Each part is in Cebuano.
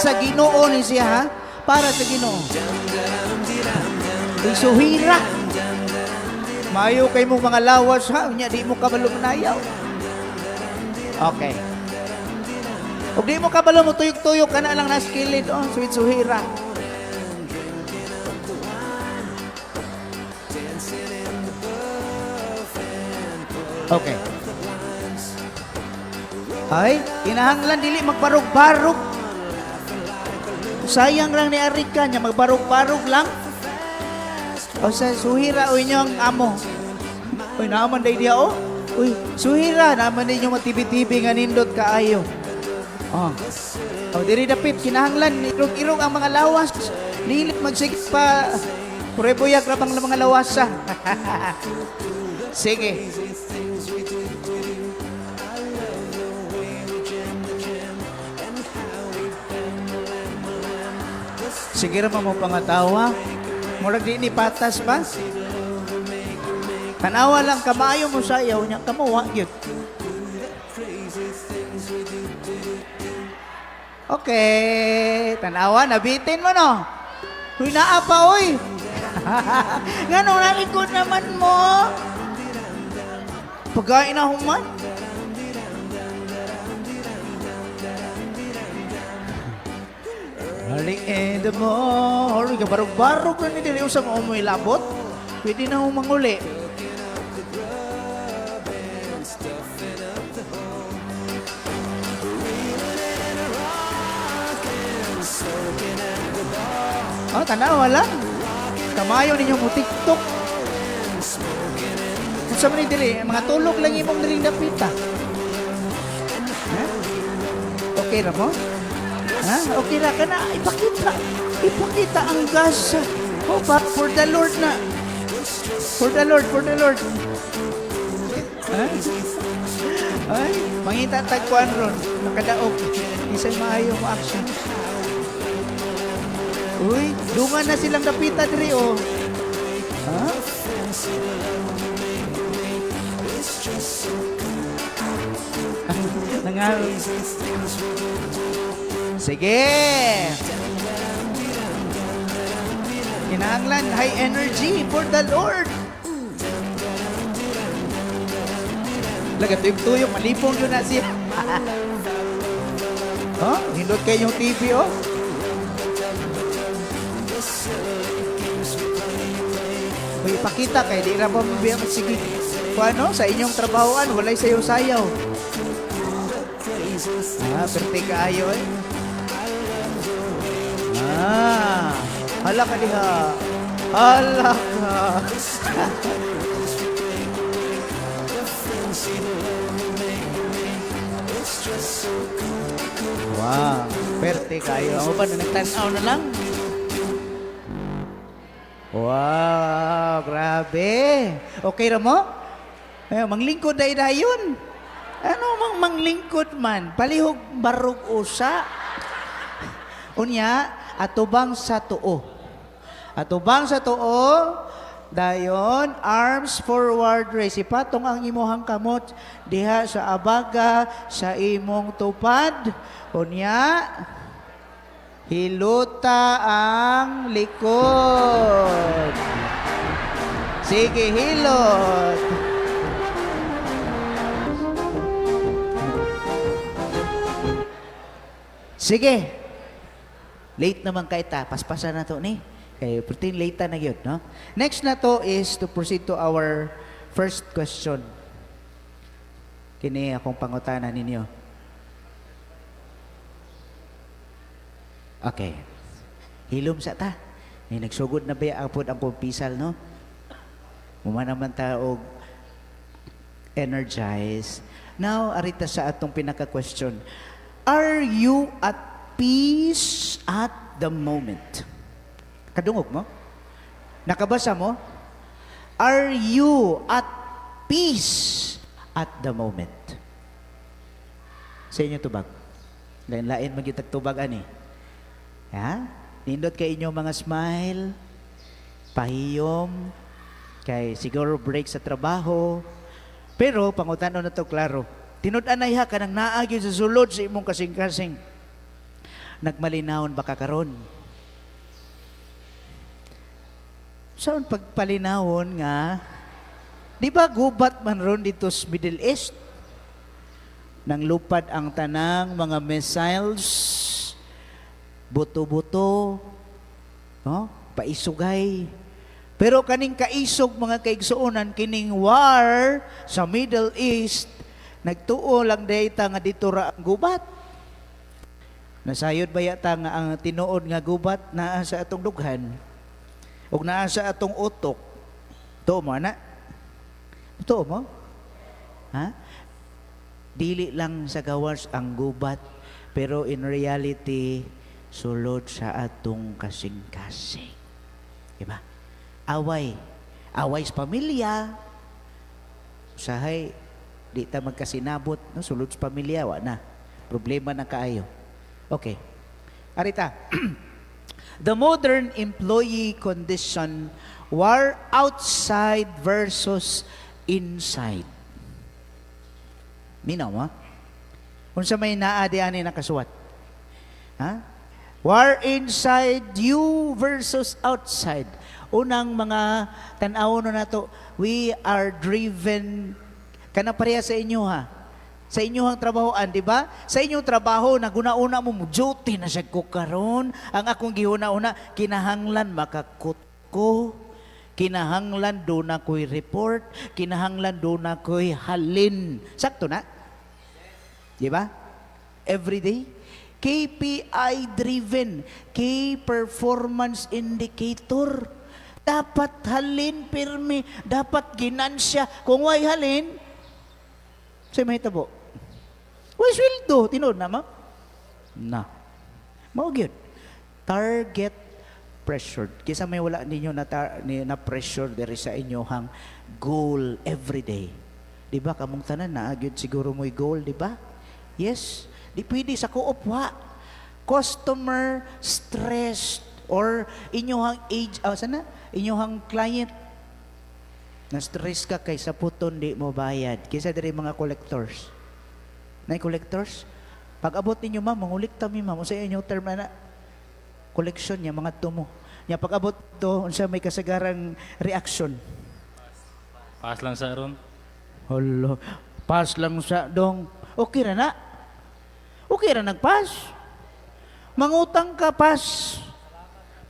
Sa Ginoo ni siya ha. Para sa Ginoo. Uy, suhira. Mayo kay mong mga lawas ha. Unya di mo kabalo manayaw. Okay. Ug di mo kabalo mo tuyok-tuyok ka na lang nas kilid oh, sweet suhira. Okay. Ay, kinahanglan dili magbarog-barog. Sayang lang ni Arika niya magbarog-barog lang. O sa suhira o inyong amo. Uy, naaman day diha oh. Uy, suhira naaman ninyo matibi-tibi nga nindot kaayo. Oh. Oh, diri dapit kinahanglan irog-irog ang mga lawas. Dili magsige pa purebuyag ra bang mga lawasa. Sige. Sige ra mo pangatawa. Murag di ni patas ba? Tanawa lang kamayo mo sayaw nya kamo wa gyud. Okay, tanawa nabitin mo no. Huy naa pa oy. Ngano nalikod naman mo? Pagkain na human. Early in the morning, kabarog-barog na ni dili usang umoy labot. Pwede na humanguli. Oh, tanawa lang. Kamayo ninyo mo TikTok. Unsa man ni dili, mga tulog lang imong diring dapita. Ha? Okay ra mo? Ha? Okay ra ka na ipakita. Ipakita ang gas. Oh, but for the Lord na. For the Lord, for the Lord. Ha? Ay, mangita tagkuan ron. Nakadaog. Isay maayo mo action. Uy, dungan na silang dapita diri oh. Ha? Nangal. Sige. Kinahanglan high energy for the Lord. Laga tuyok-tuyok, malipong yun na siya. Oh, hindot kayo yung TV oh. Uy, ipakita kay di ra ba mabiya sige. Kung ano, sa inyong trabahoan, walay sayaw-sayaw. Ah, perte kaayo eh. Ah, hala ka diha. Hala ka. Wow, perte kayo. Ako pa, nagtanaw na lang. Wow, grabe. Okay ra mo? Eh, manglingkod ay dayon. Ano mang manglingkod man? Palihog barog usa. Unya, atubang sa tuo. Atubang sa tuo, dayon, arms forward raise. Ipatong ang imuhang kamot diha sa abaga sa imong tupad. Unya, hiluta ang likod. Sige, hilot. Sige. Late naman kay ta, paspasan na to ni. Kay pertin late na gyud, no? Next na to is to proceed to our first question. Kini akong pangutana ninyo. Okay. Hilom sa ta. Ni nagsugod na ba apod ang kumpisal, no? Muma naman ta og energize. Now, arita sa atong pinaka-question. Are you at peace at the moment? Kadungog mo? Nakabasa mo? Are you at peace at the moment? Sa inyo tubag. Lain-lain magyud tubag ani. Ha? Nindot kay inyong mga smile, pahiyom, kay siguro break sa trabaho. Pero pangutano na to klaro. Tinud-anay ha kanang naa gyud sa sulod sa imong kasing-kasing. Nagmalinawon ba ka karon? Saan pagpalinawon nga, di ba gubat man ron dito sa Middle East? Nang lupad ang tanang mga missiles, buto-buto, no? Paisugay. Pero kaning kaisog, mga kaigsuonan, kining war sa Middle East, nagtuo lang data nga dito ra ang gubat. Nasayod ba yata nga ang tinuod nga gubat naa sa atong dughan? Ug naa sa atong utok? Tuo mo ana? Tuo mo? Ha? Dili lang sa gawas ang gubat, pero in reality sulod sa atong kasing-kasing. Diba? Away. Away sa pamilya. Usahay, di ta magkasinabot, no? Sulod sa pamilya, wa na. Problema na kaayo. Okay. Arita. The modern employee condition, war outside versus inside. Minaw mo? Unsa may naa di ani nakasuwat? Ha? War inside you versus outside. Unang mga tan-aw no nato, we are driven kana pareha sa inyo ha. Sa inyong trabahoan, di ba? Sa inyong trabaho, naguna-una mo, duty na siya ko karon. Ang akong gihuna-una, kinahanglan makakut ko. Kinahanglan duna ko'y report. Kinahanglan duna ko'y halin. Sakto na? Di ba? Every day. KPI driven, Key Performance Indicator. Dapat halin pirmi, dapat ginansya. Kung way halin, sa mahitabo. Way sweldo, tinuod na ma? Na. Mao gyud. Target pressured. Kisa may wala ninyo na, na pressure diri sa inyohang goal every day. Di ba kamong tanan na gyud siguro mo'y goal, di ba? Yes. Di pwede sa co-op wa. Customer stressed or inyohang age, oh, sana? Inyohang client na stress ka kay sa puton di mo bayad. Kisa diri mga collectors. Nay collectors? Pag abot ninyo, ma'am, mangulikta mi, ma'am. Unsa inyong term na? Collection niya, mga tumo. Nya pag abot to, unsa may kasagarang reaction? Pass lang sa ron. Holo, pass lang sa dong. Okay ra na. Okay ra nagpass. Mangutang ka, pass.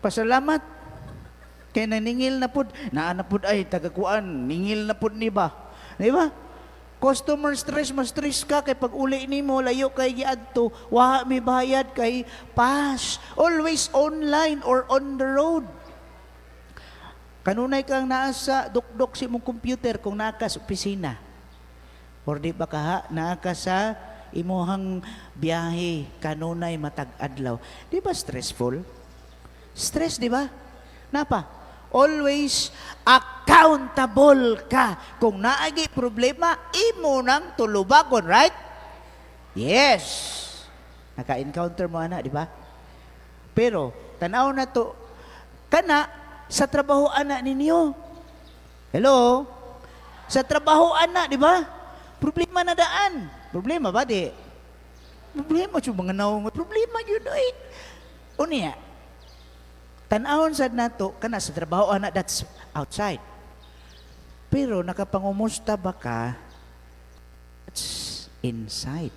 Pasalamat. Kay naningil na pud, naa na pud ay tagakuan, ningil na pud ni ba? Di ba? Customer stress, mas stress ka kay pag uli nimo layo kay giadto, wa mi bayad kay pass. Always online or on the road. Kanunay kang naa sa dukdok sa imong computer kung naa ka sa opisina. Or di ba kaha, naa ka sa imuhang biyahe kanunay matag adlaw. Di ba stressful? Stress, di ba? Napa? Always accountable ka. Kung naagi problema, imo nang tulubagon, right? Yes. Naka-encounter mo ana, di ba? Pero tanaw na to kana sa trabaho ana ninyo. Hello? Sa trabaho ana, di ba? Problema na daan. Problema ba di? Problema jud mga naong problema yun eh. Unya, tan-awon sad nato kana sa trabaho ana, that's outside. Pero nakapangumusta ba ka? That's inside.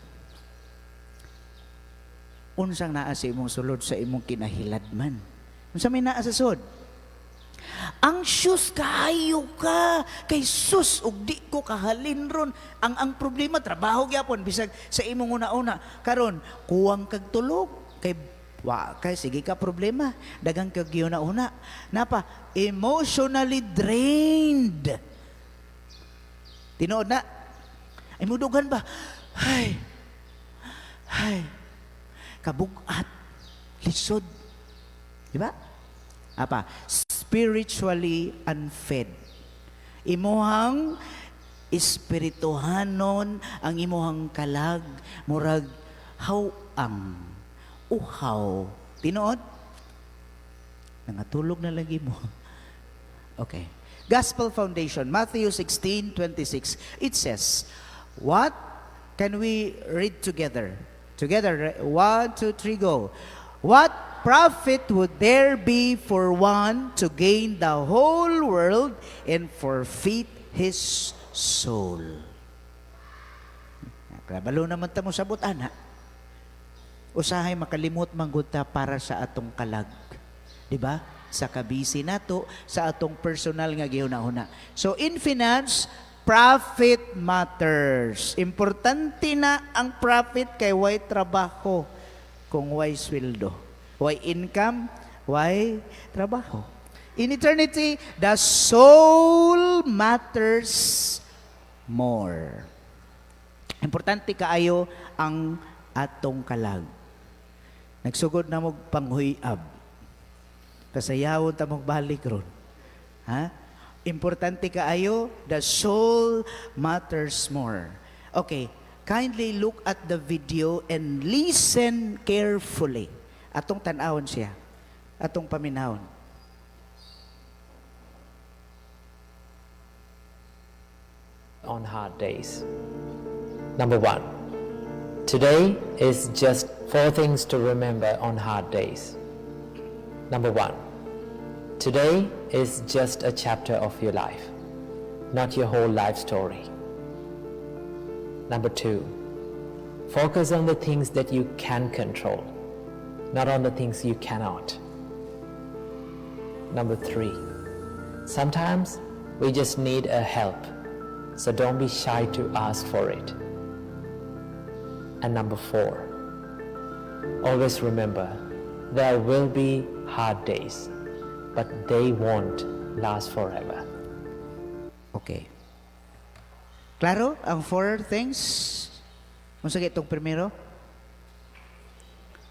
Unsang naa sa imong sulod sa imong kinahiladman? Unsa may naa sa sud? Anxious kaayo ka kay sus ug di ko kahalin ron. Ang problema trabaho gyapon bisag sa imong una-una karon kuwang kag tulog kay wa kay sige ka problema, dagang kag una-una napa emotionally drained. Tinuod na ay mudugan ba, ay ay kabugat, lisod, di ba? Apa, spiritually unfed. Imuhang espirituhanon, ang imuhang kalag murag hawang uhaw. Tinuod? Nangatulog na lagi mo. Okay. Gospel Foundation, Matthew 16:26. It says, what can we read together? Together, one, two, three, go. What profit would there be for one to gain the whole world and forfeit his soul? Kabalo naman ta mo sabot ana. Usahay makalimot man gud ta para sa atong kalag. Di ba? Sa kabisi nato, sa atong personal nga gihuna-huna. So in finance, profit matters. Importante na ang profit kay way trabaho kung way sweldo. Way income, way trabaho. In eternity, the soul matters more. Importante kaayo ang atong kalag. Nagsugod na mo panghuyab. Kasayawon ta mong balik ron. Ha? Importante kaayo, the soul matters more. Okay, kindly look at the video and listen carefully. Atong tan-awon siya. Atong paminawon. On hard days. Number one, today is just four things to remember on hard days. Number one, today is just a chapter of your life, not your whole life story. Number two, focus on the things that you can control, not on the things you cannot. Number three, sometimes we just need a help, so don't be shy to ask for it. And number four, always remember there will be hard days, but they won't last forever. Okay. Klaro ang four things? Unsa itong primero?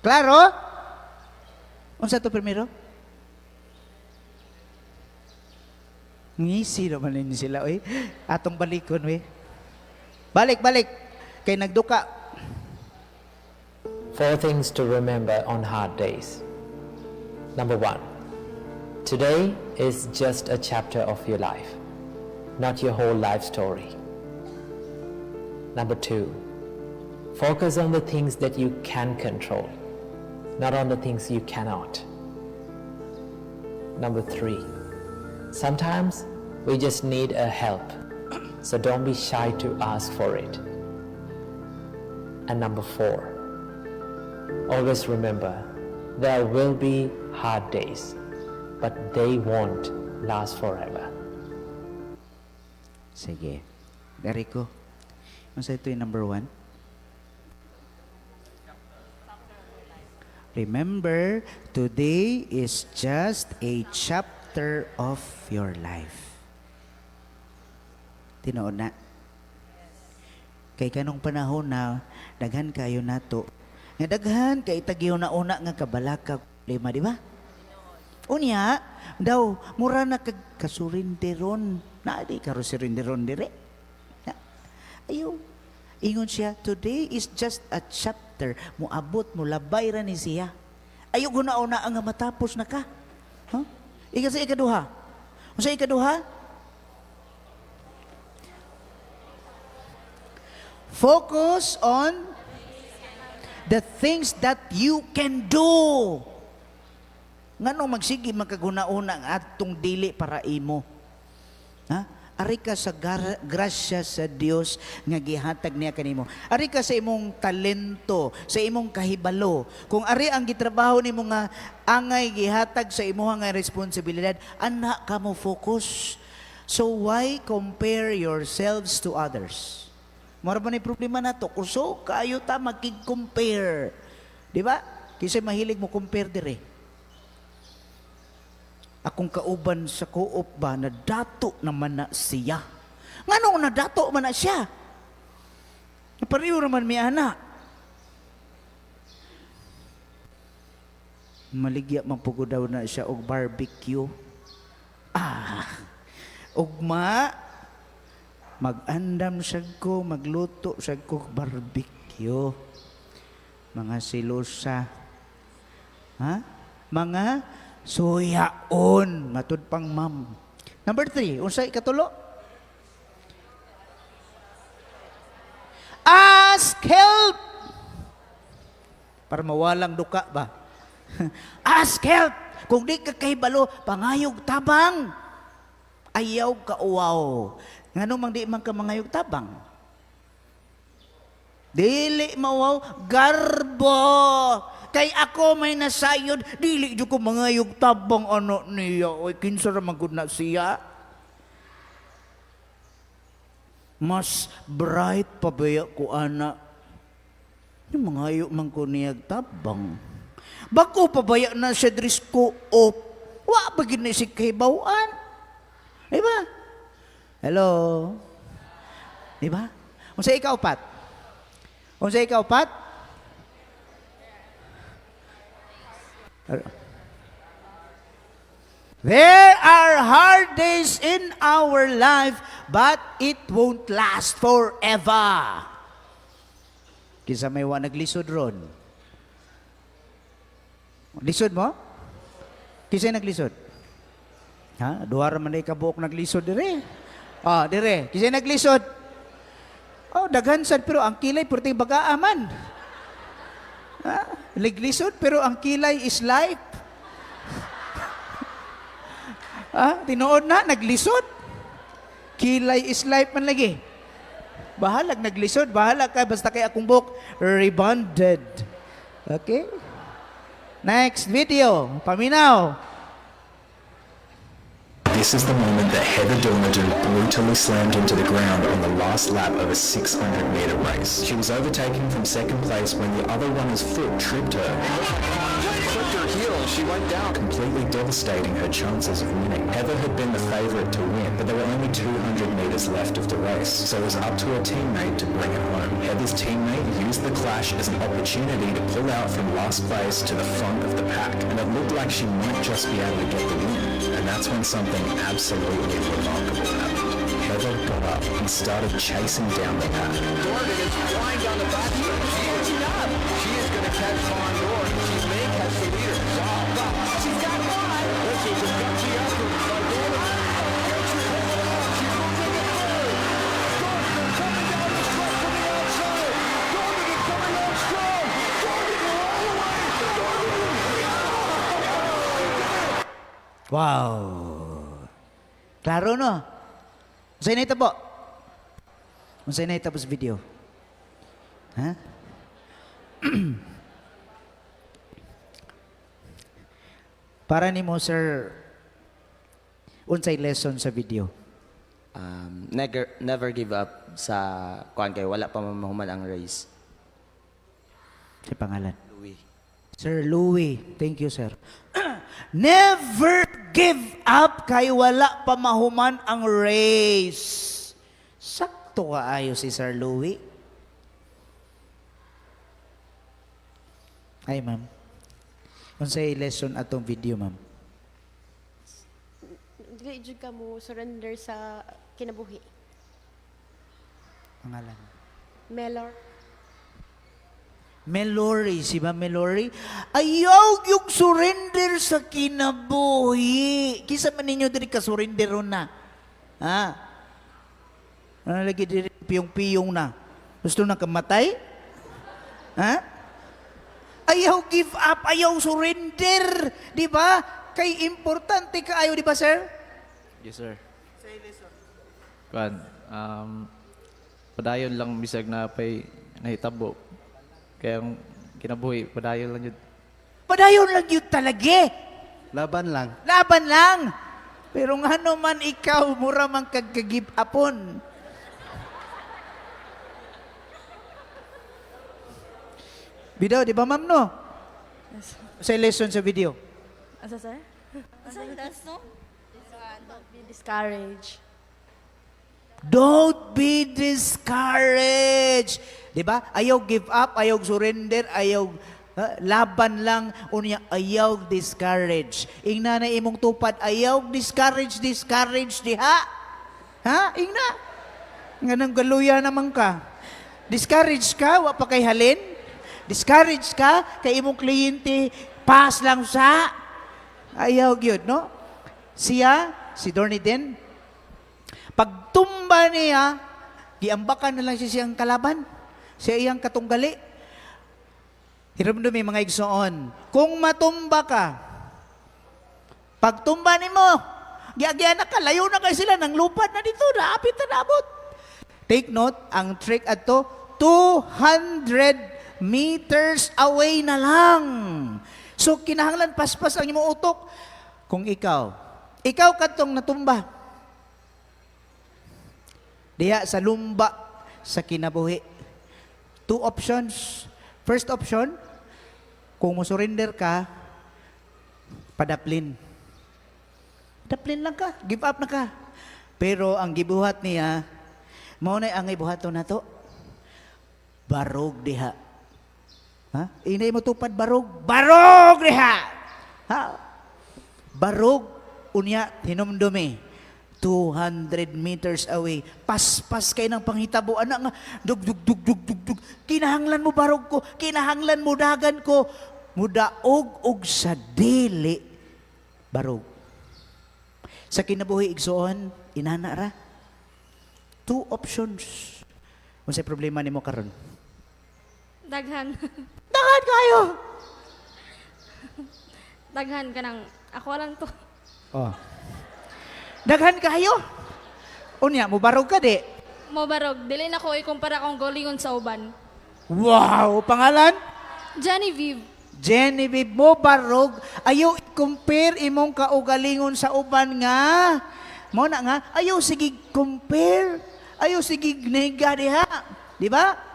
Klaro? Unsa ito primero? Ngisi naman ninyo sila, oy. Atong balikon, oy. Balik, balik. Kay nagduka. Four things to remember on hard days. Number one, today is just a chapter of your life, not your whole life story. Number two, focus on the things that you can control, not on the things you cannot. Number three, sometimes we just need a help, so don't be shy to ask for it. And number four, always remember there will be hard days, but they won't last forever. Sige. Dari ko. Unsa ito yung number one? Remember, today is just a chapter of your life. Tinuod na. Kay kanong panahon na daghan kayo nato. Nga daghan kay tagihuna-una nga kabalaka problema, di ba? Unya, daw mura na kag kasurinderon. Na di karusurinderon dire. Na, ayo. Ingon siya, today is just a chapter. Muabot mo labay ra ni siya. Ayo guna-una ang matapos na ka. Huh? Ika sa ikaduha. Unsa ikaduha? Focus on the things that you can do. Nganong magsige magkaguna-una ang atong dili para imo? Ha? Ari ka sa grasya sa Dios nga gihatag niya kanimo. Ari ka sa imong talento, sa imong kahibalo. Kung ari ang gitrabaho nimo nga angay gihatag sa imuha nga responsibilidad, ana ka mo focus. So why compare yourselves to others? Mura ba ni problema nato? Kusog kayo ta magkig-compare. Di ba? Kasi mahilig mo compare dire. Akong kauban sa co-op ba, nadato naman na siya. Nganong nadato man na siya? Pareho naman mi ana. Maligya man pugod daw na siya og barbecue. Ah, ugma, mag-andam siya ko, magluto siya ko barbecue. Mga silosa. Ha? Mga suyaon. Matud pang ma'am. Number 3, unsay ikatulo? Ask help! Para mawalang duka ba? Ask help. Kung di ka kahibalo, pangayog tabang. Ayaw ka uwaw. Ngano mang di man ka mangayog tabang? Dili mauwaw, garbo. Kay ako may nasayod, dili jud ko mangayog tabang ano niya. Oy, kinsa ra man gud na siya? Mas bright pa baya ko ana. Yung mangayo man ko niyag tabang. Bako pa baya na siya diri sa co-op. Wa ba gid ni si kahibaw-an? Di ba? Hello? Di ba? Unsa ikaw, Pat? Unsa ikaw, Pat? There are hard days in our life, but it won't last forever. Kinsa may wa naglisod ron? Lisod mo? Kinsa naglisod? Ha? Duha ra man ka buok naglisod dire. Ah, dire. Kinsa naglisod? Oh, daghan sad pero ang kilay perting bagaa man. Ha? Naglisod pero ang kilay is life. Ah, tinuod na naglisod. Kilay is life man lagi. Bahalag naglisod, bahala ka basta kay akong buhok rebonded. Okay? Next video, paminaw. This is the moment that Heather Dorniden brutally slammed into the ground on the last lap of a 600-meter race. She was overtaken from second place when the other runner's foot tripped her. Clipped her heel and she went down. Completely devastating her chances of winning. Heather had been the favourite to win, but there were only 200 metres left of the race, so it was up to her teammate to bring it home. Heather's teammate used the clash as an opportunity to pull out from last place to the front of the pack, and it looked like she might just be able to get the win. And that's when something absolutely remarkable happened. Heather got up and started chasing down the pack. Dorniden is flying down the back. She is catching up. She is going to catch Von Dohren. She may catch the leader. Wow. She's got one. This is a gutsy effort by Dorniden. Can she pull it off? She moves into third. Dorniden coming down the stretch from the outside. Dorniden coming on strong. Dorniden all the way. Dorniden. Wow. Klaro no? Unsay nahitabo? Unsay nahitabo sa video? Ha? Para nimo, sir, unsay lesson sa video? Never, never give up sa kuan kay wala pa man mahuman ang race. Sa pangalan? Louis. Sir Louis, thank you, sir. Never give up kay wala pa mahuman ang race. Sakto kaayo si Sir Louis. Ay, ma'am. Unsay lesson atong video, ma'am? Dili jud ka mo surrender sa kinabuhi. Pangalan? Melor. Melory, si Ma'am Melory. Ayaw yung surrender sa kinabuhi. Kinsa man ninyo diri ka surrender na? Ha? Ano lagi diri piyong-piyong na? Gusto na kamatay? Ha? Ayaw give up, ayaw surrender. Di ba? Kay importante kaayo, di ba, sir? Yes, sir. Kuan, padayon lang bisag na pay nahitabo. Kaya ang kinabuhi, padayon lang yun. Padayon lang yun talaga. Laban lang. Laban lang. Pero ngano man ikaw, mura man kag give upon. Video, di ba, ma'am, no? Yes. Sa lesson sa video. Asa, sir? Asa lesson? Don't be discouraged. Don't be discouraged. Di ba? Ayaw give up, ayaw surrender, ayaw laban lang, unya ayaw discourage. Ingna na imong tupad, ayaw discourage, discourage diha. Ha? Ingna. Nganong galuya naman ka. Discourage ka, wa pa kay halin. Discourage ka, kay imong kliyente, pass lang sa. Ayaw gyud, no? Siya, si Dorniden, pagtumba niya, giambakan na lang siya siyang kalaban. Siya iyang katunggali. Hirumdumi, mga igsoon, kung matumba ka, pagtumba nimo, giagyan na ka, layo na kay sila, nang lupad na dito, naapit na naabot. Take note, ang trick ato, 200 meters away na lang. So, kinahanglan paspas ang imong utok. Kung ikaw katong natumba, diha sa lumba sa kinabuhi. Two options. First option, kung mo surrender ka, padaplin. Daplin lang ka, give up na ka. Pero ang gibuhat niya, mao na ang ibuhaton nato. Barog diha. Ha? Inay mo tupad barog, barog diha. Ha? Barog unya hinumdumi. 200 meters away. Paspas kay ng panghitabo ana nga dug dug dug dug dug dug. Kinahanglan mo barog ko, kinahanglan mo dagan ko. Mudaog og sa dili barog. Sa kinabuhi, igsoon, inana ra. Two options. Unsay problema nimo karon? Daghan. Daghan kayo. Daghan kanang ako lang to. Oh. Daghan kayo. Unya, mubarog ka di. Mo barog, dili na ko ikumpara akong golingon sa uban. Wow, pangalan? Genevieve. Genevieve, mo barog, ayaw i-compare imong kaugalingon sa uban nga. Mo na nga, ayaw sige compare. Ayaw sige nega diha. Di ba?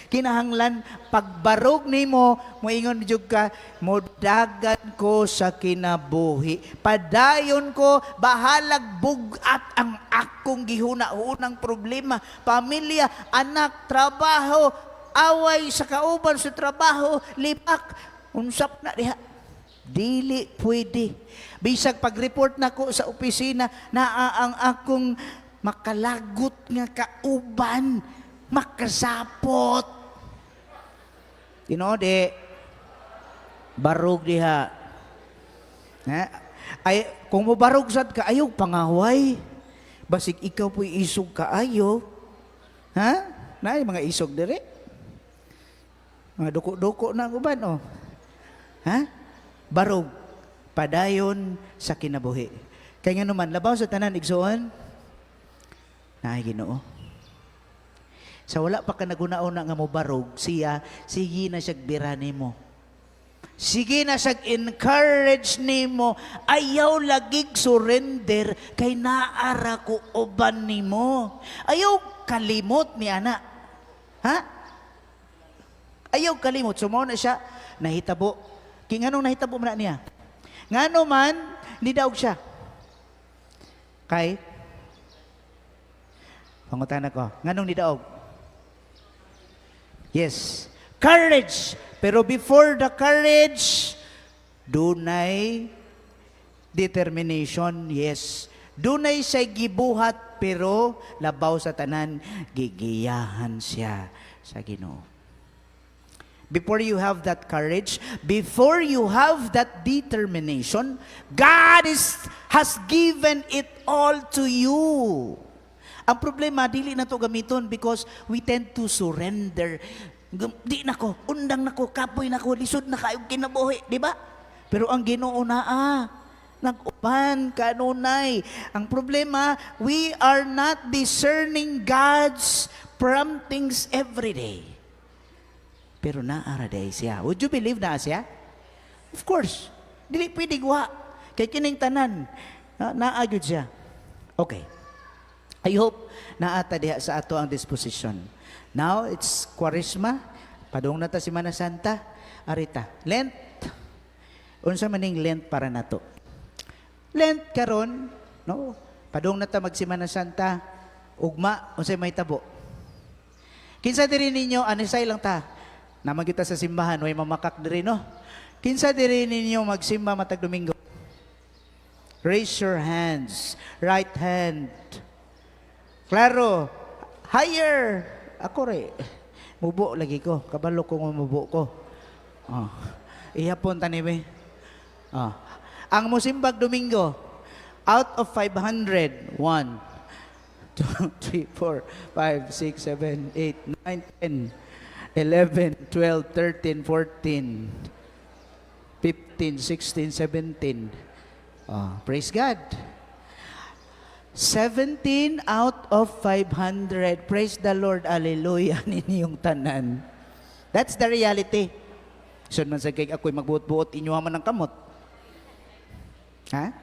Kinahanglan pagbarog nimo, moingon jud ka, modagan ko sa kinabuhi. Padayon ko, bahalag bugat ang akong gihuna-hunang problema, pamilya, anak, trabaho, away sa kauban sa trabaho, lipak, unsap na diha. Dili pwede. Bisag pag-report nako sa opisina, naa ang akong makalagot nga kauban, makasapot. Tinuod di, barog diha. Ha? Ay, kung mo barog sad ka, ayaw pangaway. Basig ikaw po'y isog kaayo. Ha? Naay mga isog dire. Mga duko-duko na ang uban, oh. Ha? Barog. Padayon sa kinabuhi. Kaya nga naman, labaw sa tanan, igsoon, naay Ginoo. Sa wala pa ka naguna-una nga mo barog, siya, sige na siyag bira nimo. Sige na siyag encourage nimo, ayaw lagig surrender kay naara ko uban nimo. Ayaw kalimot ni ana. Ha? Ayaw kalimot. So mao na siya, nahitabo. Kay nganong nahitabo man na niya? Ngano man, nidaog siya. Kay? Pangutana ko, nganong nidaog? Yes. Courage. Pero before the courage, dunay determination, yes. Dunay siya gibuhat, pero labaw sa tanan, gigiyahan siya sa Ginoo. Before you have that courage, before you have that determination, God has given it all to you. Ang problema, dili na to gamiton because we tend to surrender. Di nako, undang nako, kapoy nako, lisod na kayo kinabuhi, di ba? Pero ang Ginoo naa, nag-uban kanunay. Ang problema, we are not discerning God's promptings every day. Pero naara day siya. Would you believe naa siya? Of course. Dili pwede wa. Kay kining tanan, naa gyud siya. Okay. I hope naata diha sa ato ang disposition. Now, it's Kwaresma. Padung na ta Semana Santa. Arita. Lent. Unsa maning Lent para nato? Lent karon, no? Padung na ta mag Semana Santa. Ugma, unsay mahitabo? Kinsa diri ninyo, anisay lang ta. Naman kita sa simbahan, way mamakak diri, no? Kinsa diri ninyo magsimba matag Domingo? Raise your hands. Right hand. Klaro. Higher. Ako re. Mubo lagi ko. Kabalo ko nga mubo ko. Oh. Ihapon tani be. Oh. Ang musimbag Domingo, out of 500, 1, 2, 3, 4, 5, 6, 7, 8, 9, 10. 11, 12, 13, 14, 15, 16, 17. Oh, praise God. 17 out of 500. Praise the Lord. Hallelujah. Ninyong tanan. That's the reality. Sun man sa kay ako'y magbuot-buot, inyo man ang kamot. Ha?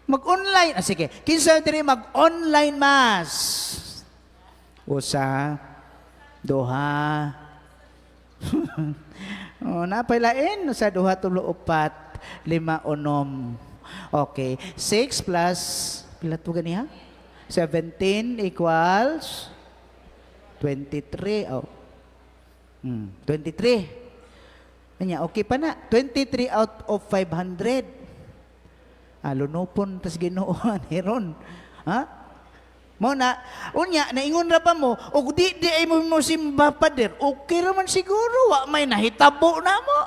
Mag-online. Ah, sige. Kinsa diri mag-online mass? Usa, duha. Oh, napailain sa duha, tulo, upat, lima, unom. Okay. 6 plus, pila to ganiha? 17 equals 23. Oh. 23. Anya, okay pa na. 23 out of 500. Ah, lunupon tas Ginoo heron. Ha? Mo na, unya, naingon ra pa mo, og di ay mo mo simba, pader, okay ra man siguro, wa may nahitabo na mo.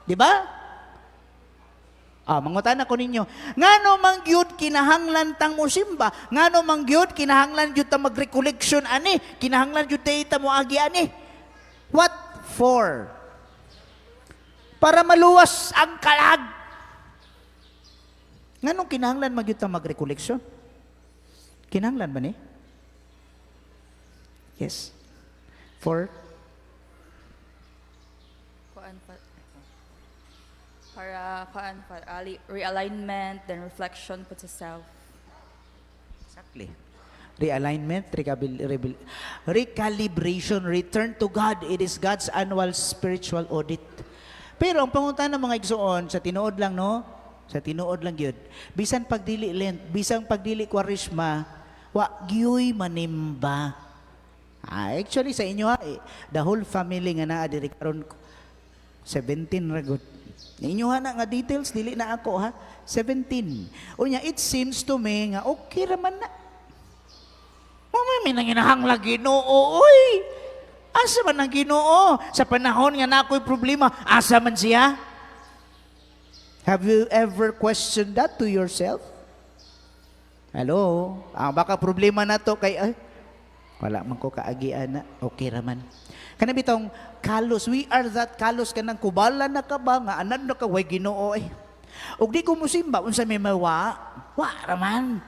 Di ba? Ah, mangutana ko ninyo, ngano man gyud kinahanglan tang mosimba? Ngano man gyud kinahanglan gyud ta mag-recollection ani? Kinahanglan gyud ta mo agi ani? What for? Para maluwas ang kalag. Nganong kinahanglan man gyud ta mag-recollection? Kinahanglan ba ni? Yes. For Kuan pa, para kuan pa, realignment then reflection put sa self. Exactly. Realignment, recalibration, return to God. It is God's annual spiritual audit. Pero ang pangunta ng mga igsoon, sa tinuod lang, no? Sa tinuod lang yun. Bisan pagdili Lent, bisan pagdili Kwaresma, wa gyuy manimba. Ah, actually sa inyo ha, eh, the whole family nga naa diri karon 17 ra gud. Inyo ha na nga details dili na ako ha. 17. Unya it seems to me nga okay ra man na. Mo may nanginahanglan Ginoo oy. Asa man ang Ginoo? Sa panahon nga na ako'y problema, asa man siya? Have you ever questioned that to yourself? Hello? Ang baka problema na to kay ay, wala man ko kaagian na, okay ra man. Kana bitong callous, we are that callous, kanang kubala na ka ba nga anad na ka way Ginoo eh. Ug di ko musimba unsa may mawa, wa ra man.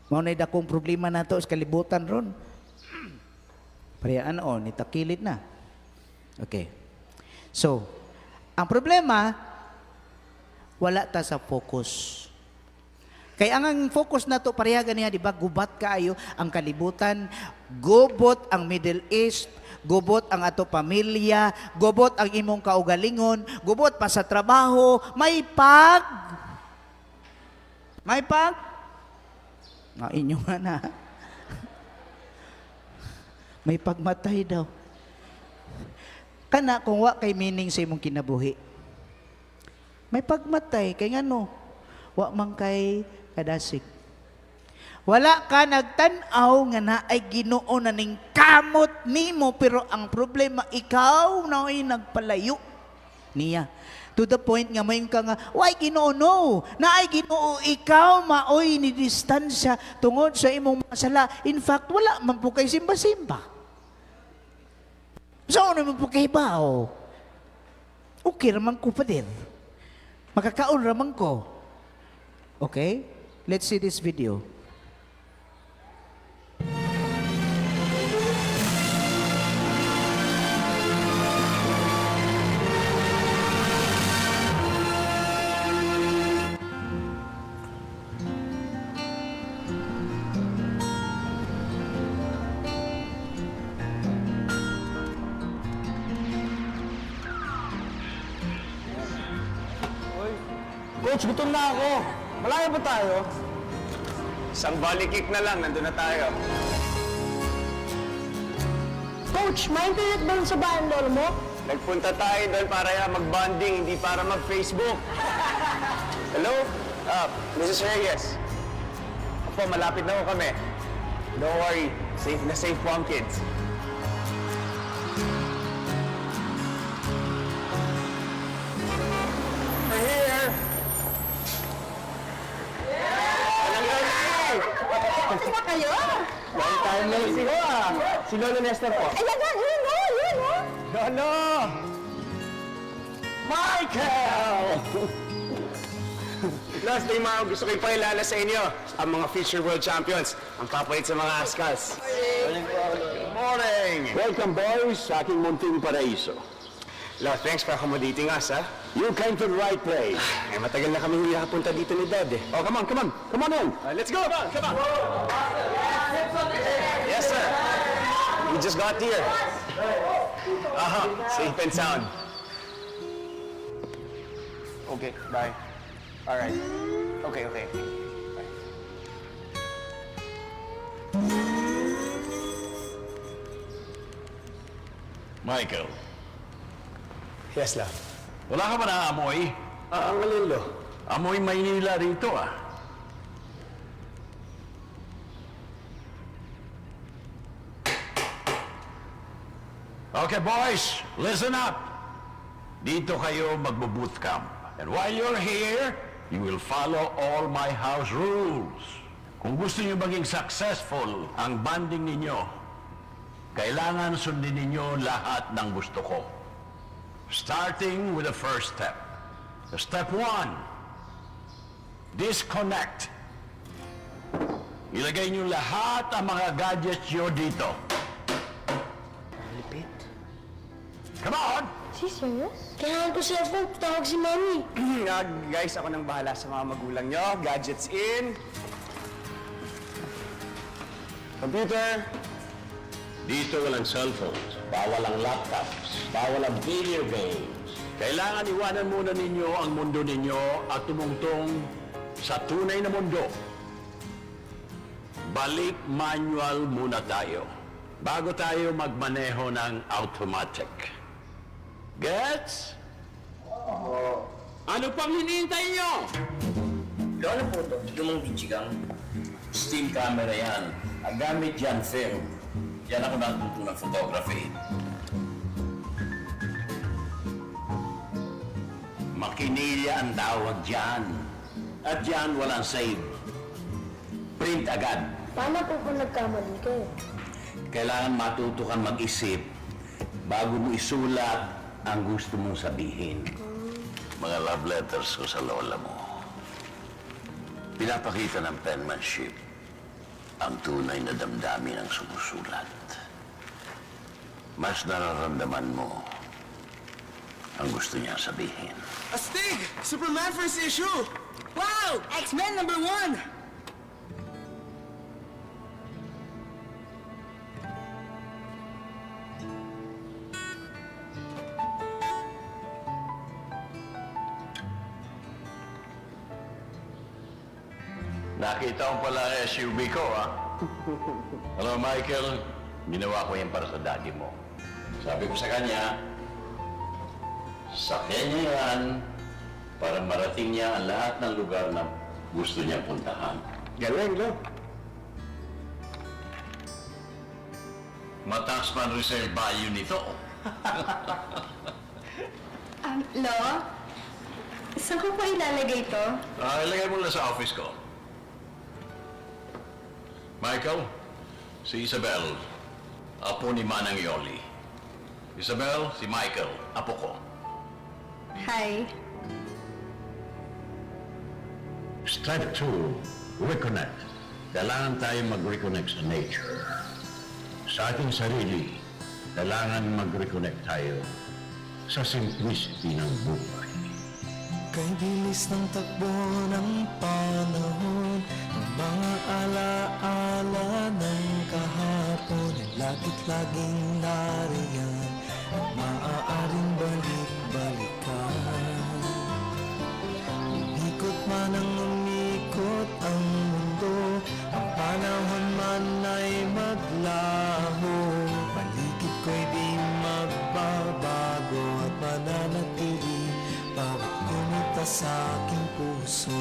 Mao nay dakong problema nato sa kalibutan ron. Parehas o nitakilit na. Okay. So, ang problema wala ta sa focus. Kay ang focus nato pareha ganiha, di ba? Gubat kaayo ang kalibutan, gubot ang Middle East, gubot ang ato pamilya, gubot ang imong kaugalingon, gubot pa sa trabaho, may pag nga inyo nga na. May pagmatay daw. Kana kung wa kay meaning sa imong kinabuhi. May pagmatay kay ngano? Wa man kay kadasig. Wala ka nagtan-aw nga naay Ginoo na ning kamot nimo, pero ang problema ikaw na ay nagpalayo niya. To the point nga mayon ka nga, "Why Ginoo?" No. Naay Ginoo, ikaw maoy ni distansya tungod sa imong mga sala. In fact, wala man po kay simba-simba. So ano man po kay bao? Okay raman ko pa din. Makakaon raman ko. Okay? Let's see this video. Coach, gutom na ako. Malayo ba tayo? Isang volley kick na lang, nandun na tayo. Coach, may internet ba sa bahay ng lolo mo? Nagpunta tayo doon para mag-bonding, hindi para mag-Facebook. Hello? Ah, Mrs. Reyes. Opo, malapit na ho kami. Don't worry, safe na safe po ang kids. We're here! Walang lagi! Na kayo? Long time no see, ah! Si Lolo Nestor po. Ayan na, yun o, yun o. Lolo! Michael! Last day, mga gusto ko ipakilala sa inyo ang mga future world champions, ang papalit sa mga Azkals. Good morning! Welcome, boys, sa aking munting paraiso. Lo, thanks for accommodating us, ha? You came to the right place. Eh, matagal na kami hindi nakapunta dito ni Dad, eh. Oh, come on, come on. Come on in. Let's go! Come on, come on! Yes, sir. We just got here. Aha, safe and sound. Okay, bye. All right. Okay. Bye. Michael, Yes, love. Wala ka ba naamoy? Ah, ang alin, Lo? Amoy Maynila rito, ah. Okay, boys, listen up. Dito kayo magbo-boot camp. And while you're here, you will follow all my house rules. Kung gusto niyo maging successful ang bonding ninyo, kailangan sundin ninyo lahat ng gusto ko. Starting with the first step. Step one, disconnect. Ilagay niyo lahat ang mga gadgets niyo dito. Lipit. Come on! Is he serious? Kailangan ko cellphone, tawag si Mommy. Ah, guys, ako nang bahala sa mga magulang nyo. Gadgets in. Computer. Dito walang cellphones, bawal ang laptops, bawal ang video games. Kailangan iwanan muna ninyo ang mundo ninyo at tumungtong sa tunay na mundo. Balik manual muna tayo bago tayo magmaneho ng automatic. Gets? Ano pang hinihintay nyo? Lolo po to, lumang digigang. Still camera yan. Ang gamit yan, film. Yan ako natuto ng photography. Makinilya ang tawag dyan. At dyan walang save. Print agad. Paano po kung nagkamali kayo? Kailangan matuto kang mag-isip bago mo isulat ang gusto mong sabihin. Mga love letters ko sa lola mo. Pinapakita ng penmanship ang tunay na damdamin ng sumusulat. Mas nararamdaman mo ang gusto niya sabihin. Astig! Superman first issue! Wow! X-Men number one! Nakita ko pala ang SUV ko, ah. Hello, Michael. Ginawa ko yan para sa daddy mo. Sabi ko sa kanya, sakyan niya yan para marating niya ang lahat ng lugar na gusto niya puntahan. Galing, Lo. Mataas pa ang resale value nito. Lo? Saan ko po ilalagay to? Ah, ilagay mo lang sa office ko. Michael, si Isabel, apo ni Manang Yoli. Isabel, si Michael, apo ko. Hi. Step two, reconnect. Kailangan tayo mag-reconnect sa nature. Sa ating sarili, kailangan mag-reconnect tayo sa simplicity ng buhay. Kay bilis ng takbo ng panahon, ang mga alaala ng kahapon ay lagit laging nariyan at maaaring balik-balikan. Umikot man ang umikot ang mundo, ang panahon man ay maglaho, paligid ko'y di magbabago at mananatili bawat kumita sa aking puso.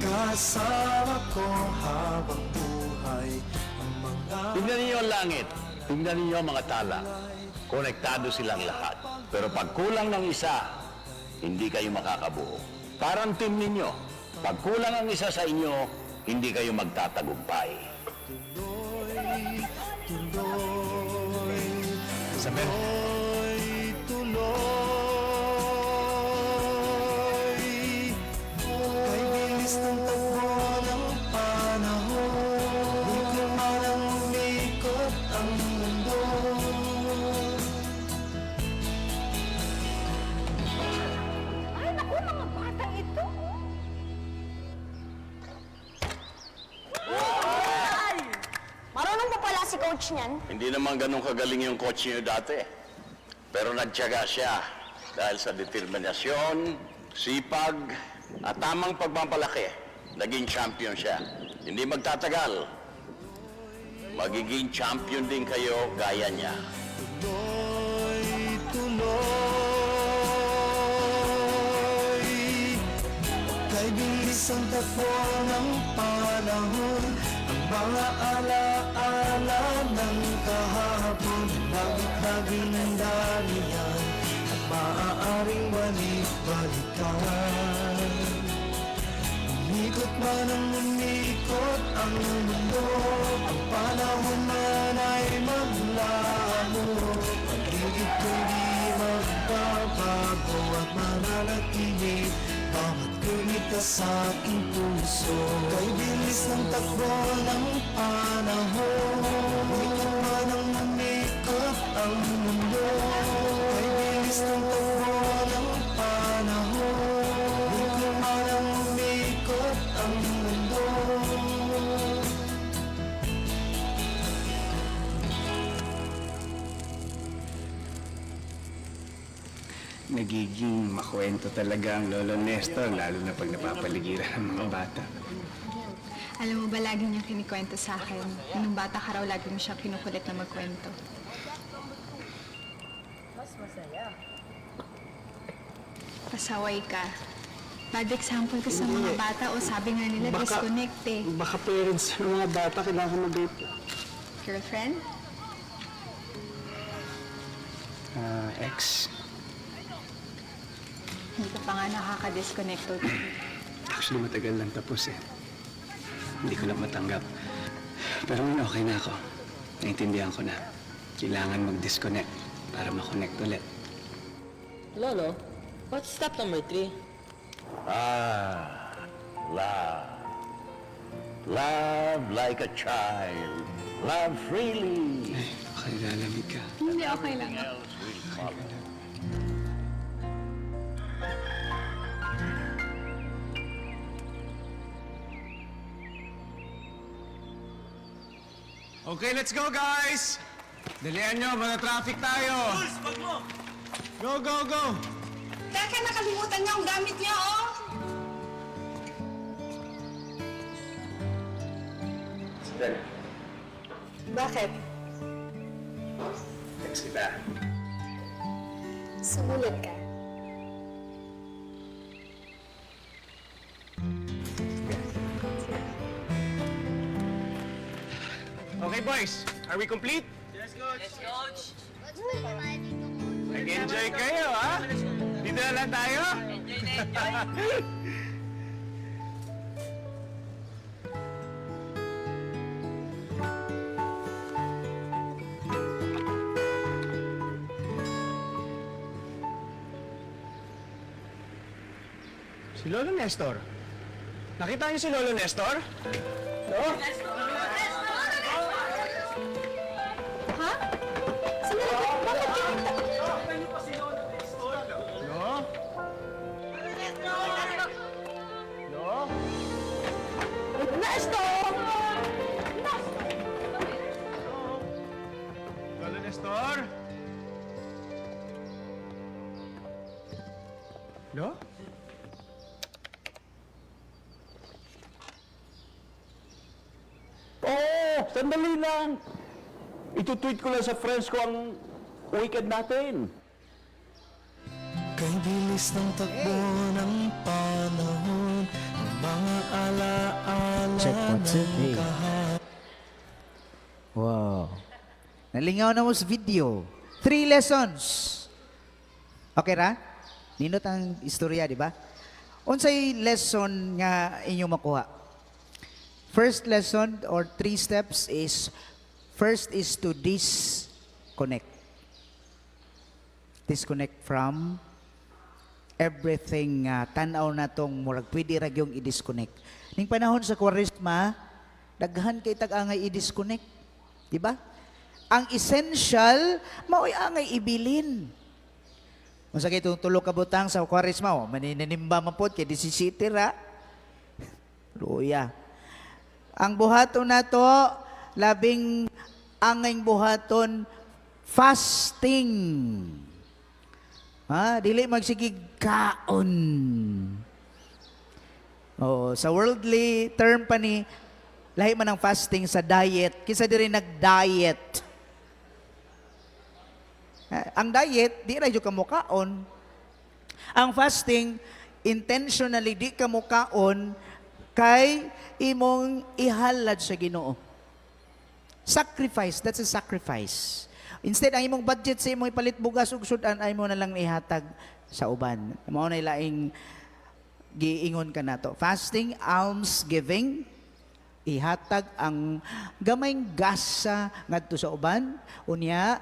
Kasama ko habang buhay ang mga Tignan ninyo ang langit. Tignan ninyo ang mga tala. Konektado silang lahat. Pero pag kulang ng isa, hindi kayo makakabuo. Parang team ninyo. Pag kulang ang isa sa inyo, hindi kayo magtatagumpay. Tuloy, tuloy. Isabel. Tuloy, tuloy. Kay bilis ng takbo ng panahon. Di ko man ang umikot ang mundo. Ay, naku, mga batang ito. Ay! Marunong pa pala si coach niyan. Hindi naman ganun kagaling yung coach niyo dati. Pero nagtiyaga siya dahil sa determinasyon, sipag, at tamang pagmamalaki. Naging champion siya. Hindi magtatagal. Magiging champion din kayo gaya niya. Tuloy, tuloy. Kay bilis ang takbo ng panahon. Ang mga alaala ng kahapon, laging nandariyan at maaaring balik-balikan. Umikot man ang umikot ang mundo, ang panahon man ay maglaho, pag-ibig ko'y di magbabago at mananatili bawat gunita sa aking puso. Kay bilis ng takbo ng panahon. Umikot man ang umikot ang mundo. Kay bilis ng takbo ng panahon. Umikot man ang umikot ang mundo. Nagiging makwento talaga ang Lolo Nestor, lalo na pag napapaligiran ng mga bata. Alam mo ba, lagi niya kinikwento sa akin. Nung bata ka raw, lagi mo siya kinukulit na magkwento. Mas masaya. Pasaway ka. Bad example ka sa mga bata o sabi nga nila, disconnect eh. Baka parents ng mga bata kailangan mag-date. Girlfriend? Ah, ex. Hindi ka pa nga nakaka-disconnect totally. Actually, matagal lang tapos eh. Hindi ko lang matanggap. Pero ngayon okay na ako. Naintindihan ko na. Kailangan mag-disconnect para makonect ulit. Lolo, what's step number 3? Ah, love. Love like a child. Love freely. Ay, baka nilalamig ka. Hindi, okay lang. Else will follow. Okay, let's go, guys! Dalian nyo, mga traffic tayo! Go, go, go! Teka, nakalimutan niya ang gamit niya, oh! Isabel, Bakit? text kita. Sumulat ka. Okay, boys. Are we complete? Yes, coach! Nag-enjoy kayo, ha? Dito na lang tayo? Enjoy na enjoy! Si Lolo Nestor. Nakita niyo si Lolo Nestor? No? Ha? Sandali, bakit kinita? No? No? Nestor! Lolo Nestor? No? Oo, sandali lang. Ito-tweet ko lang sa friends ko ang weekend natin. Kay bilis ng takbo ng panahon, ang mga alaala Check, what's it? ng Hey. kahapon. Wow. Nalingaw na mo sa video. Three lessons. Okay ra? Ninot ang istorya, di ba? Unsay lesson nga inyong makuha? First lesson or three steps is, first is to disconnect. Disconnect from everything nga tan-aw natong murag pwede ra gyung i-disconnect. Ning panahon sa Kwaresma, daghan kay tag-angay i-disconnect. Di ba? Ang essential, mao'y angay ibilin. Unsa kay itong tulo ka butang sa Kwaresma, oh, maninimba man pod kay 17 ra. Luya. Ang buhaton nato, labing angay buhaton, fasting. Ha, dili magsigig kaon. Oh, sa worldly term pa ni, lahi man ang fasting sa diet. Kinsa diri nag-diet? Ang diet, di ra jud ka mukaon. Ang fasting, intentionally di ka mukaon kay imong ihalad sa Ginoo. Sacrifice, that's a sacrifice. Instead, ang imong budget sa imong ipalit bugas ug sudan ay mo na lang ihatag sa uban. Mao na laing giingon ka nato. Fasting, alms giving, ihatag ang gamayng gasa ngadto sa uban. Unya,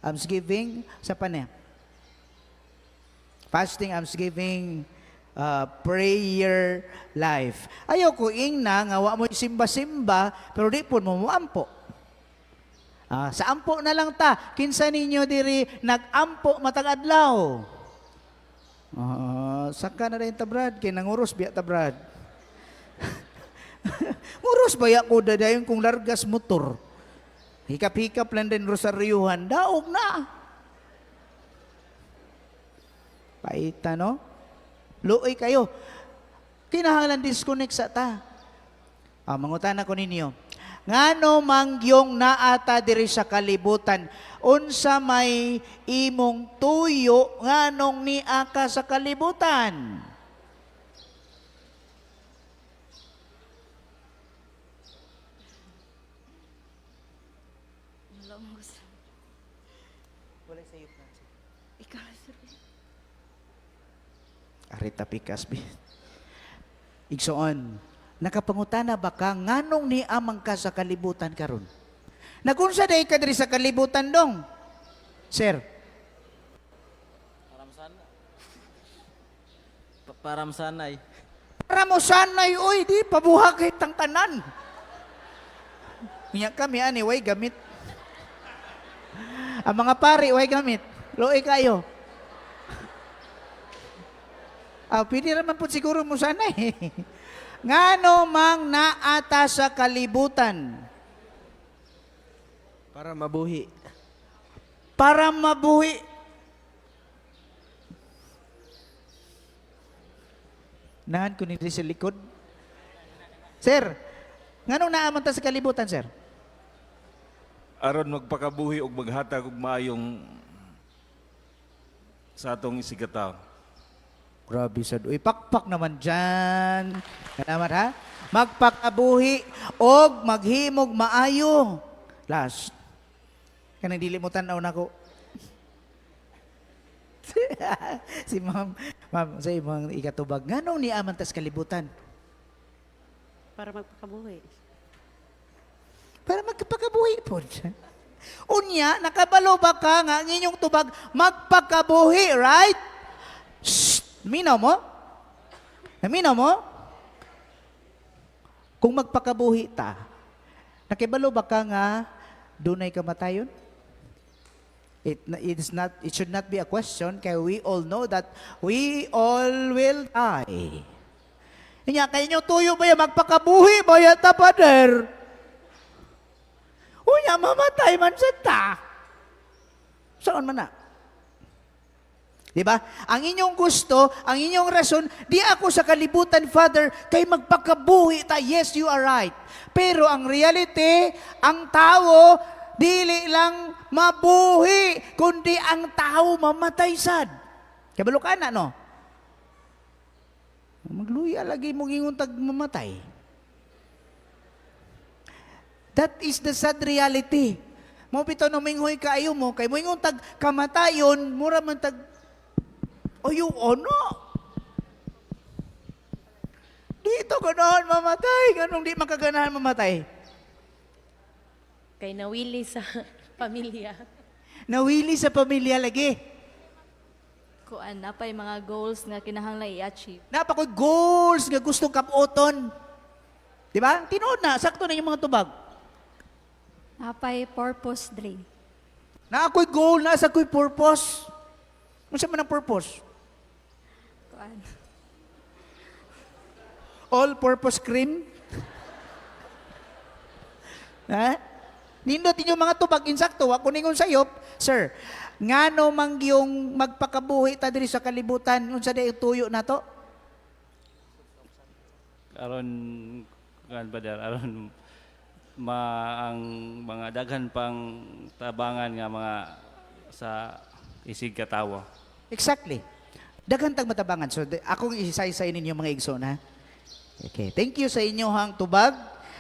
alms giving sa pane. Fasting, alms giving, prayer life. Ayaw ko ingna nga wa mo simba-simba pero di pud mo moampo. Sa ampo na lang ta. Kinsa ninyo diri nag-ampo matag adlaw? Saka na rin ta, Brad, kay nanguros biya ta, Brad. Nguros baya ko dadayon kung largas motor. Hikap-hikap lang din rosaryuhan, daog na. Paita, no? Luoy kayo. Kinahanglan disconnect sa ta. Mangutana ko ninyo. Ngano mangyong naata diri sa kalibutan? Unsa may imong tuyo nganong niaka ka sa kalibutan? Wala mo gusto. Wala sa iyo, Ikaw, sir. Arita pikas bi. Igsoon, nakapangutana ba ka nganong niamang ka sa kalibutan karon? Nagunsa day ka diri sa kalibutan dong? Sir, Para masanay. Para mo sanay, oy, di pabuha kay tang tanan. Nya kami ani way gamit. Ang mga pari way gamit. Luoy kayo. Pwede raman po siguro mo sanay. Ngano mang naata sa kalibutan? Para mabuhi. Para mabuhi. Nahan ko ni sa likod. Sir, nganong naaman ta sa kalibutan, sir? Aron magpakabuhi og maghatag og maayong sa atong isigataw. Grabe sad. Uy, pakpak naman dyan. Salamat ha. Magpakabuhi og maghimog maayo. Last. Kanang dili mo tan-aw nako. Si ma'am, ma'am, sa imong ikatubag, nganong niaman tas kalibutan? Para magpakabuhi. Para magpakabuhi po. Unya, nakabalo ba ka nga ang inyong tubag magpakabuhi, right? Shh! Minaw mo? Naminaw mo? Kung magpakabuhi ta, nakibalo ba ka nga dunay kamatayon? It should not be a question kay we all know that we all will die. Inya kay inyo tuyo ba ya magpakabuhi ba ya ta, Father? Unya mamatay man sa ta. Saan man na? Di ba? Ang inyong gusto, ang inyong rason, di ako sa kalibutan, Father, kay magpakabuhi ta. Yes, you are right. Pero ang reality, ang tao, dili lang mabuhi, kundi ang tao mamatay sad. Kabalo ka na, no? Magluya lagi mong ingon tag mamatay. That is the sad reality. Mo bitaw no minghoy kaayo mo, kay moingon tag kamatayon, mura man tag ayo ano. Dito ganahan mamatay. Ganong di makaganahan mamatay? Kay nawili sa pamilya. Nawili sa pamilya lagi. Kuan, napay mga goals nga kinahanglan i-achieve. Napakoy goals nga gustong kabuoton. Di ba? Tinuod na, sakto na yung mga tubag. Napay purpose dre. Na ako'y goal, nasa ako'y purpose. Unsa man ang purpose? Kuan. All-purpose cream? Ha? Nindot inyong mga tubag insakto, wa ko ningon sayop, sir. Ngano mang yung magpakabuhi ta diri sa kalibutan, unsa day tuyo nato? Aron kan brother, aron ma ang mga daghan pang tabangan nga mga sa isig katawo. Exactly. Daghan tag matabangan. So akong isaysay ninyo mga igsoon ha. Okay. Thank you sa inyong tubag,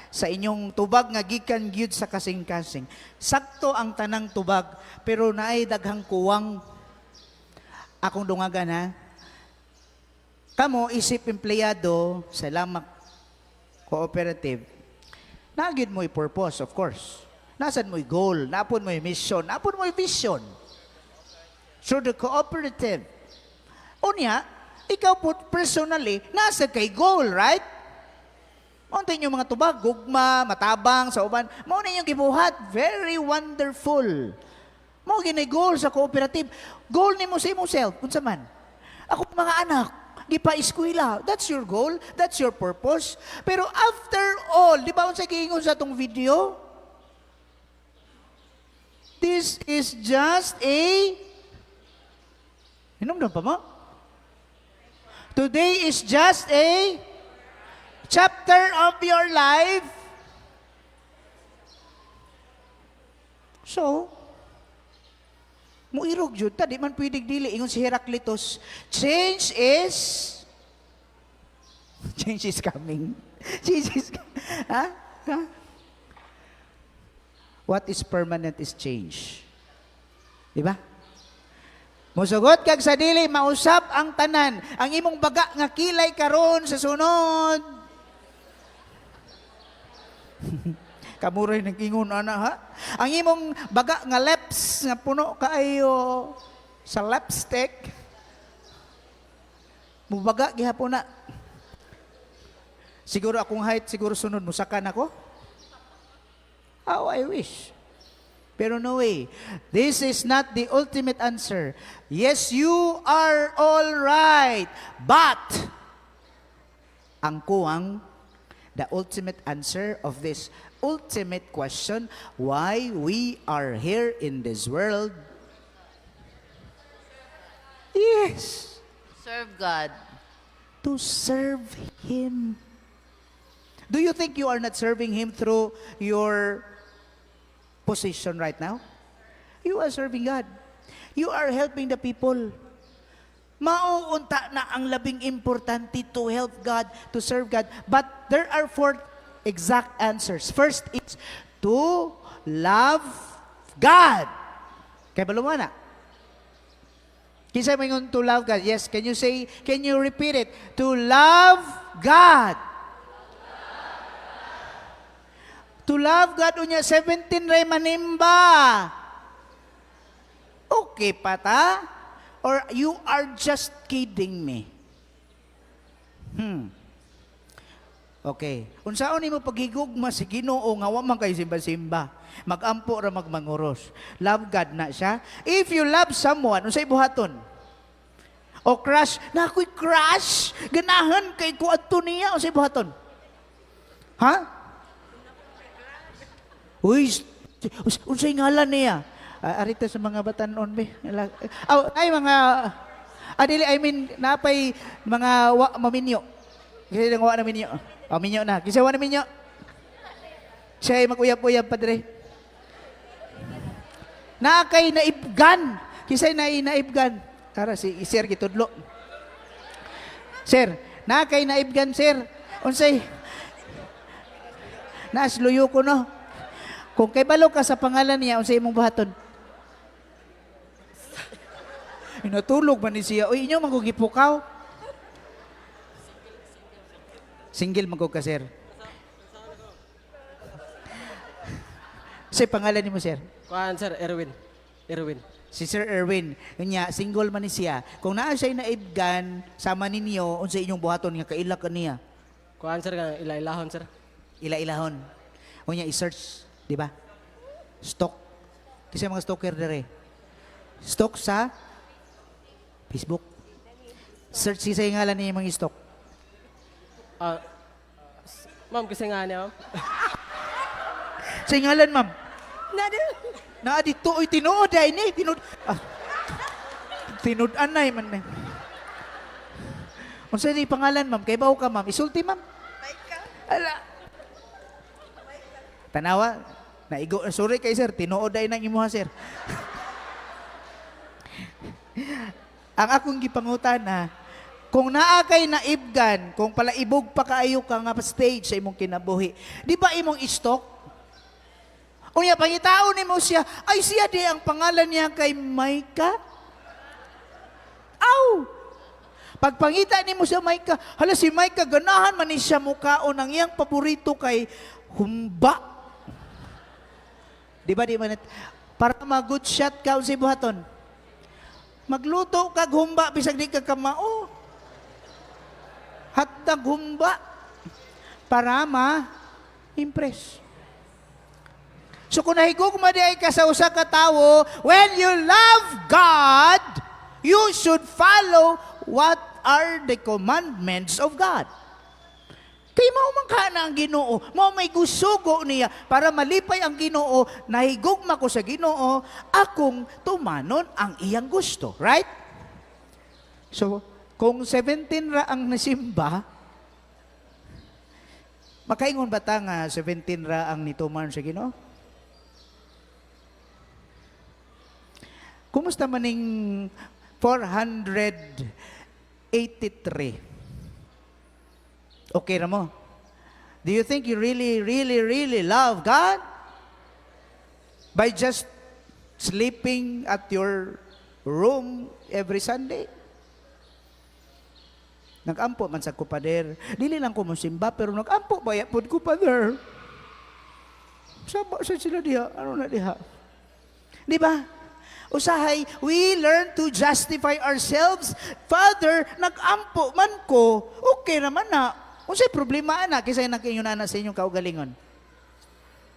sa inyong tubag nga gikan gyud sa kasing-kasing. Sakto ang tanang tubag, pero naay daghang kuwang. Akong dungagan ha. Kamo isip empleyado sa Lamak Cooperative. Naa gyud mo'y purpose, of course. Nasan mo'y goal, napon mo'y mission, napon mo'y vision. So the cooperative. Unya, ikaw po personally, nasa kay goal, right? Mao yung mga tubag, gugma, matabang, sa uban. Mao na inyong gibuhat. Very wonderful. Mao ginay goal sa cooperative. Goal nimo sa imong self, unsa man? Ako mga anak, gipa-eskwela. That's your goal, that's your purpose. Pero after all, di ba unsa giingon sa atong video? This is just a. Hinumdum pa mo? Today is just a chapter of your life. So, muirog jud ta, di man pwedeng dili. Ingon si Heraclitus, change is coming. Change is, ha? Ha? What is permanent is change. Di ba? Musugot kag sa dili, mausap ang tanan. Ang imong baga nga kilay karon sa sunod. Kamuray nag ingon ana ha. Ang imong baga nga lips nga puno kaayo sa lipstick. Mubaga gihapon na. Siguro akong height, siguro sunod musakan ako. How I wish. Pero no way. This is not the ultimate answer. Yes, you are all right. But, ang kuwang, the ultimate answer of this ultimate question, why we are here in this world? Yes. Serve God. To serve Him. Do you think you are not serving Him through your position right now? You are serving God. You are helping the people. Mauunta na ang labing importante to help God, to serve God. But there are four exact answers. First is to love God. Kay balo na. Kinsa may to love God? Yes, can you say, can you repeat it? To love God. To love God unya 17 ray manimba. Okay pa ta? Or you are just kidding me? Okay. Unsaon nimo paghigugma sa Ginoo nga wa man kay simba-simba? Magampo ra magmanguros. Love God na siya. If you love someone, unsay buhaton? O crush, na ako'y crush. Ganahan kay ko adto niya, unsay buhaton? Ha? Uy, unsay ngalan niya? Ah, arita sa mga batanon be. Oh, ay mga dili, I mean napay mga wa maminyo. Kasi nang wa na minyo. Oh, minyo na. Kasi wa na minyo. Siya ay mag-uyab-uyab padre. Na kay naibgan. Kisay na naibgan. Tara si sir gitudlo. Sir, na kay naibgan sir. Unsay Naas luyo ko no. Kung kay balo ka sa pangalan niya, unsay imong buhaton? Inatulog man ni siya. Uy, inyo man ko gipukaw. Single man ko ka, sir. Say pangalan nimo, sir? Kuan, sir, Erwin. Erwin. Si Sir Erwin. Unya, single man ni siya. Kung naa siya naibgan sama ninyo, unsa inyong buhaton nga kaila ka niya? Kuan, sir, nga ila-ilahon, sir. Ila-ilahon. Unya i-search, di ba? Stalk. Kasi mga stalker dire. Stalk sa Facebook. Search si sa ngalan niya mga stalk. Ah, ma'am, kasi nga niya, ma'am. Sa ngalan, ma'am. Nadi. Naa dito oy, tinuod ay ni, tinuod. Ah, tinud-anay man ni. Unsa ni pangalan, ma'am? Kay bawo ka, ma'am? Isulti, ma'am. Ala. Tanawa, naigo, sorry kay sir, tinuod ay nang imuha, sir. Ang akong gipangutana, kung naa kay naibgan, kung palaibog pa kaayo ka nga stage sa imong kinabuhi, di ba imong i-stalk? Unya, pangitaon nimo siya, ay siya di ang pangalan niya kay Micah? Aw! Pagpangita nimo siya Micah, hala si Micah ganahan man ni siya mukaon ang iyang paborito kay humba. Di ba di man para ma-good shot ka unsay buhaton? Magluto kag humba bisag di ka kamao. Hatdag humba para ma-impress. So kung nahigugma di ay ka sa usa ka tawo, when you love God, you should follow what are the commandments of God. Kay mao man ka na ang Ginoo, mao may gusugo niya para malipay ang Ginoo, nahigugma ko sa Ginoo, akong tumanon ang iyang gusto, right? So, kung 17 ra ang nasimba, makaingon ba ta nga 17 ra ang nituman sa Ginoo? Kumusta maning 483? Okay ra mo? Do you think you really, really, really love God? By just sleeping at your room every Sunday? Nagampo man sa ko, pader. Dili lang ko mosimba, pero nagampo ba pud ko, pader? Saba sa sila diha. Ano na diha? Di ba? Usahay, we learn to justify ourselves. Father, nagampo man ko, okay naman na. Unsay problema ana kaysa nang na sa inyong kaugalingon?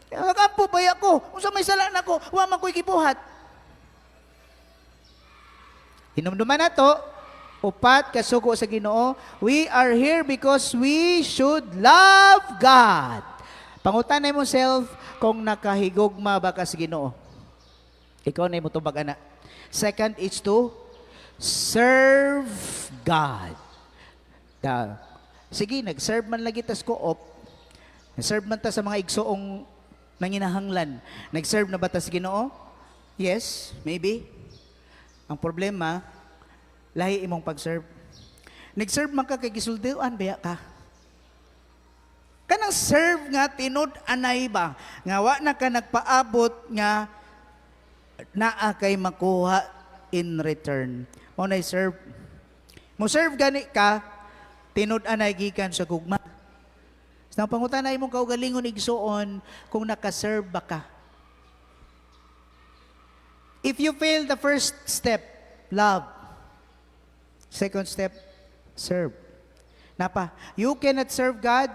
Nagampo ba ako? Unsa may sala nako? Wa man ko'y gibuhat. Hinumduman nato, upat kasugo sa Ginoo, we are here because we should love God. Pangutanay mo self kung nakahigugma ba ka sa Ginoo. Ikaw na mo tubag ana. Second is to serve God. Da. Sige, nag-serve man lagi tas co-op. Nag-serve man ta sa mga igsoong nanginahanglan. Nag-serve na ba ta sa Ginoo? Yes, maybe. Ang problema, lahi imong pag-serve. Nag-serve man ka kay gisuldian baya ka. Kanang serve nga tinud anay ba? Nga wa na ka nagpaabot nga naa kay makuha in return. Mo na serve. Mo serve gani ka, tinud anay gikan sa gugma. Sa pangutana imong kaugalingon igsuon kung naka-serve ba ka. If you fail the first step, love. Second step, serve. Napa, you cannot serve God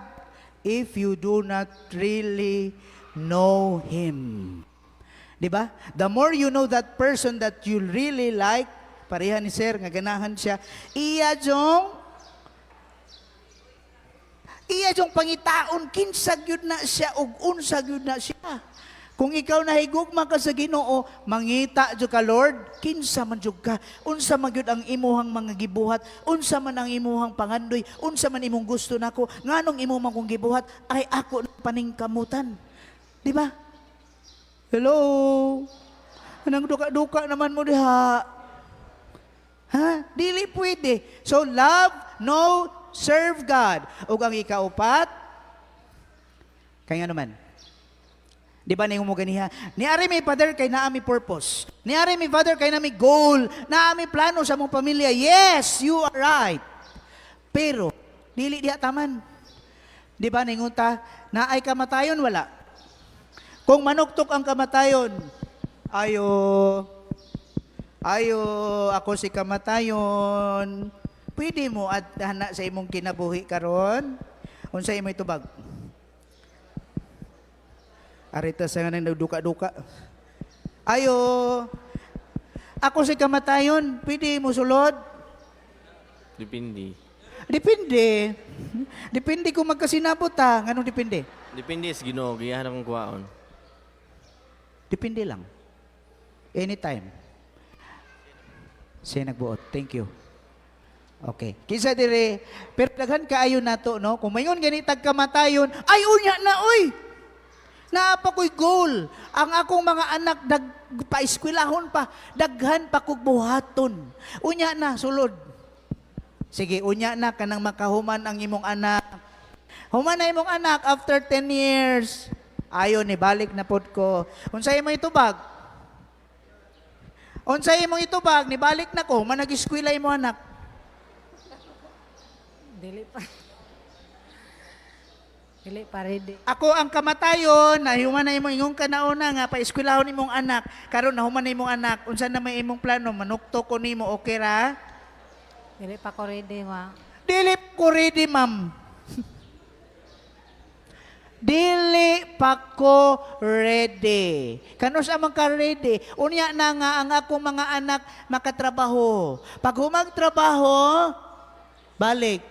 if you do not really know Him. Di ba? The more you know that person that you really like, pareha ni sir, nga ganahan siya, iya jong pangitaon, kinsa gyud na siya ug unsa gyud na siya. Kung ikaw nahigugma ka sa Ginoo, mangita jud ka, Lord, kinsa man jud ka, unsa man gyud ang imuhang mga gibuhat, unsa man ang imuhang pangandoy, unsa man imong gusto nako, nganong imo man kong gibuhat, ay ako na paningkamutan. Di ba? Hello? Anong duka-duka naman mo diha? Ha? Dili pwede. So love, know, serve God. Ug ang ikaupat, kaya naman, di ba ningo mo ganiha? Niari mi, Father, kay naa mi purpose. Niari mi, Father, kay naa mi goal. Naa mi plano sa mong pamilya. Yes, you are right. Pero, dili diha taman. Di ba ningon ta, naay kamatayon wala? Kung manuktok ang kamatayon, ayo, ayo, ako si kamatayon, pwede mo at hana sa imong kinabuhi karon? Unsa imo itubag? Arita sa nga nang nagduka-duka. Ayo, ako si kamatayon, pwede mo sulod? Depende. Depende. Depende kung magkasinabot ta. Nganong depende? Depende sa Ginoo, giyahan akong kuhaon. Depende lang. Anytime. Siya nagbuot. Thank you. Okay. Kinsa dire, pero daghan kaayo nato, no? Kung mayon gani tag kamatayon, ay unya na oy. Naa pa ko'y goal. Ang akong mga anak dag paeskwelahon pa, daghan pa kog buhaton. Unya na sulod. Sige, unya na kanang makahuman ang imong anak. Human na imong anak after 10 years. Ayo ni balik na pod ko. Unsay imo itubag? Unsay imong itubag? Ni balik na ko, human nag-eskwela imo anak. Dili pa. Dili pa ready. Ako ang kamatayon, na human na imong ingong kanauna nga paeskwelahon imong anak. Karon nahuman na imong anak, unsa na may imong plano? Manukto ko nimo, okay ra? Dili pa ko ready, ma. Dili ko ready, ma'am. Dili pa ko ready. Kanus-a man ka ready? Unya na nga ang akong mga anak makatrabaho. Pag humag trabaho, balik.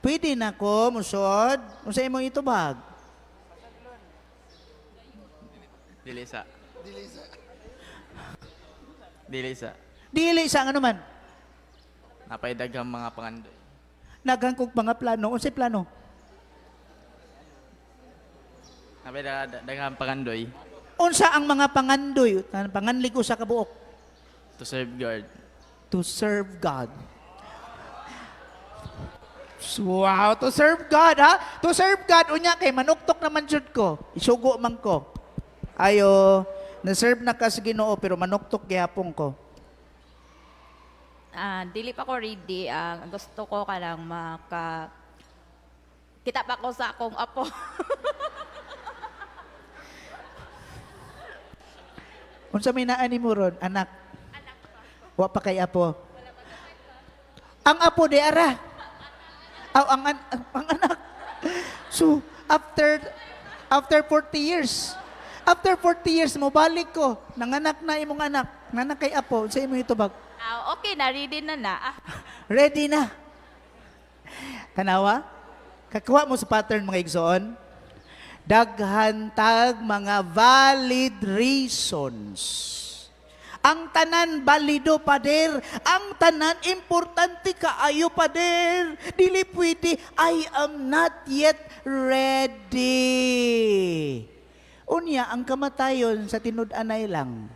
Pwede na ko, musod. Unsa imong itubag? Dili sa. Dili sa. Dili sa ano man. Napay daghang mga pangandoy. Daghan kog mga plano. Unsay plano? Napay daghang pangandoy. Unsa ang mga pangandoy? Panganlig usa ka buok. To serve God. To serve God. Wow, to serve God, ha? To serve God, unya kay manuktok naman jud ko. Isugo man ko. Ayo, na-serve na ka sa Ginoo pero manuktok gihapon ko. Ah, dili pa ko ready. Ang gusto ko kanang maka kita pa ko sa akong apo. Unsa may naa nimo ron, anak? Wa pa kay apo. Ang apo di ara. Aw, ang anak. So, after 40 years, after 40 years mo balik ko, nanganak na imong anak, nanak kay apo, sa imong itubag. Ah, okay na, ready na na. Ah, Ready na. Tanawa? Kakuha mo sa pattern, mga igsoon. Daghan tag mga valid reasons. Ang tanan balido, pader. Ang tanan importante kaayo, pader. Dili pwede, I am not yet ready. Unya, ang kamatayon sa tinud-anay lang.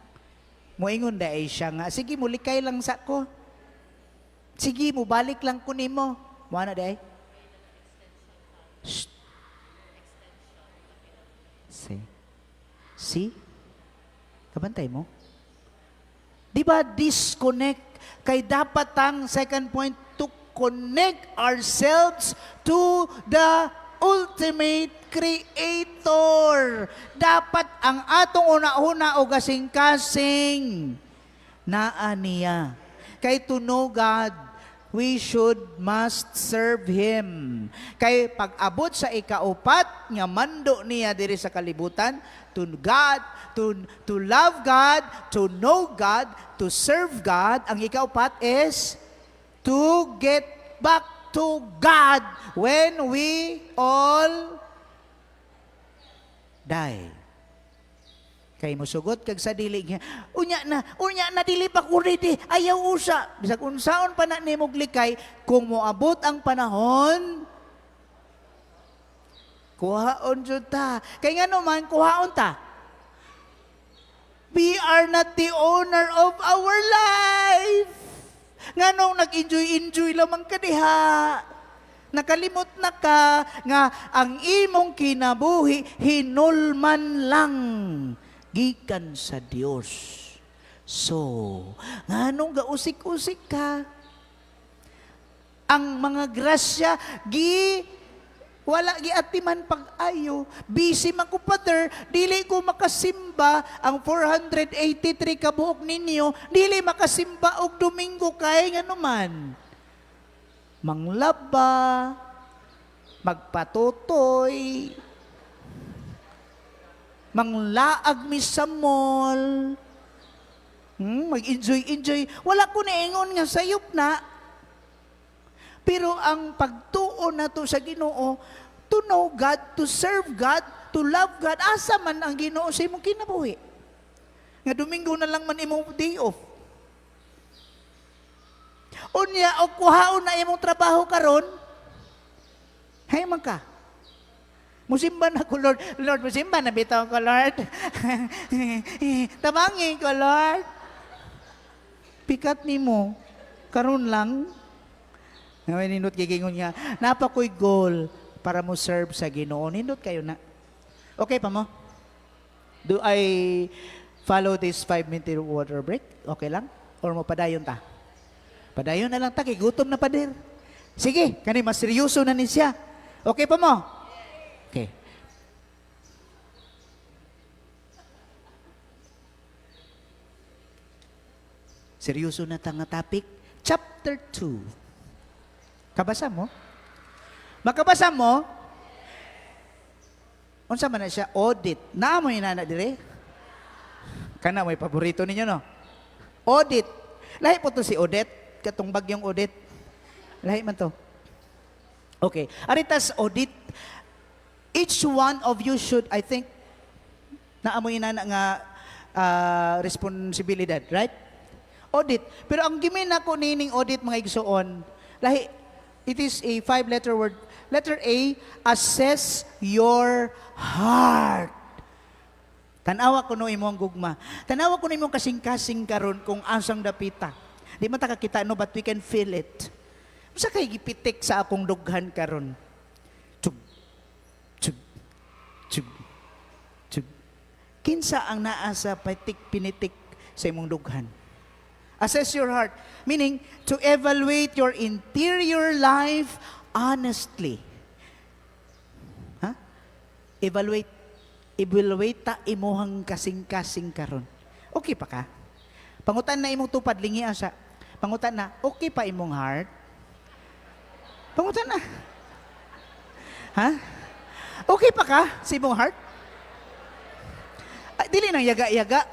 Moingon daay siya nga, sige, mulikay lang sa ko. Sige, mubalik lang ko nimo. Mo na day? Shh. See? See? Kabantay mo? Di ba disconnect? Kay dapat ang second point, to connect ourselves to the ultimate creator. Dapat ang atong una-una o kasing-kasing naa niya. Kay to know God, we should must serve Him. Kay pag-abot sa ikaupat nga mando niya diri sa kalibutan, to God, to love God, to know God, to serve God, ang ikaupat is to get back to God when we all die. Kay musugot kag sa dili niya. Unya na dili pa ko ready, ayaw usa. Bisag unsaon pa na nimo likay, kung moabot ang panahon, kuhaon jud ta. Kay ngano man kuhaon ta? We are not the owner of our life. Nganong nag-enjoy-enjoy lamang ka diha? Nakalimot na ka nga ang imong kinabuhi hinulman lang gikan sa Dios. So, nganong gausik-usik ka? Ang mga grasya gi Wala giatiman pag-ayo. Busy man ko, Father, dili ko makasimba ang 483 kabuok ninyo, dili makasimba og Domingo kay nganuman. Manglaba, magpatutoy, manglaag mi sa mall, mag-enjoy, enjoy. Wala ko naingon nga sayop na. Pero ang pagtuo nato sa Ginoo, to know God, to serve God, to love God, asa man ang Ginoo sa imong kinabuhi? Nga Domingo na lang man imong day off. Unya, o kuhaon na imong trabaho karon, hay man ka. Musimba na ko, Lord. Lord, musimba na bitaw ko, Lord. Tabangin ko, Lord. Pikat nimo karon lang. Nga nindot gigingon nga, napa ko'y goal para mo serve sa Ginoo. Nindot kayo na. Okay pa mo? Do I follow this 5-minute water break? Okay lang? Or mo padayon ta? Padayon na lang ta, kay gutom na pader. Sige, kani mas seryoso na ni siya. Okay pa mo? Okay. Seryoso na ta nga topic. Chapter 2. Kabasa mo? Makabasa mo? Unsa man na siya? Audit. Naa mo inana dire? Kana may paborito ninyo, no? Audit. Lahi po to si Odette. Katong bagyong Odette. Lahi man to. Okay. Aritas audit. Each one of you should, I think, naamoy inana nga responsibilidad, right? Audit. Pero ang gimin nako nining audit, mga igsuon, lahi, it is a five-letter word. Letter A, assess your heart. Tanawa kuno imong gugma. Tanawa kuno imong kasing-kasing karon kung asang dapita. Di man ta kakita, no, but we can feel it. Unsa kay gipitik sa akong dughan karon? Tug, tug, tug, tug. Kinsa ang naa sa patik pinitik sa imong dughan? Assess your heart, meaning to evaluate your interior life honestly. Ha? Evaluate. Evaluate ta imuhang kasing-kasing karon. Okay pa ka? Pangutan na imong tupad, lingi asa. Pangutan na, okay pa imong heart? Pangutan na. Ha? Okay pa ka sa imong heart? Ay, dili nang yaga-yaga.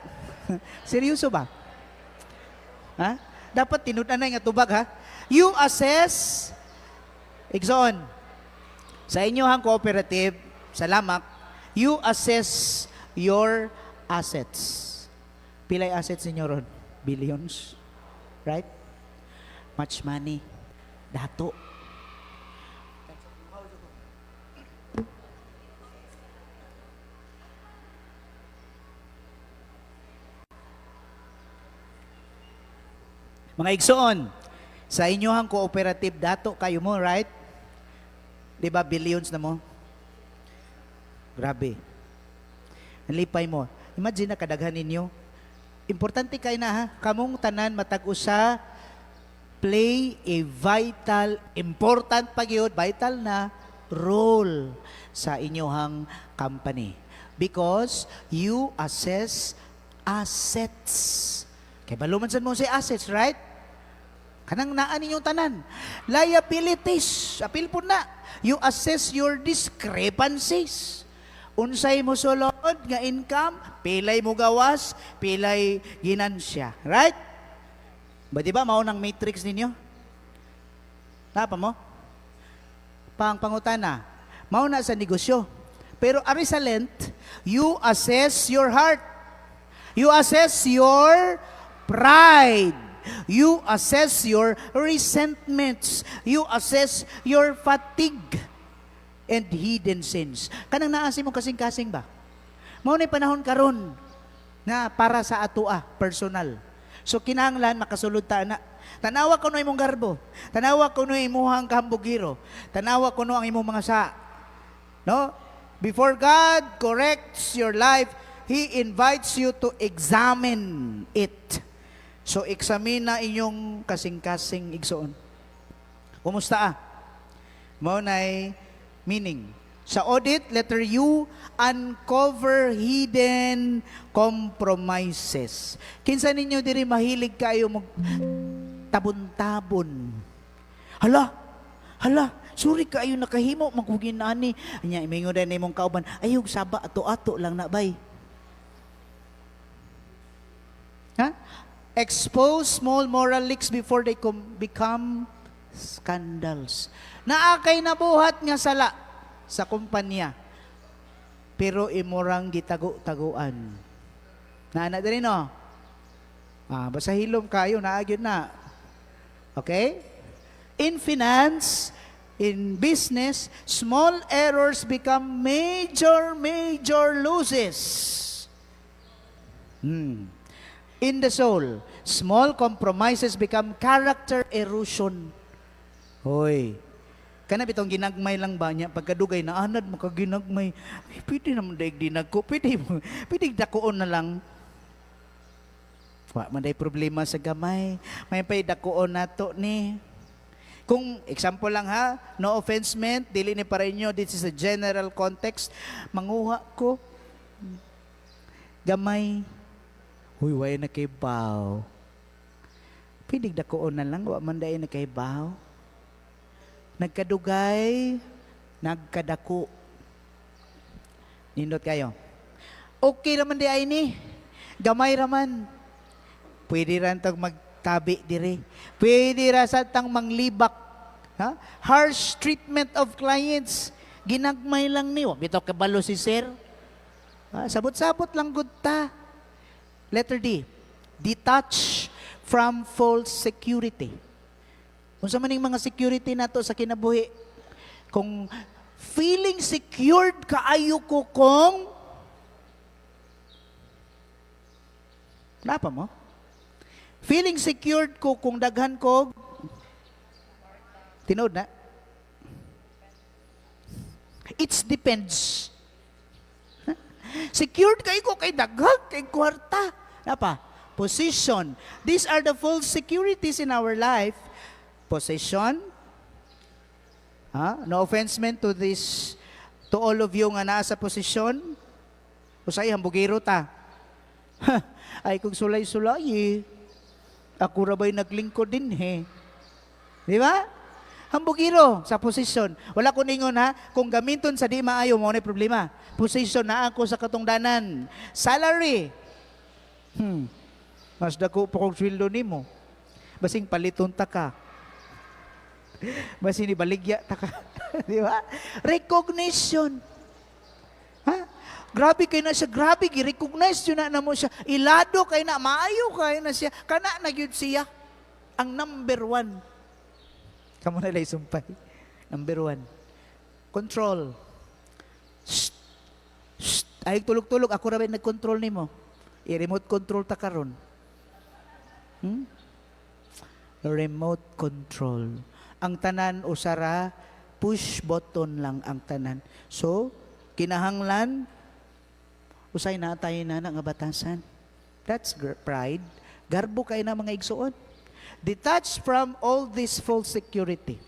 Seryoso ba? Ha? Dapat tinud-anay nga tubag, ha? You assess, igsoon, sa inyohang cooperative, salamat, you assess your assets. Pilay assets ninyo ron? Billions. Right? Much money. Dato. Mga igsoon, sa inyohang cooperative, dato kayo mo, right? Di ba, billions na mo? Grabe. Nalipay mo. Imagine na kadaghan ninyo. Importante kay na ha, kamong tanan matag usa play a vital, important pa gyud, vital na role sa inyohang company. Because you assess assets. Kay balo man sad mo say assets, right? Kanang naa ninyong tanan. Liabilities, apil po na. You assess your discrepancies. Unsay mo sulod nga income, pilay mo gawas, pilay ginansya. Right? Ba di ba mao nang matrix ninyo? Napa mo? Pang pangutana, mao na sa negosyo. Pero ari sa Lent, you assess your heart. You assess your pride. You assess your resentments. You assess your fatigue and hidden sins. Kanang naasi mo kasing-kasing ba? Mao ni panahon karon na para sa atoa, personal. So kinahanglan makasulod ta na. Tanawa kuno imong garbo. Tanawa kuno imuhang kahambugiro. Tanawa kuno ang imong mga sa. No? Before God corrects your life, He invites you to examine it. So examine na inyong kasing-kasing igsoon. Kumusta ah? Mao nay Meaning, sa audit, letter U, uncover hidden compromises. Kinsa ninyo diri mahilig kayo mag tabon-tabon? Hala, hala, sorry kaayo nakahimo magugin ani. Anya imingon din imong kauban, ayog saba ato-ato lang na bay. Ha? Expose small moral leaks before they become scandals. Naa kay nabuhat nga sala sa kumpanya, pero imurang gitago-taguan. Naa na diri, no? Ah, basta hilom kayo, naa gyud na. Okay? In finance, in business, small errors become major, major losses. In the soul, small compromises become character erosion. Hoy, kana bitong ginagmay lang ba niya, pagkadugay na anad makaginagmay, ay, pwede naman daig dinagko, pwede, pwede dakuon na lang. Wa man day problema sa gamay. May pay dakuon nato ni. Kung example lang ha, no offense meant, dili ni para inyo, this is a general context. Manguha ko gamay. Huy, way na kay baw. Pwede dakuon na lang, wa man day na kay baw. Nagkadugay, nagkadako. Nindot kayo. Okay raman di ay ni. Gamay raman. Pwede ran tag magtabi dire. Pwede ra sa tang manglibak. Ha? Harsh treatment of clients. Ginagmay lang ni. Wa bitaw kabalo si sir. Ha? Sabot-sabot lang gud ta. Letter D. Detach from false security. Unsa man ning mga security nato sa kinabuhi? Kung feeling secured kaayo ko kung napa mo? Feeling secured ko kung daghan ko tinuod na. It depends. Secured kay ko kay daghan kay kwarta. Napa? Position. These are the false securities in our life. Position. Ha? No offense meant to this, to all of you nga naa sa posisyon. Usay hambugiro ta. Ay kung sulay-sulay eh. Ako ra ba'y naglingkod din he. Di ba? Hambugiro sa posisyon. Wala ko ningon ha, kung gamiton sa di maayo mo na problema. Position na ako sa katungdanan. Salary. Mas dako pa kong sweldo nimo. Basing paliton ta ka. Basin ibaligya ta ka. Di ba? Recognition. Ha? Grabe kay na siya, grabe gi-recognize yun na namo siya. Ilado kay na, maayo kay na siya. Kana na gyud siya. Ang number one. Kamo na lay sumpay. Number one. Control. Shh. Shh. Ay tulog-tulog, ako ra ba nag-control nimo? I-remote control ta karon. Remote control. Ang tanan usara, push button lang ang tanan. So, kinahanglan usay na tayo na nga batasan. That's pride. Garbo kay na mga igsuon. Detach from all this false security.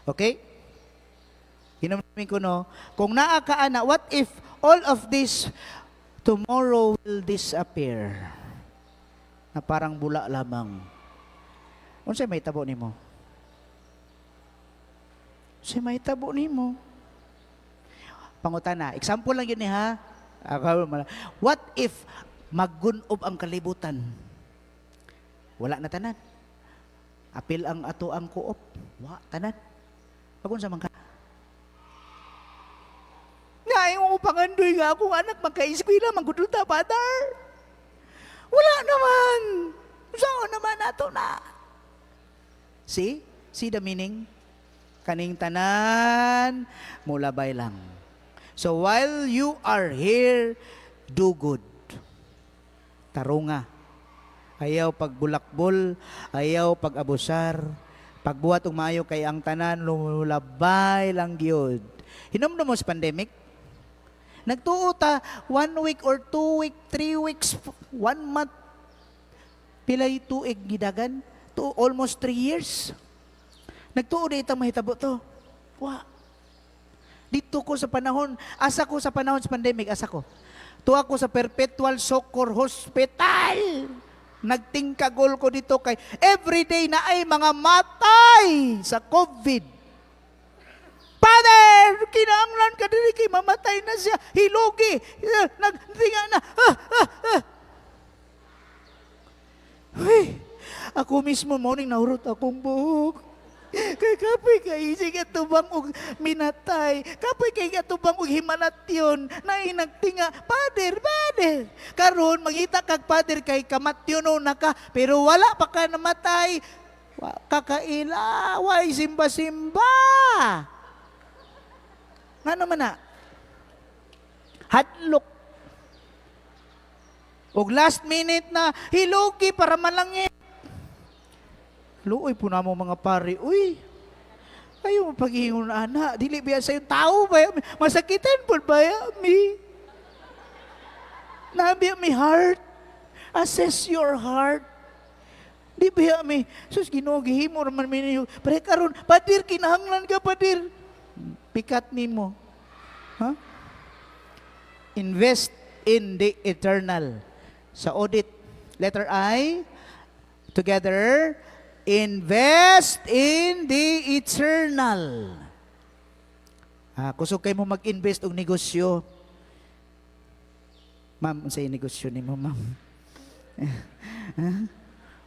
Okay? Hinumdumin ko no, kung naa ka ana, what if all of this tomorrow will disappear? Na parang bula lamang. Unsay may tabo nimo? Unsay may tabo nimo? Pangutana, example lang yun ni ha. What if maggunob ang kalibutan? Wala na tanan. Apil ang ato ang co-op. Wa tanan. Pagun sa man ka. Nga yung pangandoy nga akong anak magka-eskwela magudulta, Father. Wala naman. Saan naman ato na? See? See the meaning? Kaning tanan, mulabay lang. So while you are here, do good. Tarunga. Ayaw pagbulakbol, ayaw pag-abusar. Pagbuhat og maayo kay ang tanan lumulabay lang gyud. Hinumdum mo sa pandemic? Nagtuo ta 1 week or 2 week, 3 weeks, 1 month. Pilay tuig gidagan? To almost 3 years. Nagtuo di itang mahitabo to. Wa. Dito ko sa panahon, asa ko sa panahon sa pandemic, asa ko. Tuwa ko sa Perpetual Succour Hospital. Nagtingkagol ko dito kay everyday na ay mga matay sa COVID. Father, kinahanglan ka diri kay mamatay na siya. Hilugi. Nagtinga na. Ah, ah, ah. Uy, ako mismo morning nahurot akong buhok. Kay kapoy kay isig atubang og minatay. Kapoy kay atubang og himanatyon. Naay nagtinga, Father, Father. Karon mangita kag Father kay kamatyon na ka, pero wala pa ka namatay. Wa kakaila, way simba-simba. Ngano man na? Hadlok. Og last minute na hilugi para malangit. Luoy po na mo mga pare. Uy, ayaw mo pag-iingon ana. Dili biya sa tao ba? Masakitan po ba mi? Nabiya mi heart. Assess your heart. Di ba mi? Sus, Ginoo gihimo raman mi ninyo. Pare karon, padir kinahanglan ka padir. Pikat nimo. Ha? Invest in the eternal. Sa audit, letter I, together, invest in the eternal. Ah, kusog kay mo mag-invest og negosyo. Ma'am, unsay negosyo nimo, ma'am?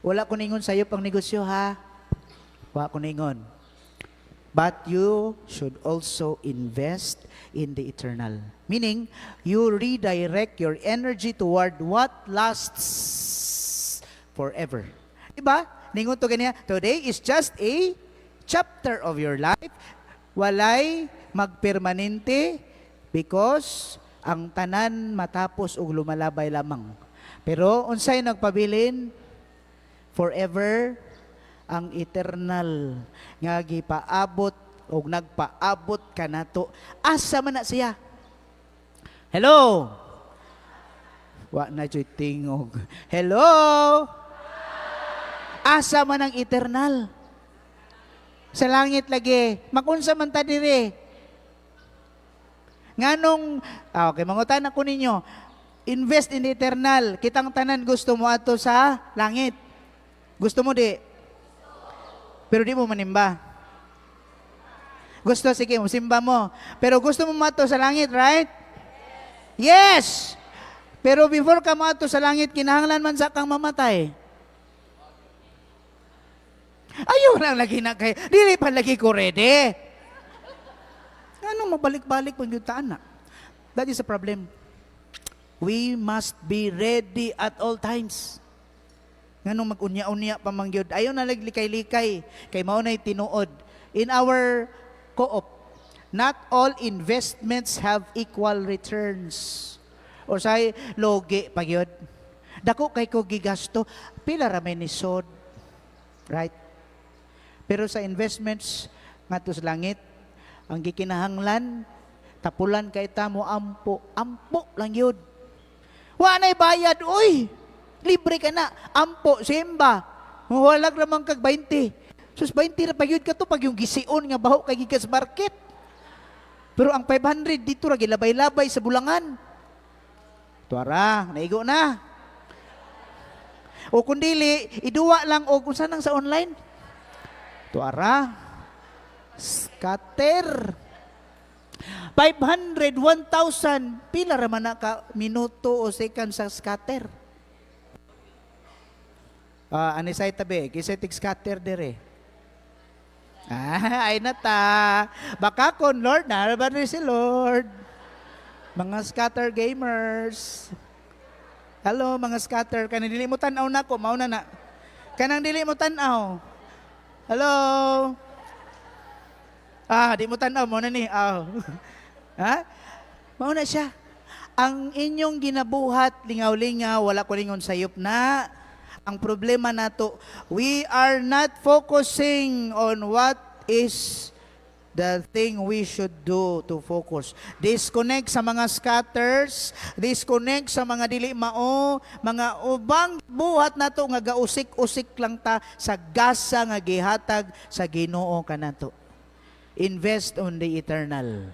Wala ko ningon sayo pang negosyo ha. Wa ko ningon. But you should also invest in the eternal. Meaning, you redirect your energy toward what lasts forever. Diba? Ningon to ganiya, today is just a chapter of your life. Walay magpermanente because ang tanan matapos og lumalabay lamang. Pero unsay nagpabilin? Forever ang eternal nga gipaabot og nagpaabot kanato. Asa man na siya? Hello? Wa na jud tingog. Hello? Asa man ang eternal? Sa langit lagi. Makunsa man ta diri? Nganong okay, mangutan ako ninyo. Invest in the eternal. Kitang tanan gusto mo ato sa langit. Gusto mo di? Pero di mo manimba. Gusto, sige, simba mo. Pero gusto mo mato sa langit, right? Yes! Pero before ka mato sa langit, kinahanglan man sa kang mamatay. Ayaw lang lagi na kay. Dili pa lagi ko ready. Ano mabalik-balik pag yung na? That is a problem. We must be ready at all times. Nganong mag-unya-unya pa man gyud. Ayaw na likay-likay kay mao nay tinuod. In our co-op, not all investments have equal returns. O say logi pa gyud. Dako kay ko gigasto, pila ra may nisod. Right? Pero sa investments ngadto sa langit, ang gikinahanglan tapulan kay ta mo ampo, ampo lang yun. Wa nay bayad, uy. Libre ka na. Ampo, simba. Walag ramang kag 20. Sus, 20 ra pa yun ka to pag yung gision nga baho kay gikas market. Pero ang 500 dito ra gilabay-labay sa bulangan. Tuara, naigo na. O kung dili, iduwa lang o kung saan sa online. Tuara, scatter. 500, 1,000, pila ra man na ka minuto o second sa scatter. Ah, ani say tabi, kisay tig scatter dire. Ah, ay na ta. Baka kon Lord, na ba si Lord? Mga scatter gamers. Hello mga scatter, kanang dili mo tan-aw nako, mao na na. Kanang dili mo tan-aw. Hello. Ah, di mo tan-aw mo na ni. Ah. Ha? Mao na siya. Ang inyong ginabuhat, lingaw-lingaw, wala ko lingon sayop na. Ang problema nato, we are not focusing on what is the thing we should do to focus. Disconnect sa mga scatters, disconnect sa mga dili mao, mga ubang buhat nato nga gausik-usik lang ta sa gasa nga gihatag sa Ginoo kanato. Invest on the eternal.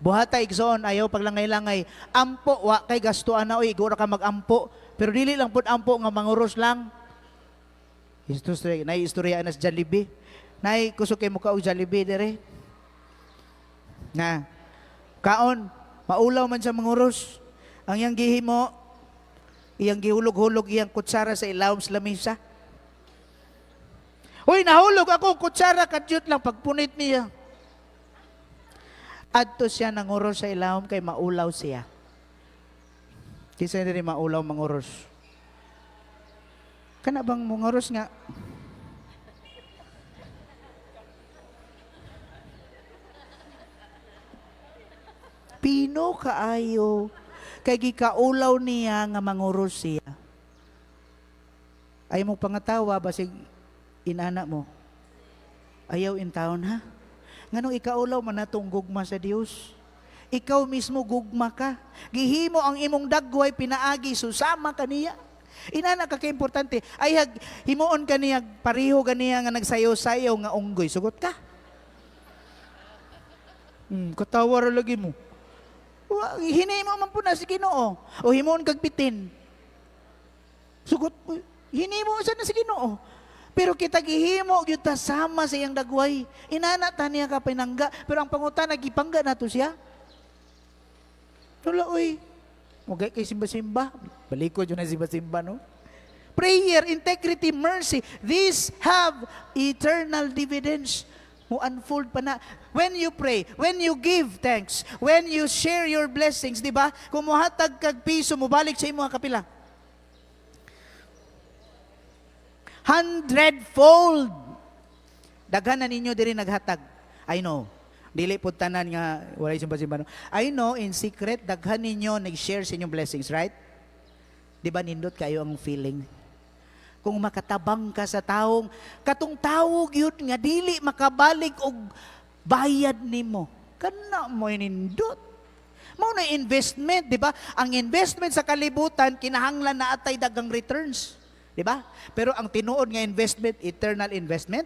Buhata, igsoon, ayaw paglangay-langay. Ampo wa kay gastuan na oy, igura ka magampo. Pero dili lang pud ampo nga manguros lang. Istorya, nay istorya na sa Jollibee. Nay kusog kay muka og Jollibee dire. Na kaon, maulaw man sa manguros. Ang iyang gihimo, iyang gihulog-hulog iyang kutsara sa ilawom sa lamisa. Uy, nahulog ako kutsara, kadyot lang pagpunit niya. Adto siya nanguros sa ilawom kay maulaw siya. Kinsa diri maulaw manguros? Kana bang manguros nga Pino kaayo kay gikaulaw niya nga manguros siya. Ay mo pangatawa basig inana mo. Ayaw in town ha. Nganong ikaulaw man natong gugma sa Dios? Ikaw mismo gugma ka. Gihimo ang imong dagway pinaagi susama kaniya. Inana ka kaimportante. Ay hag himuon kaniya pareho kaniya nga nagsayaw-sayaw nga unggoy. Sugot ka. Katawa ra lagi mo. Wa, hinimo man po na si Ginoo. O himuon kag bitin. Sugot, hinimo sa na si Ginoo. Pero kita gihimo gyud ta sama sa iyang dagway. Inana ta niya ka pinangga, pero ang pangutana gipangga nato siya. Wala oy. Mugay kay simba-simba. Balikod yun na simba-simba, no? Prayer, integrity, mercy, these have eternal dividends. Mo unfold pa na. When you pray, when you give thanks, when you share your blessings, di ba? Kung muhatag kag piso, mubalik sa imong kapila. Hundredfold. Daghan na ninyo diri naghatag. I know. Dili pud tanan nga walay simba-simba, no? I know in secret daghan ninyo nag-share sa inyong blessings, right? Di ba nindot kayo ang feeling? Kung makatabang ka sa taong katong tawo gyud nga dili makabalik og bayad nimo, kana mo nindot. Mao na investment, di ba? Ang investment sa kalibutan kinahanglan na atay dagang returns, di ba? Pero ang tinuod nga investment, eternal investment,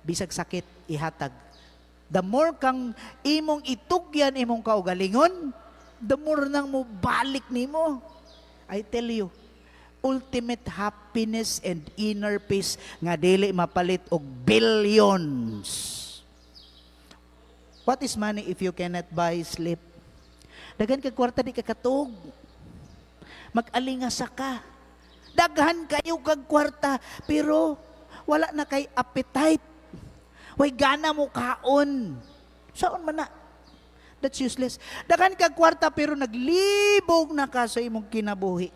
bisag sakit ihatag. The more kang imong itugyan imong kaugalingon, the more nang mobalik nimo. I tell you, ultimate happiness and inner peace nga dili mapalit og billions. What is money if you cannot buy sleep? Daghan kag kwarta di ka katug. Mag-alingasa ka. Daghan kayo kag kwarta pero wala na kay appetite. Way gana mo kaon. Saon man na? That's useless. Daghan kag kwarta pero naglibog na ka sa imong kinabuhi.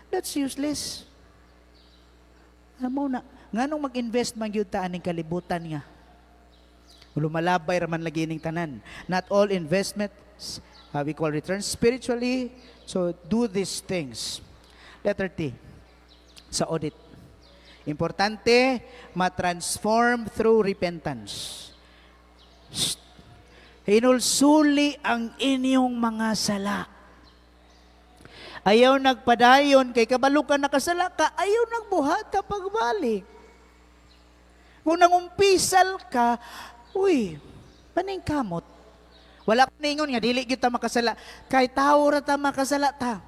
That's useless. Alam mo na, nganong mag-invest man gyud ta aning kalibutan nga? Lumalabay ra man lagi ning tanan. Not all investments have equal returns spiritually, so do these things. Letter T, sa audit. Importante, ma-transform through repentance. Shh. Hinulsuli ang inyong mga sala. Ayaw nagpadayon kay kabalo ka nakasala ka, ayaw nagbuhat ka pagbalik. Kung nangumpisal ka, uy, paningkamot. Wala ko ningon nga dili gyud ta makasala. Kay tawo ra ta makasala ta.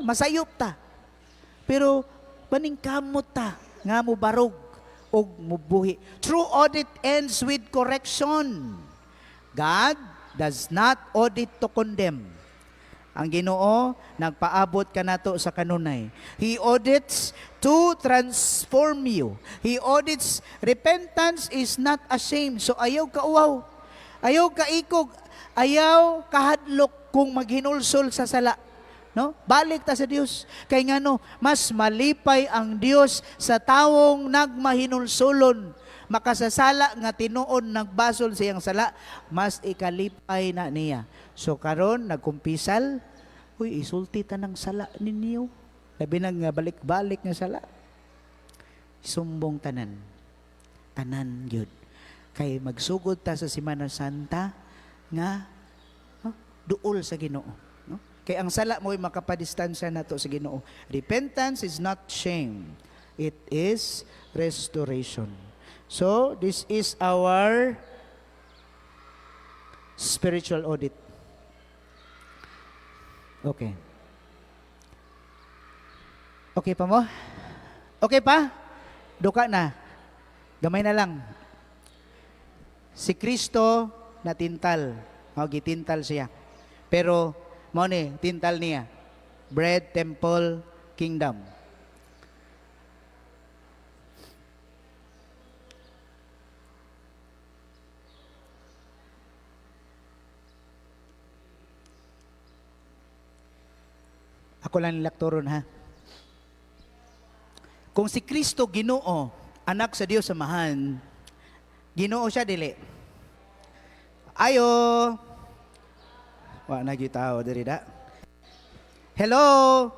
Masayop ta. Pero paningkamot ta nga mobarog og mubuhi. True audit ends with correction. God does not audit to condemn. Ang Ginoo nagpaabot kanato sa kanunay. He audits to transform you. He audits, repentance is not a shame. So ayaw kauwaw, ayaw kaikog, ayaw kahadlok kung maghinulsol sa sala. No? Balik ta sa Dios. Kay ngano, mas malipay ang Dios sa tawong nagmahinulsulon. Makasasala nga tinuod nagbasol sa iyang sala, mas ikalipay na niya. So karon nagkumpisal, uy, isulti ta ng sala ninyo. Labi na nga balik-balik nga sala. Sumbong tanan. Tanan gyud. Kay magsugod ta sa Semana Santa nga no, duol sa Ginoo. No? Kay ang sala mo'y makapadistansya nato sa Ginoo. Repentance is not shame. It is restoration. So, this is our Spiritual audit. Okay. Okay pa mo? Okay pa? Duka na. Gamay na lang. Si Kristo natintal. O, gitintal siya. Pero, mao ni, tintal niya. Bread, temple, kingdom. Ako lang nilaktoron ha. Kung si Kristo Ginoo, anak sa Dios Amahan, Ginoo siya dili. Ayo. Wa na gyud diri da. Hello.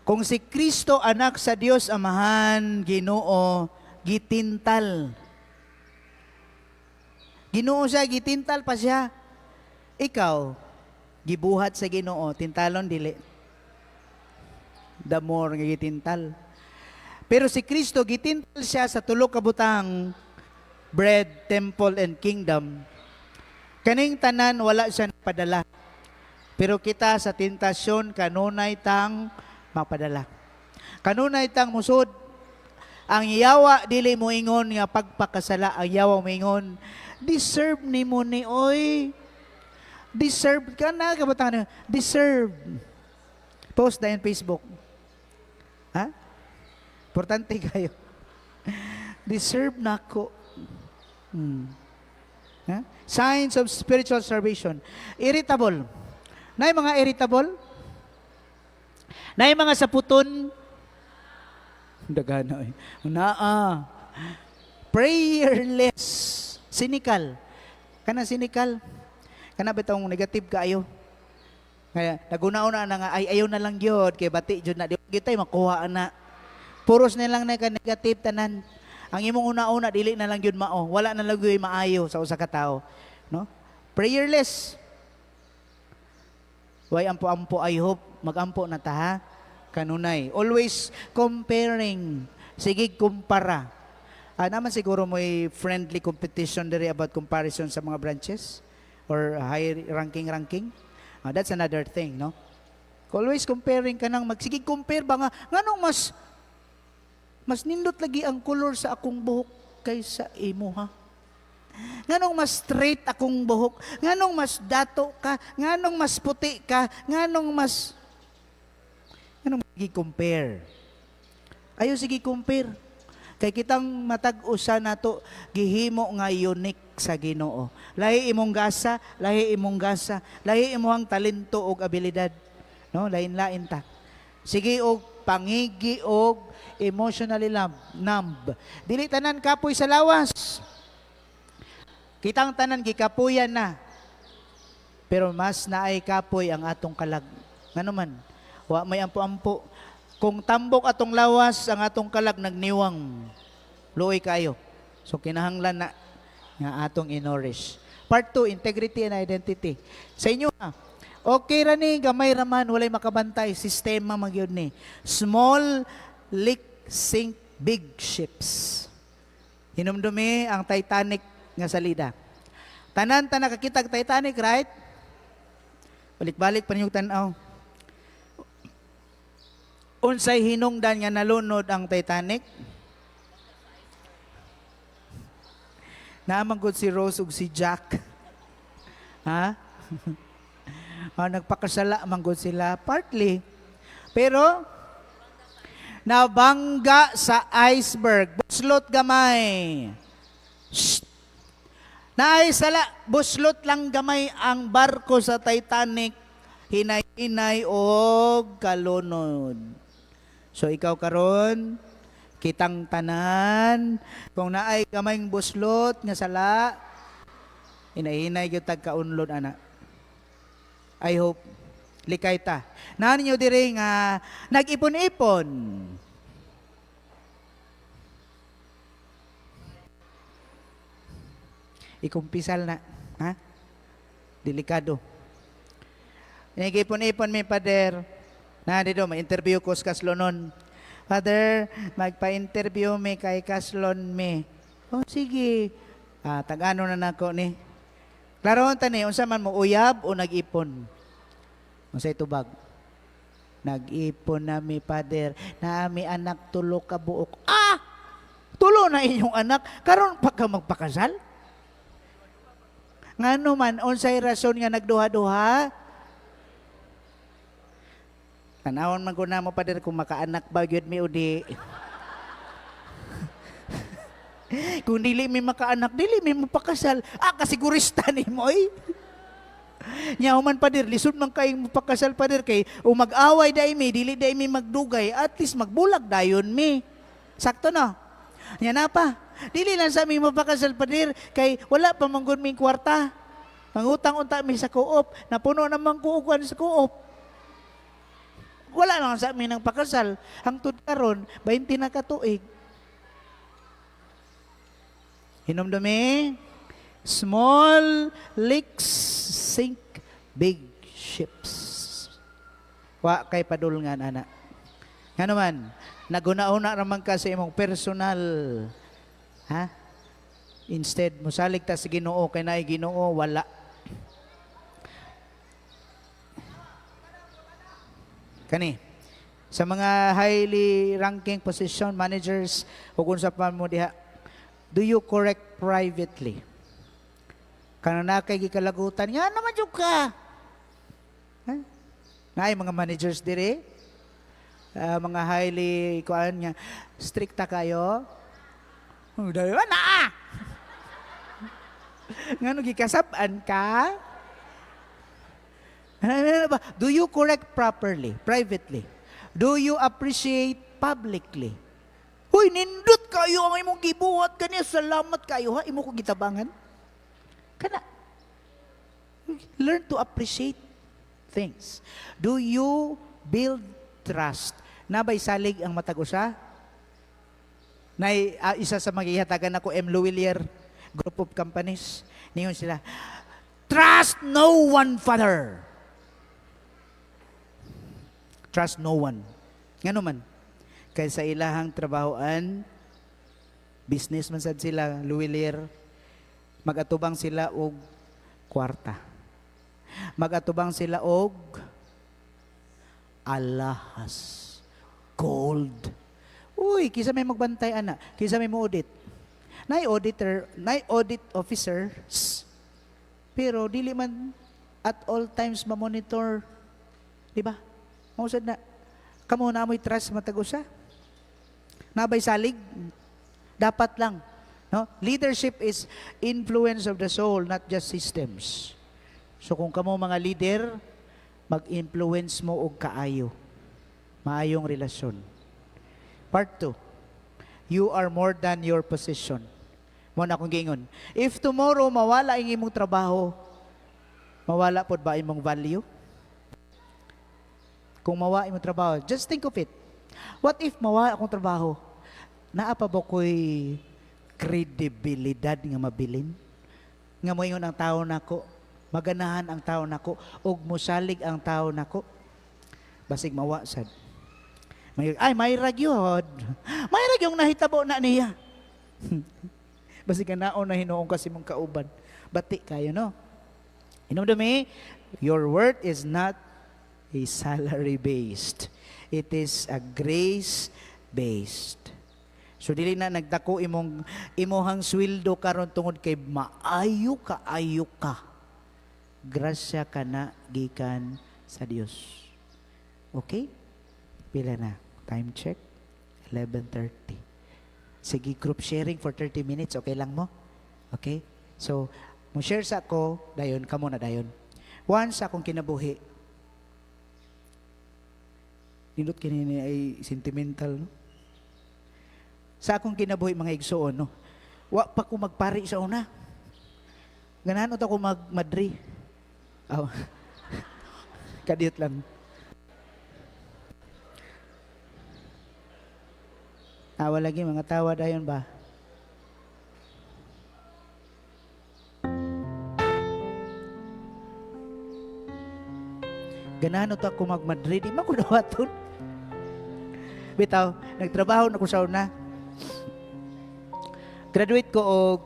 Kung si Kristo anak sa Dios Amahan, Ginoo, gitintal. Ginoo siya, gitintal pa siya. Ikaw, gibuhat sa Ginoo, tintalon dili. The more nga gitintal. Pero si Kristo gitintal siya sa tulo ka butang, bread, temple, and kingdom. Kaning tanan wala siya napadala. Pero kita sa tentasyon kanunay tang mapadala. Kanunay tang musod. Ang yawa dili moingon nga pagpakasala, ang yawa moingon deserve nimo ni oy. Deserve ka na kabataan. Deserve. Post na Facebook. Ha? Importante kayo. Deserve na ko. Ha? Signs of spiritual salvation. Irritable. Nay mga irritable? Nay mga saputon? Dagana eh. Naa. Prayerless. Cynical. Kana cynical. Kana bitong negative kaayo. Kaya naguna-una na nga ay ayaw na lang gyud kay bati jud na di gyud tay makuha ana. Puros na lang na ka negative tanan. Ang imong una-una dili na lang gyud mao. Wala na lang gyud maayo sa usa ka tawo, no? Prayerless. Way ampo-ampo, I hope magampo na ta ha. Kanunay. Always comparing. Sige kumpara. Naman siguro mo'y friendly competition diri about comparison sa mga branches or high ranking. That's another thing, no? Always comparing ka nang magsige compare ba nga nganong mas nindot lagi ang color sa akong buhok kaysa imo ha? Nganong mas straight akong buhok? Nganong mas dato ka? Nganong mas puti ka? Nganong mas nganong sige compare? Ayo sige compare. Kay kitang matag usa nato gihimo nga unique sa Ginoo. Lahi imong gasa, lahi imong gasa, lahi imong talento ug abilidad. No, lain-lain ta. Sige og pangigi og emotionally numb. Dili tanan kapoy sa lawas. Kitang tanan gikapuyan na. Pero mas naay kapoy ang atong kalag. Ngano man, wa may ampo-ampo. Kung tambok atong lawas, ang atong kalag nagniwang. Luoy kayo. So kinahanglan na nga atong i-nourish. Part 2, integrity and identity. Sa inyo ha, okay ra ni, gamay ra man, walay makabantay, sistema magyud ni. Small leak sink big ships. Hinumdumi ang Titanic nga salida. Tanan ta nakakita og Titanic, right? Balik-balik pa ninyong tan-aw. Unsay hinungdan nga nalunod ang Titanic? Naman gud si Rose ug si Jack. Ha? Nagpakasala man gud sila partly. Pero nabangga sa iceberg. Buslot gamay. Shh. Naay sala, buslot lang gamay ang barko sa Titanic, hinay-hinay og kalunod. So ikaw karon, kitang tanan, kung naay gamayng buslot nga sala, hinay-hinay gyud tag kaunlod ana. I hope likay ta. Naa ninyo diri nga nag-ipon-ipon. Ikumpisal na, ha? Delikado. Nag-ipon-ipon mi, Pader. Na dito, may interview ko sa Kaslonon. Father, magpa-interview mi kay Kaslon mi. Oh, sige. Tag-ano na nako ni. Klaro tani, unsa man mo, uyab o nag-ipon? Unsay tubag? Nag-ipon nami, Father, naami anak tulo ka buok. Ah! Tulo na inyong anak, karon pa ka magpakasal? Ngano man, unsay rason nga nagduha-duha? Tanawon man ko na mo, Father, kung makaanak ba gyud mi o di. Kung dili mi makaanak, dili mi mapakasal. Ah, kasigurista ni mo, oy. Nya human, Pader, lisod man kayong mapakasal, Pader, kay o mag-away dai mi, dili dai mi magdugay, at least magbulag dayon mi. Sakto no? Nya na pa. Dili lang sa mi mapakasal, Pader, kay wala pa man gud ming kwarta. Mangutang unta mi sa co-op, napuno naman ko og sa co-op. Wala lang sa amin ang pakasal. Hangtod karon, 20 na katuig. Hinumdumi, small leaks sink big ships. Wa kay padulngan ana. Ngano man, naguna-una raman ka sa imong personal, ha? Instead, musalig ta sa Ginoo kay naay Ginoo wala. Kani sa mga highly ranking position managers ug unsa pa mo diha, do you correct privately? Kanang na kay gikalagutan nga naman jud ka. Ha? Naay mga managers dire, mga highly kuan nga strikta kayo. Oh, dahil naa. Ngano gikasab-an ka? Ano ba? Do you correct properly, privately? Do you appreciate publicly? Huy, nindot kayo ang imong gibuhat kaniya. Salamat kayo ha, imo ko gitabangan. Kana. Learn to appreciate things. Do you build trust? Nabay salig ang matag usa? Nay isa sa mga gihatagan ako M. Lhuillier Group of Companies. Niyon sila, "Trust no one, Father." Trust no one. Ngano man? Kay sa ilahang trabahoan, business man sad sila, Lhuillier, magatubang sila og kwarta. Magatubang sila og alahas. Gold. Uy, kisa may magbantay ana, kisa may mo-audit. Nay auditor, nay audit officers, pero dili man at all times ma-monitor. Di ba? Mao sad na kamo na amoy trust matag usa. Nabay salig? Dapat lang. No? Leadership is influence of the soul, not just systems. So kung kamo mga leader, mag-influence mo og kaayo. Maayong relasyon. Part 2. You are more than your position. Mo na akong giingon. If tomorrow mawala ang imong trabaho, mawala pod ba imong value? Kung mawa imong trabaho, just think of it. What if mawa akong trabaho? Naa pa ba ko'y kredibilidad nga mabilin? Nga moingon ang tao nako, maganahan ang tao nako, ug mosalig ang tao nako. Basig mawa sad. May, ay, may ragyod. May ragyong nahitabo na niya. Basig ka naon na hinuong kasi mong kauban. Bati kayo, no? Hinumdumi, your worth is not a salary-based. It is a grace-based. So dili na nagdako imong imuhang sweldo karon tungod kay maayo ka ayo ka. Grasya ka na gikan sa Dios. Okay? Pila na? Time check. 11:30. Sige, group sharing for 30 minutes. Okay lang mo? Okay? So, mo share sa ako, dayon, kamo na dayon. Once akong kinabuhi, nindot kini ni ay sentimental, no? Sa akong kinabuhi, mga igsuon, no? Wa pa ko magpari sa una. Ganahan ako magmadri. Oh. Kadiyot lang. Tawa lagi, mga tawa dayon ba? Ganahan to ako magmadri, di man ko dawaton. Bitaw, nagtrabaho na ko sa una. Graduate ko og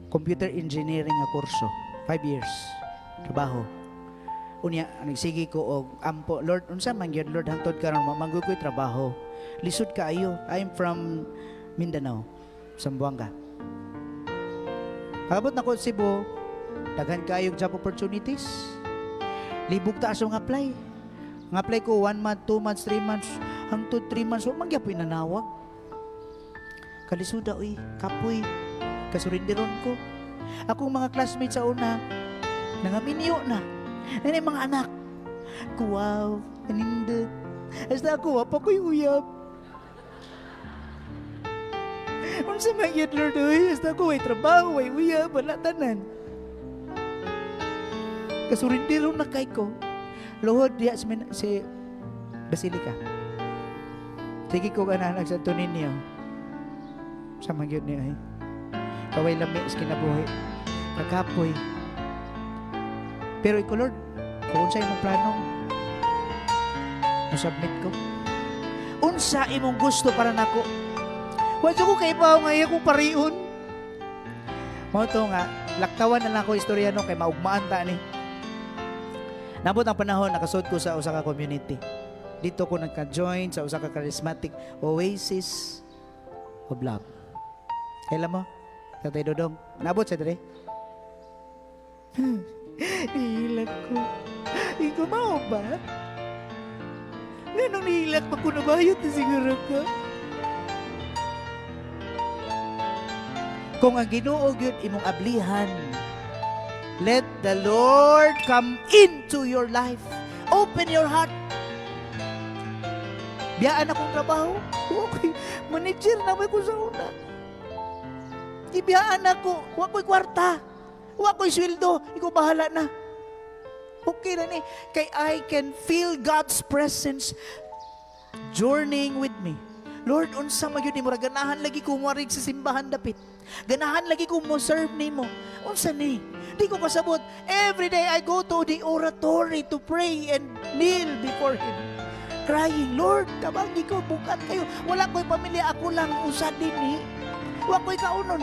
computer engineering nga kurso. 5 years. Trabaho. Unya, nagsige ko og ampo, "Lord, unsa man gyud, Lord, hangtod karon wa man gyud ko'y trabaho. Lisod kaayo." I'm from Mindanao, Zamboanga. Pag-abot nako sa Cebu, daghan kaayong job opportunities. Libog taas ang apply. Ang apply ko, 1 month, 2 months, 3 months, hangtod 3 months, wa man gyapoy nanawag. Kalisuda, uy, kapoy, kasurinderon ko. Akong mga classmates sa una, nangaminyo na. Nanay mga anak. Ko, wow, kanindot. Hasta ako, wa pa ko'y uyab. Unsa man gyud, Lord, uy, hasta ako way trabaho, way uyab, wala tanan. Kasurindero na kay ko. Luhod diya si Basilica. Sige ko anak sa Santo Niño. Sa man gyud niya ay. Kaway lami sa kinabuhi. Kakapoy. Pero iko, "Lord, kung unsa imong plano, submit ko. Unsa imong gusto para nako?" Wa ko kay nga iya kong parion. Mao to nga, laktawan na lang ako istorya no kay maugmaan ta ni. Nabot ang panahon nakasud ko sa usa ka community. Dito ko nagka-join sa usa ka charismatic Oasis of Love. Kailan mo? Tatay Dodong, nabot sa dire? Nihilak ko. Ikaw mao ba? Nganong nihilak pa ko, nabayot na siguro ko? Kung ang Ginoo gyud imong ablihan, let the Lord come into your life. Open your heart. Biyaan akong trabaho. Okay, manager na ko sa una. Ibiyaan ako. Wa ko'y kwarta. Wa ko'y sweldo. Ikaw bahala na. Okay na ni. Kay I can feel God's presence journeying with me. Lord, unsa man gyud nimo, ganahan lagi ko muarig sa simbahan dapit. Ganahan lagi ko mo serve nimo. Unsa ni? Di ko kasabot. Every day I go to the oratory to pray and kneel before Him. Crying, "Lord, tabangi ko, bukat kayo. Wala ko'y pamilya, ako lang usa dinhi. Wa ko'y kaunon."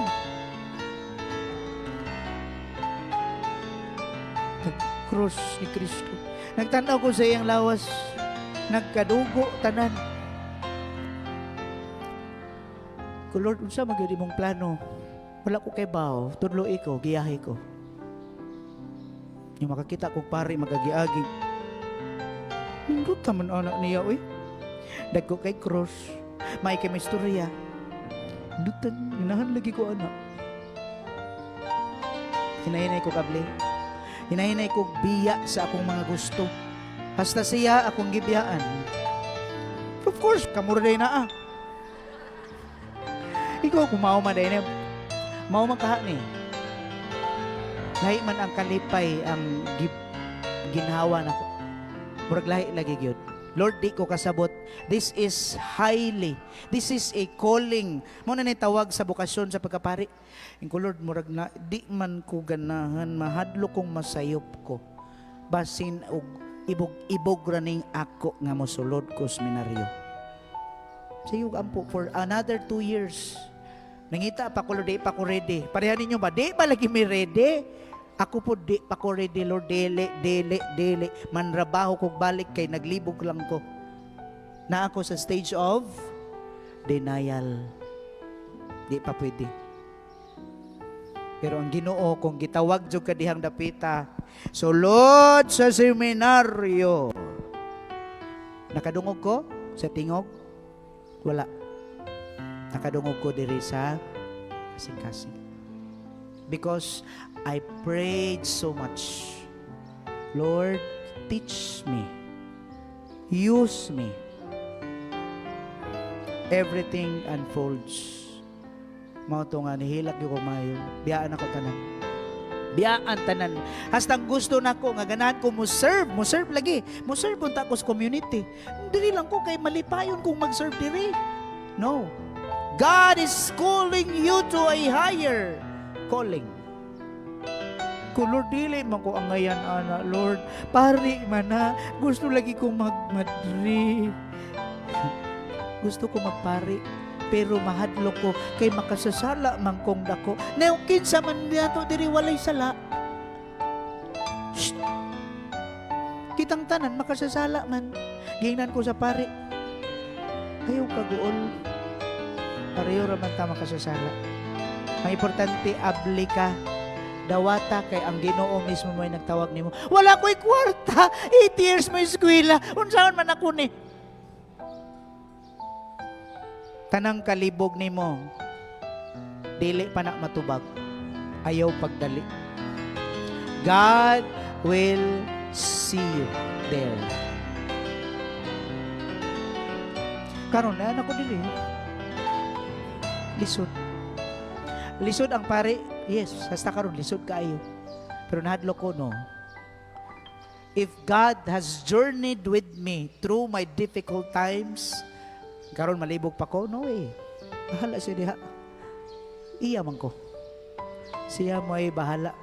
Nag-cross ni Kristo. Nagtanaw ko sa iyang lawas. Nagkadugo tanan. Ko, "Lord, unsa man gyud imong plano? Wala ko kay bao, tudlo ko, giyahe ko." Yung makakita kog pari magagiagi. Nindot man anak niya, uy. Dagko kay cross. May kay may istorya. Nindutan, ganahan lagi ko anak. Hinahinay ko kable. Hinahinay ko biya sa akong mga gusto. Hasta siya akong gibiyaan. Of course, kamura na ah. Ikaw kung mao man dahil mao man kaha ni. Lahi man ang kalipay ang ginhawa nako. Murag lahi lagi gyud. Lord, di ko kasabot. This is highly. This is a calling. Mao na ni tawag sa bokasyon sa pagkapari. Ingko, "Lord, murag na, di man ko ganahan, mahadlo kong masayop ko. Basin og ibog-ibog raning ako nga mosulod ko sa seminaryo." Sige ampo for another 2 years. Nangita pa ko, "Lord, di pa ko ready." Pareha ninyo ba? Di ba lagi mi ready? Ako po, di pa ko ready, Lord. Dili, dili, dili. Manrabaho kog balik kay naglibog lang ko. Na ako sa stage of denial. Di pa pwede. Pero ang Ginoo, kung gitawag jud ka dihang dapita, sulod sa seminaryo. Nakadungog ko sa tingog? Wala. Nakadungog ko diri sa kasing-kasing. Because I prayed so much. "Lord, teach me. Use me." Everything unfolds. Mao to nga nihilak gyud ko maayo. Biyaan ako tanan. Biyaan tanan. Hasta gusto nako nga ganahan ko mo serve, mo serve lagi. Mo serve unta ko sa community. Dili lang ko kay malipayon kung mag-serve diri. No. God is calling you to a higher calling. Ko, "Lord, dili man ko angayan ana, Lord. Pari man na. Gusto lagi ko magmadri. Gusto ko magpari. Pero mahadlok ko kay makasasala man kong dako." Now, kinsa man nato diri walay sala? Kitang tanan makasasala man. Gingnan ko sa pari. Ayaw kaguol. Pareho ra man ta makasasala. Ang importante, abli ka. Dawata kay ang Ginoo mismo mo'y nagtawag nimo. Wala ko'y kwarta. 8 years mo eskwela. Unsaon man ako ni? Tanang kalibog nimo, dili pa na matubag. Ayaw pagdali. God will see you there. Karon na ako dili. Lisod. Lisod ang pare. Yes, hasta karon lisod kaayo. Pero nahadlok ko, no. If God has journeyed with me through my difficult times, karon malibog pa ko, no way. Bahala siya diha. Iya man ko. Siya mo'y bahala.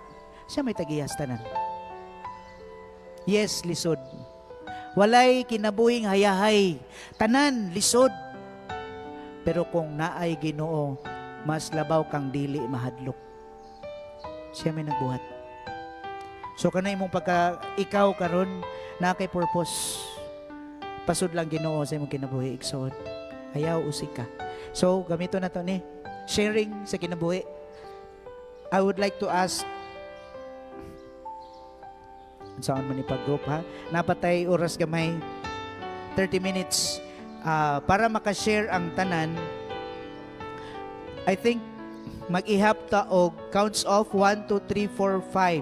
Siya may tagiyas tanan. Yes, lisod. Walay kinabuhing hayahay. Tanan, lisod. Pero kung naay Ginoo, mas labaw kang dili mahadlok. Siya may nagbuhat. So kanay imong pagka ikaw karon naa kay purpose. Pasud lang Ginoo sa imong kinabuhi, igsoon. Ayaw usik ka. So gamito na to ni sharing sa kinabuhi. I would like to ask, saan man ipag-group ha? Napatay oras gamay, 30 minutes, para makashare ang tanan. I think mag-ihap ta og counts of 1, 2, 3, 4, 5.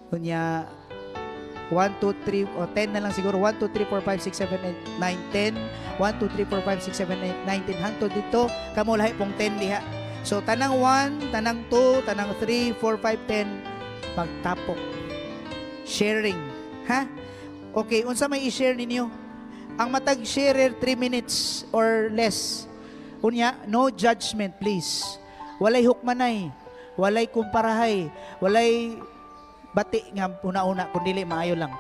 Unya, 1, 2, 3, o 10 na lang siguro. 1, 2, 3, 4, 5, 6, 7, 8, 9, 10. 1, 2, 3, 4, 5, 6, 7, 8, 9, 10. Hangtod dito, kamo lahi pong 10 diha. So, tanang 1, tanang 2, tanang 3, 4, 5, 10, pagtapok. Sharing. Ha? Okay, unsa may i-share ninyo? Ang matag sharer, 3 minutes or less. Unya, no judgment, please. Walay hukmanay, walay kumparahay, walay bati nga una-una, kung dili maayo lang.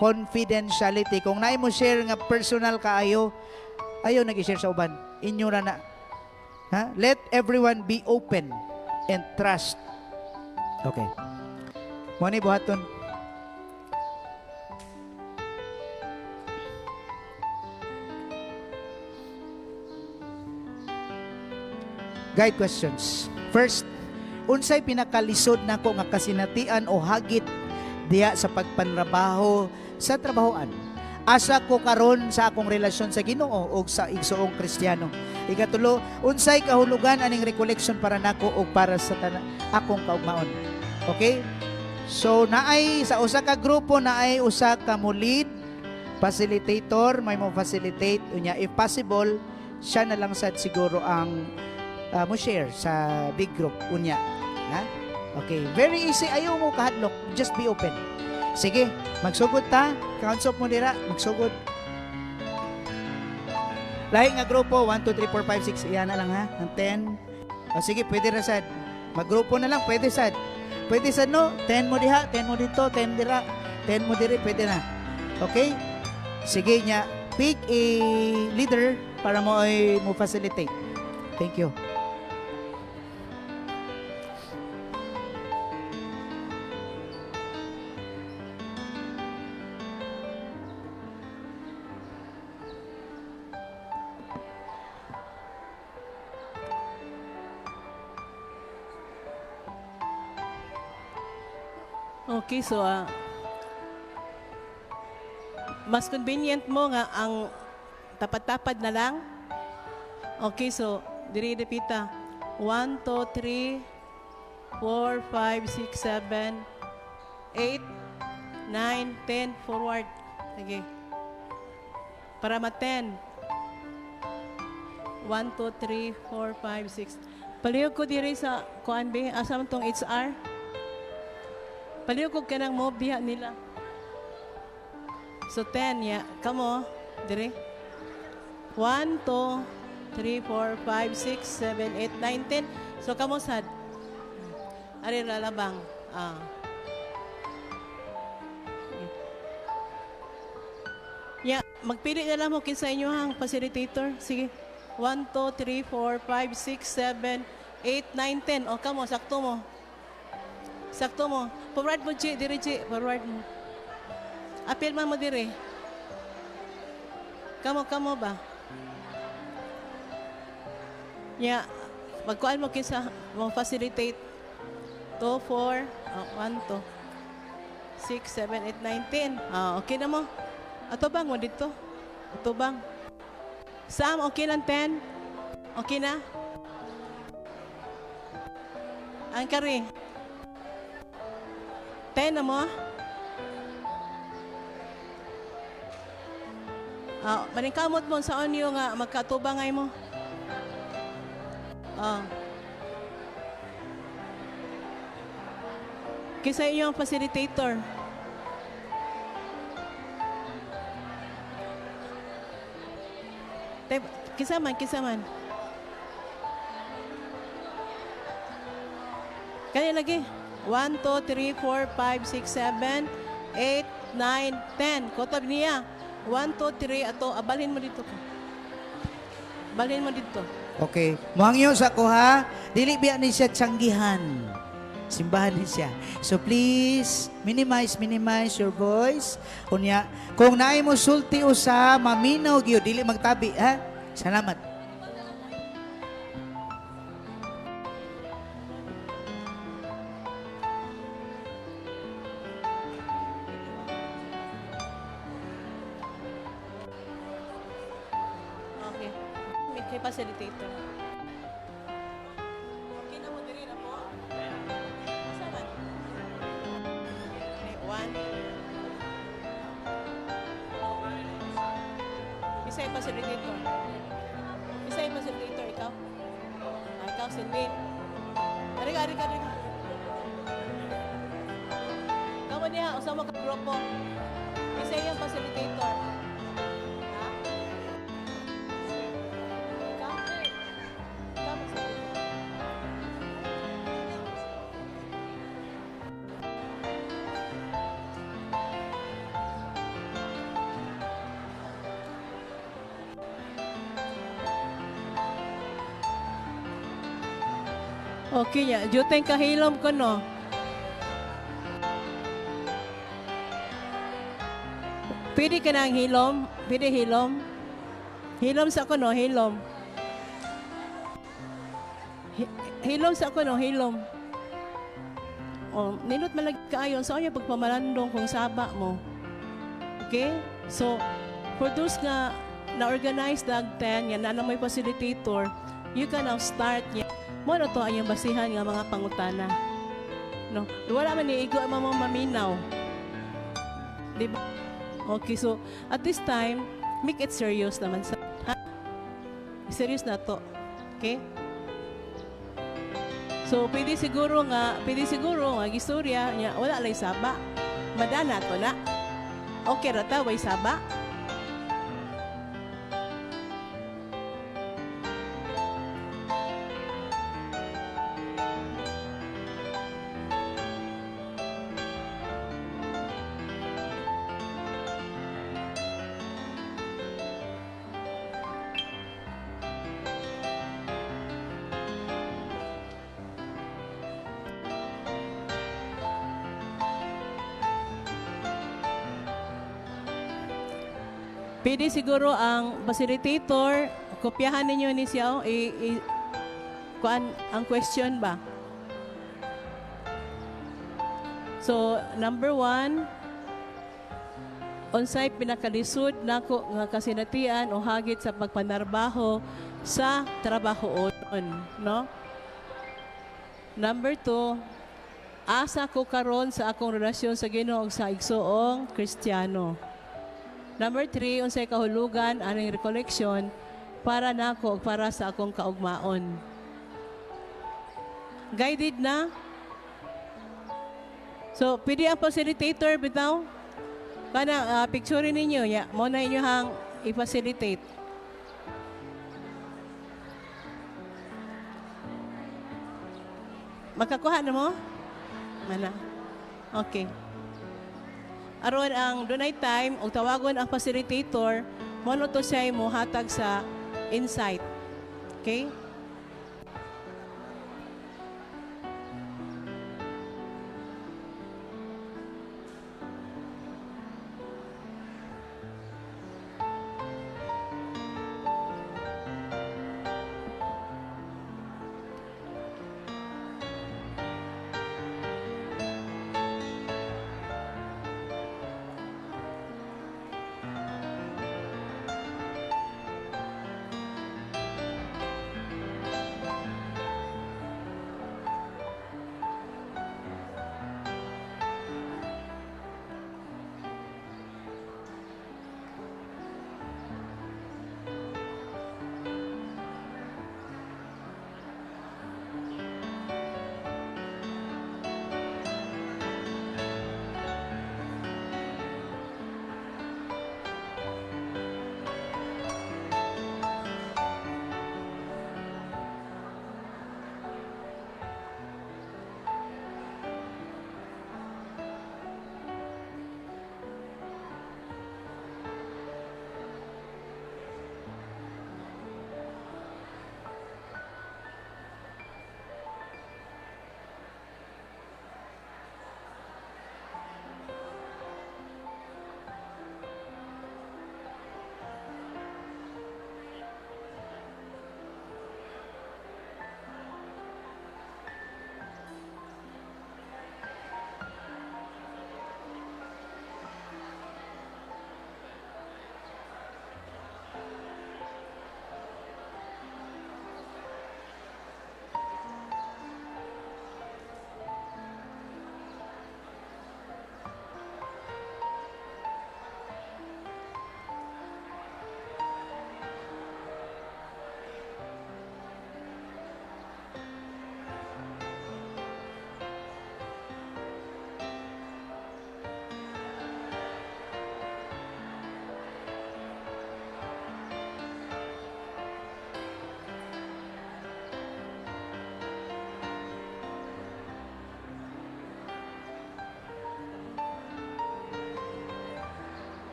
Confidentiality. Kung naay mo share nga personal kaayo, ayo nag-share sa uban. Inyo ra na. Ha? Let everyone be open and trust. Okay. Mo ni buhaton. Guide questions. First, unsay pinakalisod nako nga kasinatian o hagit diha sa pagpanrabaho sa trabahoan? Asa ko karon sa akong relasyon sa Ginoo o sa igsoong Kristiyano? Ikatulo, unsay kahulugan aning recollection para nako o para sa akong kaugmaon? Okay? So naay sa usa ka grupo, naay usa ka mo lead facilitator, may mo facilitate unya, if possible siya na lang sad siguro ang mo share sa big group unya. Ha? Okay, very easy, ayaw mo kahadlok, just be open. Sige, magsugod ta, counts up mo dira, magsugod. Lahi nga grupo, 1, 2, 3, 4, 5, 6, iyan na lang ha, ang 10. O sige, pwede ra sad. Maggrupo na lang, pwede sad. Pwede sad no, 10 mo diha, 10 mo dito, 10 dira, 10 mo diri, pwede na. Okay? Sige nya, pick a leader para mo ay mo facilitate. Thank you. Okay, so mas convenient mo nga ang tapad-tapad na lang. Okay, so diri dipita. 1, 2, 3, 4, 5, 6, 7, 8, 9, 10, forward. Sige. Para ma-10. 1, 2, 3, 4, 5, 6. Palihog ko diri sa kuan be, asa man tong HR? Palihog ko kanang move diha nila. So 10 ya, kamo diri. 1, 2, 3, 4, 5, 6, 7, 8, 9, 10. So kamo sad. Ari lalabang. Ya, magpili na lang mo kinsa inyo ang facilitator. Sige. 1, 2, 3, 4, 5, 6, 7, 8, 9, 10. O kamo, sakto mo. Sakto mo. Forward mo, G. Diri, G. Forward mo. Apil man mo dire. Kamo, kamo ba? Nya, pagkuan mo kinsa mo facilitate. 2, 4, 1, 2, 6, 7, 8, 9, 10. Ah, okay na mo. Ato bang mo dito? Ato bang? Sam, okay lang 10? Okay na? Ang kari. 10 na mo? Ah, maningkamot mo sa onyo nga magkatubang ay mo. Ah. Kinsa inyo ang facilitator? Te, kinsa man, kinsa man. Kani lagi. 1, 2, 3, 4, 5, 6, 7, 8, 9, 10. Kotob niya. 1, 2, 3. Ato, abalhin mo dito ka. Balhin mo dito. Okay. Muhangyo sa ko ha. Dili biya ni siya tiyanggihan. Simbahan ni siya. So please, minimize, minimize your voice. Unya, kung naay mo sulti usa, maminaw gyud, dili magtabi ha. Salamat. Okay. May kay facilitator. Okay na mo diri na po. Asa man? Okay, one. Isa yung facilitator. Isa yung facilitator, ikaw? Ah, ikaw, si Nick. Ari ka, ari ka, ari ka. Kamu niya, usa mo ka grupo. Isa yung facilitator. Ha? Ikaw? Ikaw facilitator. Okay ya, juteng kahilom ko no. Pwede ka nang hilom? Pwede hilom? Hilom sa ko no, hilom. Hilom sa ko no, hilom. Oh, nindot man lagi kaayo sa kanya pagpamalandong kung saba mo. Okay? So, for those nga na-organize dag 10, nga na may facilitator, you can now start niya. Mo na to ang iyong basihan nga mga pangutana. No, wala man ni igo ang mga maminaw. Di ba? Okay, so at this time, make it serious naman sa ha? Serious na to. Okay? So pwede siguro nga gistorya nya wala lay saba. Madana to na. Okay ra ta way saba. Pwede siguro ang facilitator, kopyahan ninyo ni siya, oh, kuan, ang question ba? So, number 1, unsay pinakalisod nako nga kasinatian o hagit sa pagpanarbaho sa trabahoon, no? Number 2, asa ko karon sa akong relasyon sa Ginoo ug sa igsoong Kristiyano. Number 3, unsay kahulugan aning recollection para nako ug para sa akong kaugmaon. Guided na. So, pwede ang facilitator bitaw. Kana picture ninyo ya, mo na inyo hang i-facilitate. Makakuha na mo? Mana. Okay. Aron ang dunay time og tawagon ang facilitator, mo no to siya mo hatag sa insight. Okay?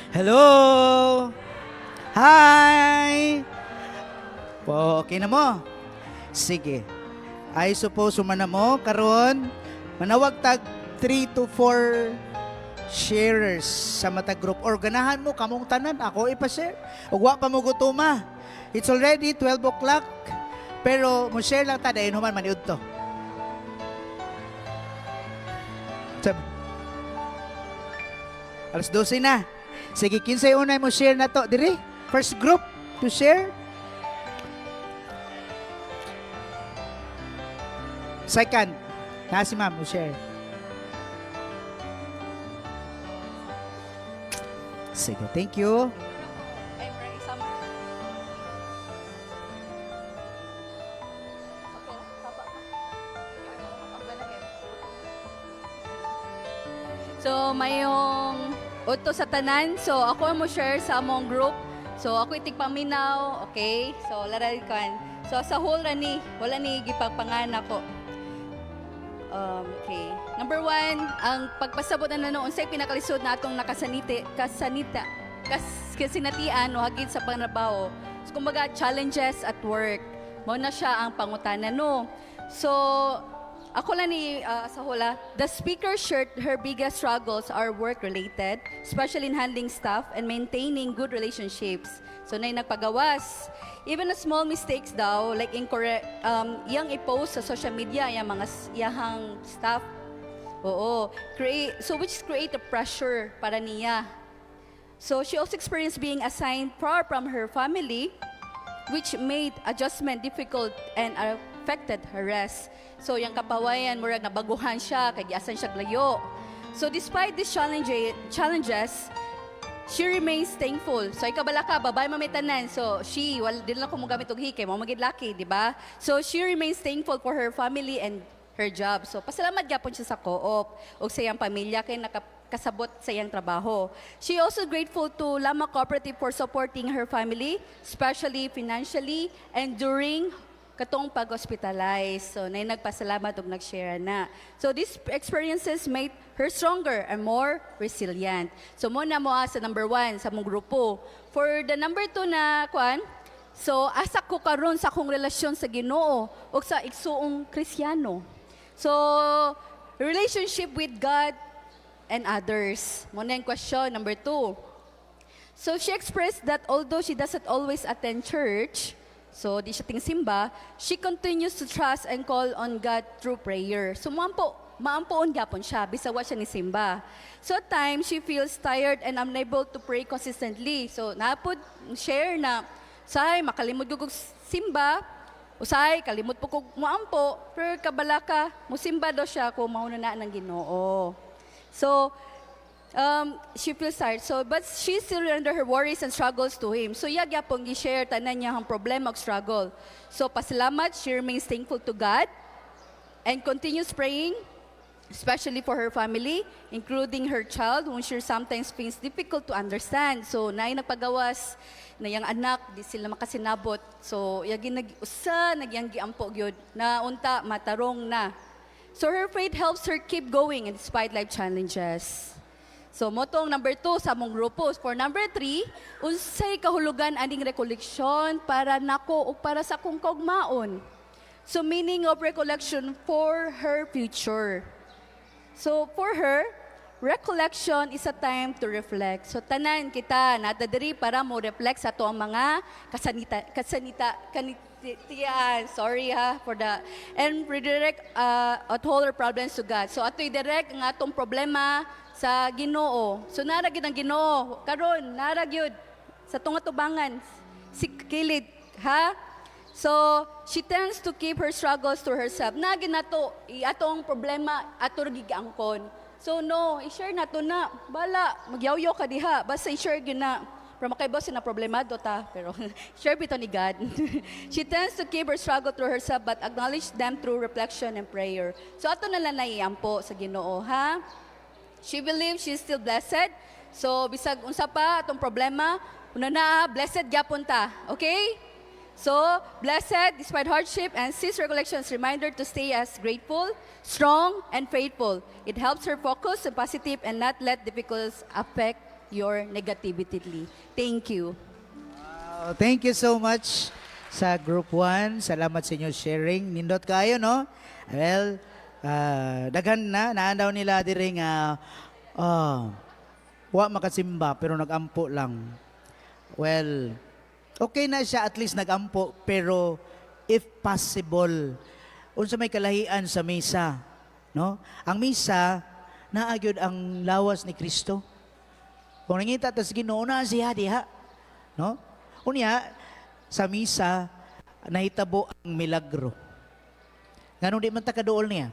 Hello! Hi! Po, okay na mo? Sige. I suppose humana mo karon manawag tag 3 to 4 sharers sa mata group or ganahan mo kamong tanan ako ipa-share ug wa pa mo gutuma. It's already 12 o'clock pero mo share lang ta dayon human maniud to. Sab- Alas 12 na. Sige, kinsay unay mo share na to diri? First group to share. Second, na si ma'am mo share. Sige, thank you. So, mayong uto sa tanan. So, ako ang mo share sa among group. So, ako itigpaminaw, okay? So, laral kan. So, sa whole ra ni, wala ni gipagpangan ako. Okay. Number one, ang pagpasabot na noon unsay pinakalisod na atong nakasaniti, kasanita, kasinatian o hagit sa panrabaho. So, kumbaga, challenges at work. Mao na siya ang pangutana, no? So, ako lang ni sa hula, the speaker shared her biggest struggles are work-related, especially in handling staff and maintaining good relationships. So, na nagpagawas. Even a small mistakes daw, like incorrect, iyang i-post sa social media, iyang mga iyahang staff. Oo. Create, so, which create a pressure para niya. So, she also experienced being assigned far from her family, which made adjustment difficult and affected her rest. So, yung kapawayan, murag nabaguhan siya, kay giasan siya layo. So, despite these challenges, she remains thankful. So, ikaw ka, babay mamay tanan. So, she, wala, di lang ko mo gamit og he, kay mo magid laki, di ba? So, she remains thankful for her family and her job. So, pasalamat gyapon siya sa co-op ug sa iyang pamilya kay nakasabot sa iyang trabaho. She also grateful to Lama Cooperative for supporting her family, especially financially and during katong pag-hospitalize. So, nay nagpasalamat ug nag-share na. So, these experiences made her stronger and more resilient. So, mo na mo sa number one sa mong grupo. For the number two na kuan, so asa ko karon sa akong relasyon sa Ginoo ug sa igsuong Kristiyano. So, relationship with God and others. Mo na yung question number two. So she expressed that although she doesn't always attend church, so di siya tingsimba, she continues to trust and call on God through prayer. So maampo, maampoon gyapon siya, bisag wa siya ni simba. So at times, she feels tired and unable to pray consistently. So napod share na, say, makalimod ko simba, usay, kalimot po kog moampo, pero kabala ka, musimba do siya kung mauna na ng Ginoo. So, she feels tired. So, but she still render her worries and struggles to him. So, iya gyapon gi-share tanan niya ang problema ug struggle. So, pasalamat, she remains thankful to God and continues praying, especially for her family, including her child, whom she sometimes finds difficult to understand. So, naay nagpagawas na yang anak, di sila makasinabot. So, yagi nag usa nagyang giampo gyud na unta matarong na. So, her faith helps her keep going and despite life challenges. So, motong number two sa among grupo. For number three, unsay kahulugan aning recollection para nako o para sa akong kaugmaon. So, meaning of recollection for her future. So, for her, recollection is a time to reflect. So, tanan kita, nata diri para mo reflect sa ato ang mga kasanita, kasanita, kanitian. Sorry ha, for the, and redirect at all our problems to God. So, ato i-direct ang atong problema sa Ginoo. So, nara gyud ang Ginoo. Karon, nara gyud sa tunga tubangan, si kilid, ha? So, she tends to keep her struggles to herself. Na ginato, atong problema, ato ra gigaangkon. So, no, i-share na to na. Bala, magyawyaw ka diha. Basta i-share gyud na. Pero makaibaw siya na problemado ta. Pero share bitaw ni God. She tends to keep her struggle to herself but acknowledge them through reflection and prayer. So, ato na lang naiampo sa Ginoo, ha? She believes she's still blessed. So, bisag unsa pa atong problema, una na, blessed gyapon ta. Okay? So, blessed despite hardship and sees recollections reminder to stay as grateful, strong, and faithful. It helps her focus on positive and not let difficulties affect your negativity. Thank you. Thank you so much sa Group 1. Salamat sa inyo sharing. Nindot kayo, no? Well, daghan na. Naandaw nila diri nga wa makasimba pero nagampo lang. Well, okay na siya, at least nagampo, pero if possible, unsa may kalahian sa misa, no? Ang misa naa gyud ang lawas ni Kristo. Kung nangita tas Ginoo na siya diha, no? Unya sa misa nahitabo ang milagro. Nganong di man ta kaduol niya?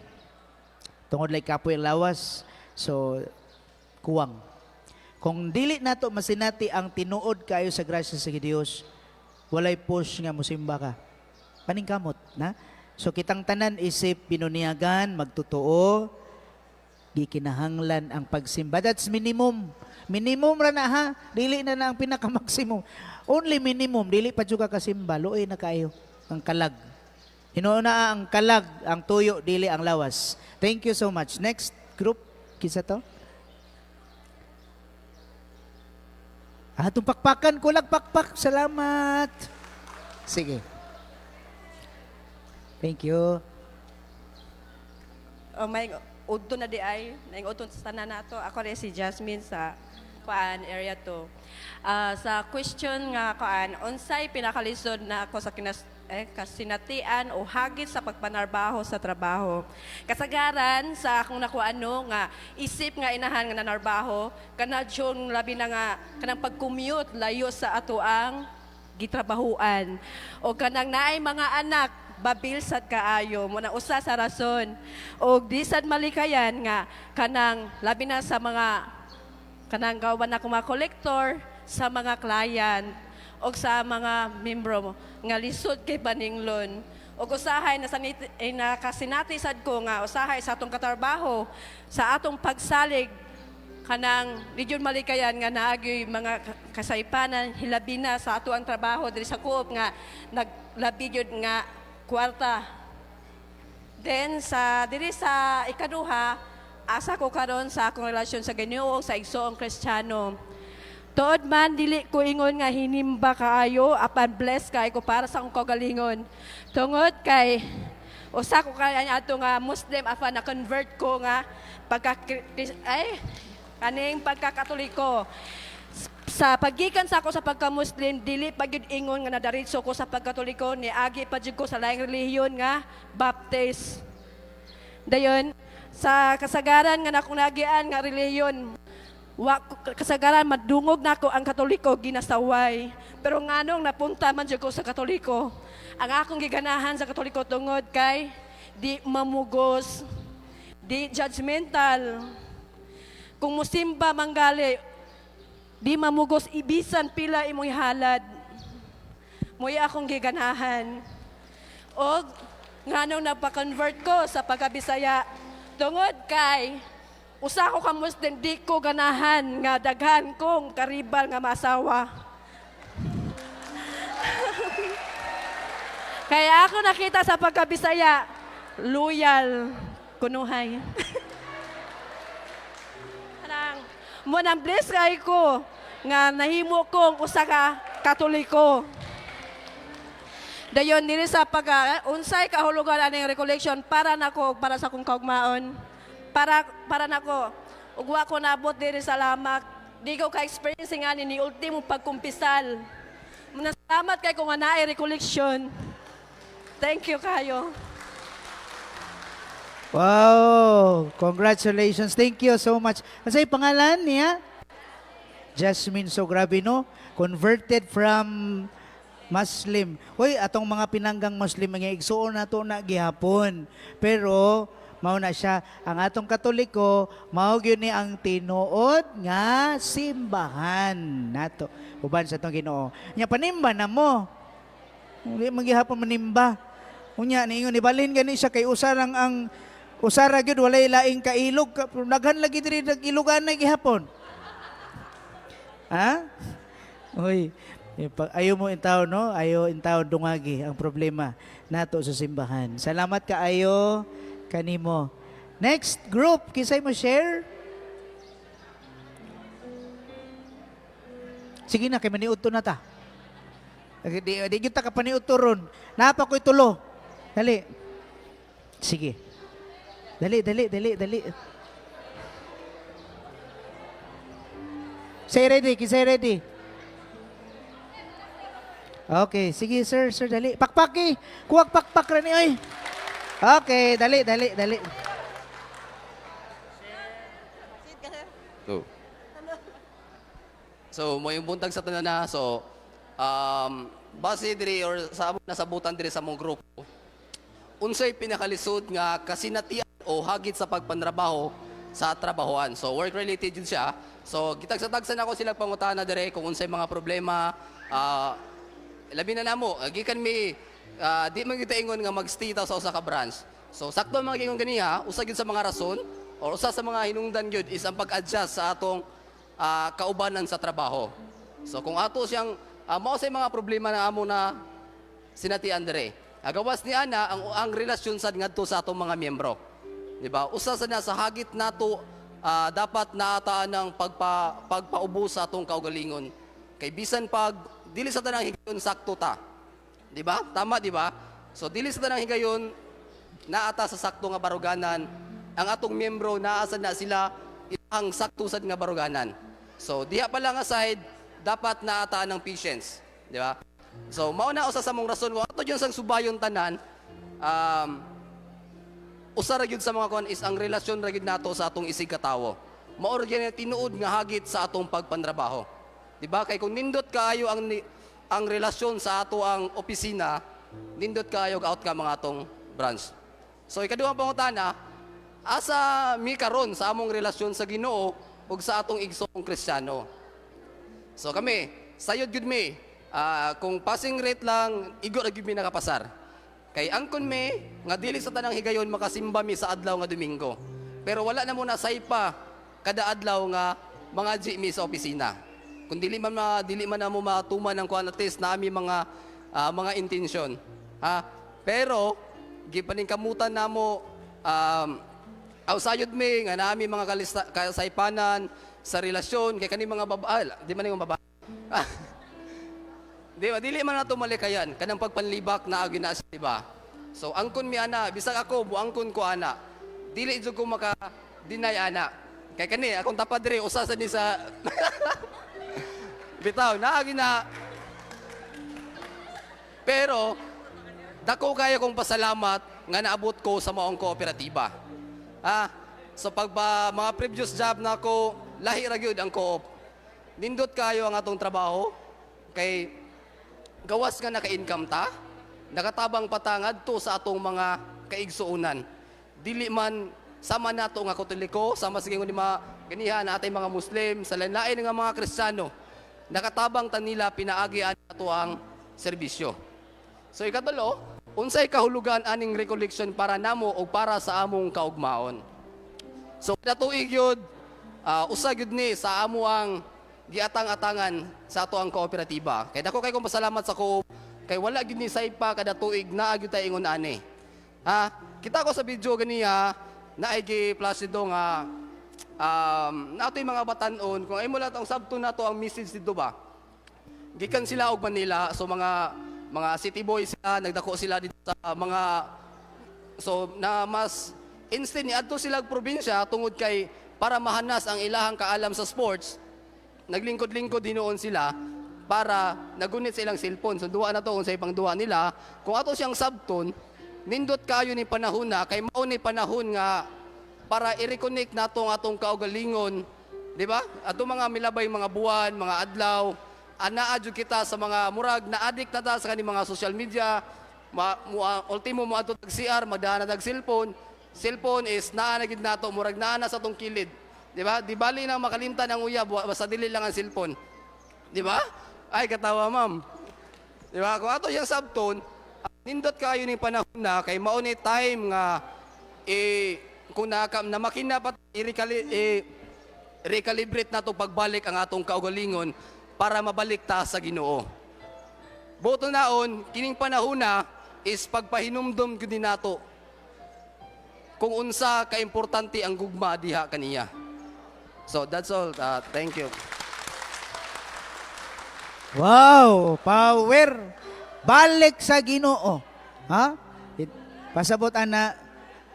Tungod lay kapoy ang lawas, so kuwang. Kung dili nato masinati ang tinuod kayo sa grasya sa Dios, walay push nga musimba ka. Paningkamot na. So kitang tanan isip binuniyagan, magtotoo, gikinahanglan ang pagsimba. That's minimum. Minimum ra na ha. Dili na na ang pinaka-maximum. Only minimum. Dili pa jud ka kasimba. Luoy na kayo. Ang kalag. Hinuon na ang kalag, ang tuyo, dili ang lawas. Thank you so much. Next group, kisa to? Ah, itong pakpakan, kulag pakpak. Salamat. Sige. Thank you. Oh, may udto na di ay, naing udto sa tanan nato. Ako rin si Jasmine sa kuan area 2. Sa question nga kuan, unsay pinakalisod na ako sa kasinatian o hagit sa pagpanarbaho sa trabaho. Kasagaran sa akong nakuan no nga isip nga inahan nga nanarbaho kana jud labi na nga kanang pag-commute layo sa ato ang gitrabahuan o kanang naay mga anak babil sad kaayo mo na usa sa rason og di sad malikayan nga kanang labi na sa mga kanang gawan na mga collector sa mga client og sa mga membro mo nga lisod kay paninglon og usahay na sanit nakasinati sad ko nga usahay sa atong katrabaho sa atong pagsalig kanang di jud malikayan nga naagyoy mga kasaypanan hilabi na sa ato ang trabaho diri sa co-op nga naglabi gyud nga kwarta. Then sa diri sa ikaduha, asa ko karon sa akong relasyon sa Ginoo sa igsoong Kristiyano. Tuod man dili ko ingon nga hinimba kaayo apan blessed kay ko para sa akong kaugalingon. Tungod kay usa ko kay ato nga Muslim apan na convert ko nga pagka ay kaning pagkakatoliko. Sa paggikan sa ako sa pagka-Muslim, dili pa gyud ingon nga nadaritso ko sa pagkatoliko, niagi pa jud ko sa laing relihiyon nga Baptist. Dayon sa kasagaran nga nakong nagian nga relihiyon, wa kasagaran madungog nako ang Katoliko ginasaway. Pero nganong napunta man jud ko sa Katoliko, ang akong giganahan sa Katoliko tungod kay di mamugos, di judgmental. Kung musimba manggali, di mamugos ibisan pila imong halad. Mo'y akong giganahan. Og nganong nagpa-convert ko sa pagkabisaya, tungod kay usa ko ka Muslim, di ko ganahan nga daghan kong karibal nga masawa. Kaya ako nakita sa pagkabisaya, loyal kunuhay. Kanang mo nang bless kay ko nga nahimo kong usa ka Katoliko. Dayon diri sa pag unsay kahulugan aning recollection para nako, para sa akong kaugmaon. Para nako ug wa ko nabot diri sa lamak. Di ko ka-experience nga ni ultimo pagkumpisal. Salamat kay ko nga naay recollection. Thank you kayo. Wow! Congratulations. Thank you so much. Ano pangalan niya? Jasmine. So grabe, no? Converted from Muslim. Uy, atong mga pinanggang Muslim, mga igsuon nato na gihapon. Pero mao na siya ang atong Katoliko, mao gyud ni ang tinuod nga simbahan nato uban sa atong Ginoo. Nya panimba na mo. Hindi man gihapon manimba. Unya niingon ibalhin gani siya kay usa lang ang usara gyud walay laing kailog. Daghan lagi diri nag-ilugan na gihapon. Ha? Uy, ayaw mo intaw, no? Ayaw intaw dungagi ang problema nato sa simbahan. Salamat kaayo kanimo. Next group, kisay mo share? Sige na, kay maniudto na ta. Di, di gyud ta ka paniudto ron. Naa pa ko'y tulo. Dali. Sige. Dali, dali, dali, dali. Say ready, kinsay ready. Okay, sige sir, sir, dali. Pakpaki. Kuwag pakpak ra ni oy. Okay, dali, dali, dali. Go. So, mo yung buntag sa tanan na. So, base diri or sa among nasabutan diri sa among grupo, unsay pinakalisod nga kasinatian o hagit sa pagpanrabaho sa trabahoan. So, work related yun siya. So, gitagsa-tagsa na ako sila pangutana dire kung unsay mga problema. Labi na namo, gikan mi di man kita ingon nga magstay ta sa usa ka branch. So, sakto ang mga gingon ganiha, usa gyud sa mga rason or usa sa mga hinungdan gyud is ang pag-adjust sa atong kaubanan sa trabaho. So, kung ato siyang mao sa mga problema na amo na sinatian dire. Agawas ni ana ang relasyon sad ngadto sa atong mga miyembro. Di ba? Usa sa na sa hagit nato dapat naataan ng pagpaubos sa atong kaugalingon. Kay bisan pag dili sa tanang higayon sakto ta. Di ba? Tama di ba? So dili sa tanang higayon naata sa sakto nga baruganan ang atong miyembro naa sad na sila ang sakto sad nga baruganan. So diha pa lang nga side dapat naataan ng patience, di ba? So mao na usa sa mong rason kung ato gyud sang subayon tanan usa ra gyud sa mga kon is ang relasyon ra gyud nato sa atong isig katawo. Mao ra gyud ang tinuod nga hagit sa atong pagpantrabaho. Di ba? Kay kung nindot kaayo ang relasyon sa ato ang opisina, nindot kaayo og outcome ang atong branch. So ikaduhang pangutana, asa mi karon sa among relasyon sa Ginoo ug sa atong igsoong Kristiyano? So kami, sayod gyud mi. Kung passing rate lang, igo ra gyud mi nakapasar. Kay angkon mi nga dili sa tanang higayon makasimba mi sa adlaw nga Domingo. Pero wala na mo na saypa kada adlaw nga mga G mi sa opisina. Kung dili man na mo matuman ang kuan at least na ami mga intensyon. Ha? Pero gipaningkamutan namo aw sayod mi nga naami mga kasaypanan sa relasyon kay kani mga babae, di man yung babae. Di ba? Dili man nato malikayan kanang pagpanlibak na agi na siya, di ba? So angkon mi ana, bisag ako buangkon ko ana. Dili jud ko maka deny ana. Kay kani akong tapad diri usa sa ni sa bitaw naagi na. Pero dako kayo kong pasalamat nga naabot ko sa maong kooperatiba. So pag ba, mga previous job na ako, lahi ra gyud ang co-op. Nindot kayo ang atong trabaho kay gawas nga naka-income ta, nakatabang pa ta ngadto sa atong mga kaigsuonan. Dili man sama nato nga Katoliko, sama sige ni mga ganiha na atay mga Muslim, sa lain-lain nga mga Kristiyano, nakatabang ta nila pinaagi ato ang serbisyo. So ikatulo, unsay kahulugan aning recollection para namo o para sa among kaugmaon? So natuig yun, usa gyud ni sa amo ang giatang-atangan sa ato ang kooperatiba. Kay dako kay kong pasalamat sa co-op kay wala gyud ni saypa kada tuig naa gyud tay ingon ani. Ha? Kita ko sa video ganiya na ay gi-flash dito nga naatoy mga batan-on kung ay mo lang ang sabto nato ang message dito ba. Gikan sila og Manila, so mga city boys sila, nagdako sila dito sa mga so na mas instead ni adto sila og probinsya tungod kay para mahanas ang ilahang kaalam sa sports, naglingkod-lingkod hinuon sila para nagunit sa ilang cellphone. So duwa na to unsay pangduwa nila. Kung ato siyang sabton, nindot kayo ni panahon na kay mao ni panahon nga para i-reconnect nato ang atong kaugalingon, di ba? Ato mga milabay mga buwan, mga adlaw, anaa jud kita sa mga murag na addict na ta sa kaning mga social media. Ultimo mo adto tag CR, magdaan na tag cellphone. Cellphone is naa na gid nato, murag naa na sa atong kilid. Di ba? Di bali nang makalimtan ang uyab, basta dili lang ang cellphone. Di ba? Ay, katawa ma'am. Di ba? Kung ato siyang sabton, nindot kayo ni panahon na kay mao ni time nga kung na makina pa i-recalibrate na to pagbalik ang atong kaugalingon para mabalik ta sa Ginoo. Boto naon, kining panahon na is pagpahinumdom gyud nato kung unsa kaimportante ang gugma diha kaniya. So that's all. Thank you. Wow, power. Balik sa Ginoo. Ha? Pasabot ana,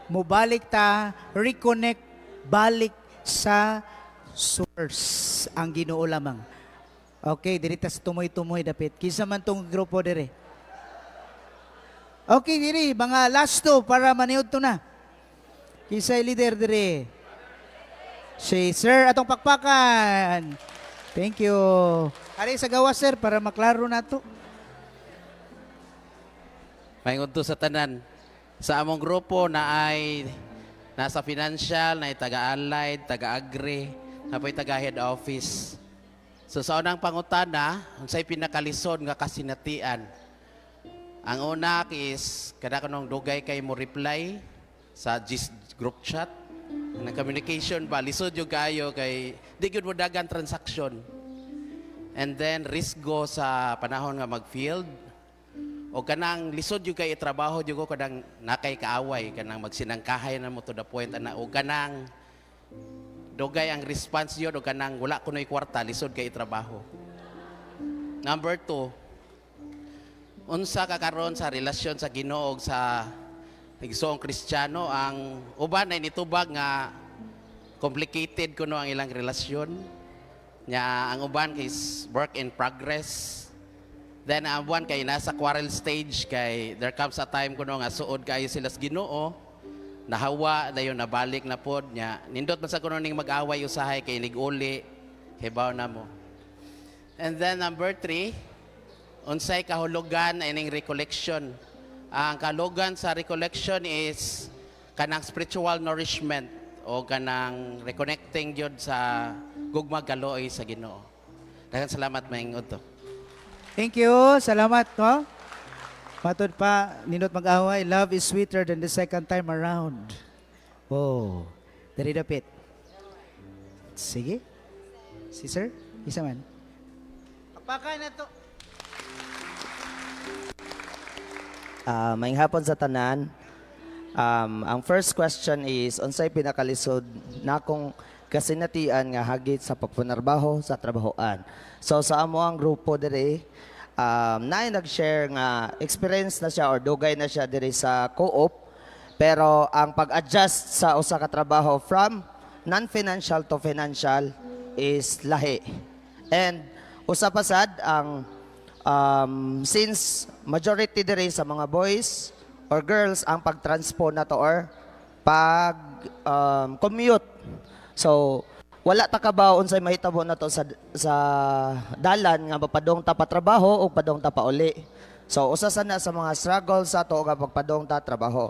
mubalik ta, reconnect, balik sa source, ang Ginoo lamang. Okay, diri ta sa tumoy-tumoy dapit. Kinsa man tong grupo dire? Okay, diri mga last two para maniud to na. Kinsay leader dire? Si Sir, atong pakpakan. Thank you. Ari sa gawas, sir, para maklaro nato. Maayong udto sa tanan. Sa among grupo na ay nasa financial, na ay taga-allied, taga-agri, napoy taga-head office. So sa unang pangutana, unsay pinakalisod nga kasinatian? Ang una is kada kanong dugay kay mo reply sa GIS group chat. Ang communication ba lisod yung kayo kay di gyud mo dagan transaction. And then risgo sa panahon nga mag-field o kanang lisod yung kay trabaho jud ko kanang nakay kaaway, kanang magsinangkahay na mo to the point ana, o kanang dugay ang response yun, o kanang wala kuno'y kwarta, lisod kay trabaho. Number 2, unsa ka karon sa relasyon sa Ginoo ug sa igsoong Kristiyano? Ang uban ay nitubag nga complicated kuno ang ilang relasyon nya, ang uban kay work in progress. Then ang uban kay nasa quarrel stage, kay there comes a time kuno nga suod kayo sila sa Ginoo, nahawa, dayon nabalik na pod nya. Nindot man sa kuno ning mag-away usahay kay nig-uli kay baw na mo. And then number 3, unsay kahulugan ining recollection? Ang kahulugan sa recollection is kanang spiritual nourishment o kanang reconnecting gyud sa gugma kaluoy sa Ginoo. Daghang salamat, maayong udto. Thank you. Salamat, no? Matod pa, nindot mag-away. Love is sweeter than the second time around. Oh, dali dapit. Sige. Si sir, isa man. Pakpakan na to. Maayong hapon sa tanan. Ang first question is unsay pinakalisod nakong kasinatian nga hagit sa pagpanarbaho sa trabahoan? So sa amo ang grupo dire, naay nag-share nga experience na siya or dugay na siya dire sa co-op, pero ang pag-adjust sa usa ka trabaho from non-financial to financial is lahi. And usa pa sad ang since majority dire sa mga boys or girls ang pagtranspo na to or pag commute. So wala ta kabaw unsay mahitabo na to sa dalan nga mapadong ta patrabaho o padong ta pauli. So usa sa na sa mga struggle sa ato nga pagpadong ta trabaho.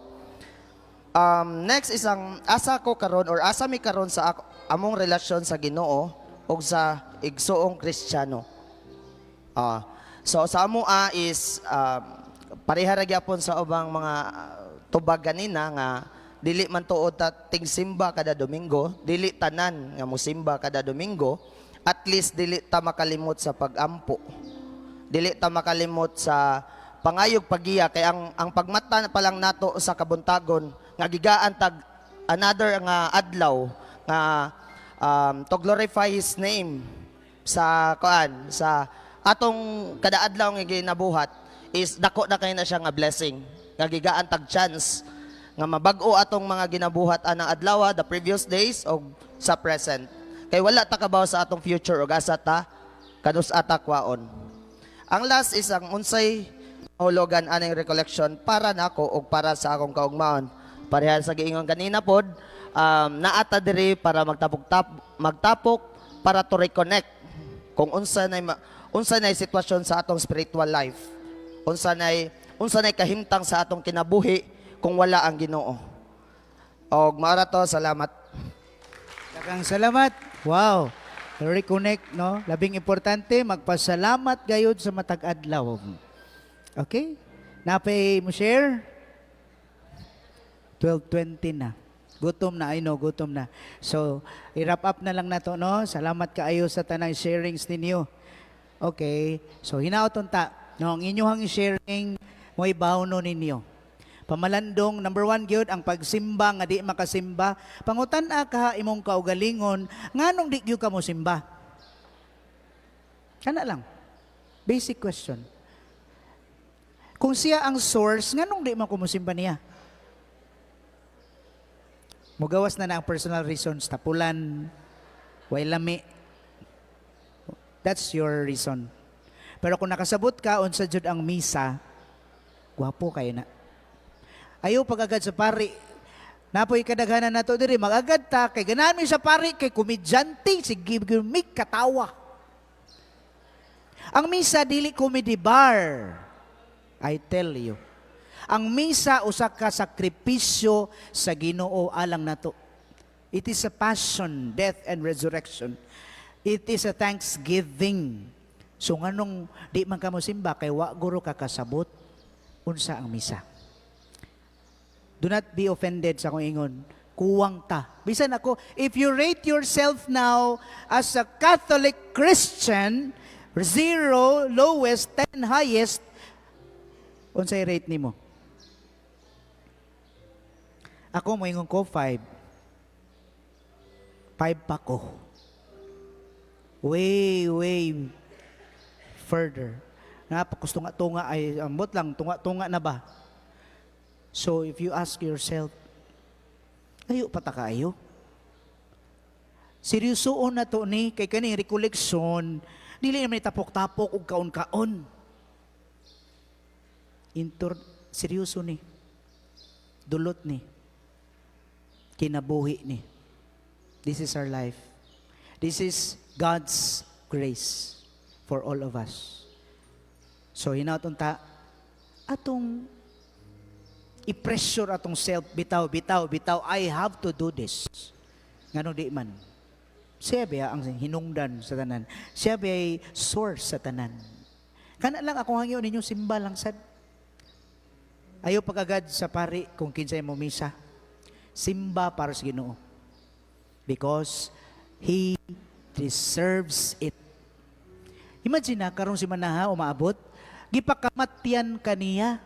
Next is ang asa ko karon or asa mi karon sa among relasyon sa Ginoo ug sa igsuong Kristiyano. So sa amo a is pareha ra gyapon sa ubang mga tubag ganina nga dili man tuod ta tingsimba kada Domingo, dili tanan nga mosimba kada Domingo, at least dili ta makalimot sa pagampo. Dili ta makalimot sa pangayog pagiya kay ang pagmata pa lang nato sa kabuntagon nga gigaan tag another nga adlaw nga to glorify His name sa kuan sa atong kada adlaw nga ginabuhat is dako na kay na siya nga blessing nga gigaan tag chance nga mabag-o atong mga ginabuhat anang adlaw, the previous days o sa present, kay wala ta kabaw sa atong future og asa ta kanus ata kwaon. Ang last is ang unsay kahulugan aning recollection para nako og para sa akong kaugmaon. Pareha sa giingon kanina pod, naata diri para magtapok magtapok para to reconnect kung unsa nay sitwasyon sa atong spiritual life. Unsa nay kahimtang sa atong kinabuhi kung wala ang Ginoo. Og maara to, salamat. Daghang salamat. Wow. Reconnect, no? Labing importante, magpasalamat gayud sa matag adlaw. Okay? Napay mo share? 12:20 na. Gutom na, I know, gutom na. So, i-wrap up na lang nato, no? Salamat kaayo sa tanang sharings ninyo. Okay. So, hinaot unta, no? Ang inyong sharing, mo'y bawno ninyo. Pamalandong, number 1 gyud, ang pagsimba nga di makasimba. Pangutan-a ka imong kaugalingon, nganong di gyud ka mo simba? Kana lang. Basic question. Kung siya ang source, nganong di man ko mosimba niya? Mugawas na na ang personal reasons, tapulan, way lami. That's your reason. Pero kung nakasabot ka, unsa jud ang misa, gwapo kayo na. Ayaw pag-agad sa pari. Napoy kadaghanan nato diri, mag-agad ta kay ganahan mi sa pari kay komedyante, sige mig katawa. Ang misa dili comedy bar. I tell you. Ang misa usa ka sakripisyo sa Ginoo alang nato. It is a passion, death and resurrection. It is a thanksgiving. So nganong di man ka mosimba kay wa guro ka kasabot unsa ang misa. Do not be offended sa akong ingon. Kuwang ta. Bisan ako, if you rate yourself now as a Catholic Christian, 0 lowest, 10 highest, unsay rate nimo? Ako moingon ko 5. 5 pa ko. Way, way further. Napakos tunga-tunga ay ambot lang, tunga-tunga na ba? So if you ask yourself, ayo pa ta kaayo? Seryosoon na to ni kay kaning recollection, dili naman tapok-tapok og kaon-kaon. Intor seryoso ni. Dulot ni. Kinabuhi ni. This is our life. This is God's grace for all of us. So hinaot unta atong i-pressure atong self, bitaw, bitaw, bitaw, I have to do this. Ngano di man? Siya ba ang hinungdan sa tanan? Siya ba ay source sa tanan? Kana lang ako hangyo ninyo, simba lang sad. Ayaw pag-agad sa pari kung kinsay mo misa. Simba para sa Ginoo. Because He deserves it. Imagine na, karong si Manaha umaabot, gipakamatyan kaniya.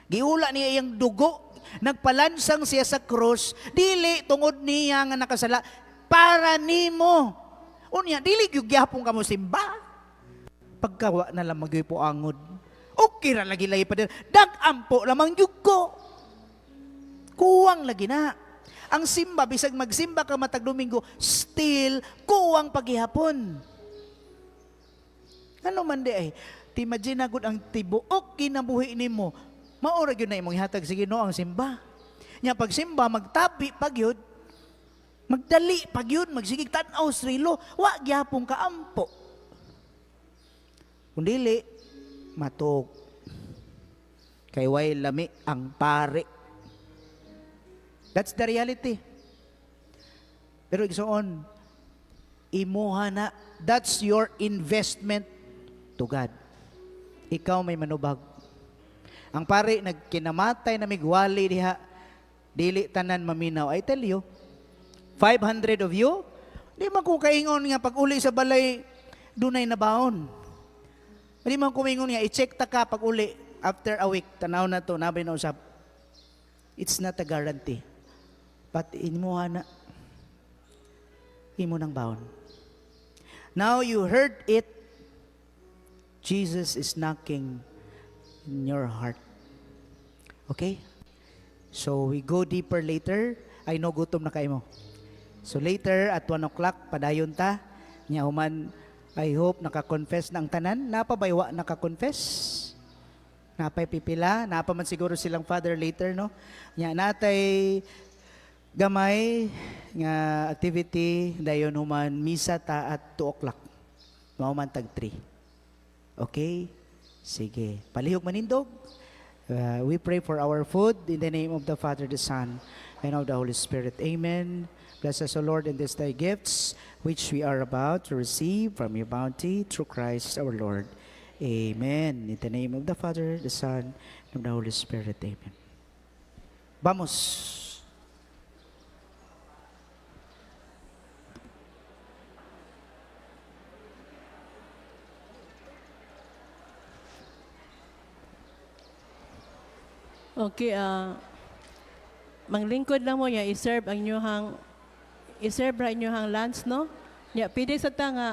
Giula niya iyang dugo, nagpalansang siya sa krus, dili tungod niya nga nakasala, para nimo. Unya, dili gyud gyapon ka mo simba. Pagkawa na lang magyuy po angod. Okay ra lagi lagi pa din. Dag-ampo lamang gyud ko. Kuwang lagi na. Ang simba, bisag magsimba ka matag Domingo, still kuwang pagihapon. Ano man di ay, imagine na gud ang tibuok kinabuhi nimo. Mao ra gyud na imong ihatag sa Ginoo ang simba. Nya pag simba magtabi pag yun, magdali pag yun, magsigig tan-aw sa relo, wa gyapon ka ampo. Kung dili, matug. Kay way lami ang pare. That's the reality. Pero igsoon, imuha na, that's your investment to God. Ikaw may manubag. Ang pare, nagkinamatay na migwali diha, dili tanan maminaw. I tell you, 500 of you, di man ko kaingon nga pag uli sa balay, dunay nabaon. Di man ko maingon nga, i-check ta ka pag uli, after a week, tanaw na to, nabay na usap. It's not a guarantee. But imuha na, imo nang baon. Now you heard it, Jesus is knocking in your heart. Okay? So we go deeper later. I know gutom na kayo mo. So later at 1 o'clock, padayon ta. Nya human, I hope naka-confess na ang tanan. Napa ba wa naka-confess? Napay pipila, napa man siguro silang father later, no? Nya natay gamay nga activity dayon human misa ta at 2 o'clock. Mao man tag 3. Okay? Sige. Palihog manindog. We pray for our food in the name of the Father, the Son, and of the Holy Spirit. Amen. Bless us, O Lord, in these thy gifts, which we are about to receive from your bounty through Christ our Lord. Amen. In the name of the Father, the Son, and of the Holy Spirit. Amen. Vamos. Okay, manglingkod lang mo ya i-serve ang inyong i-serve ra inyong lunch, no? Ya pwede sa ta nga.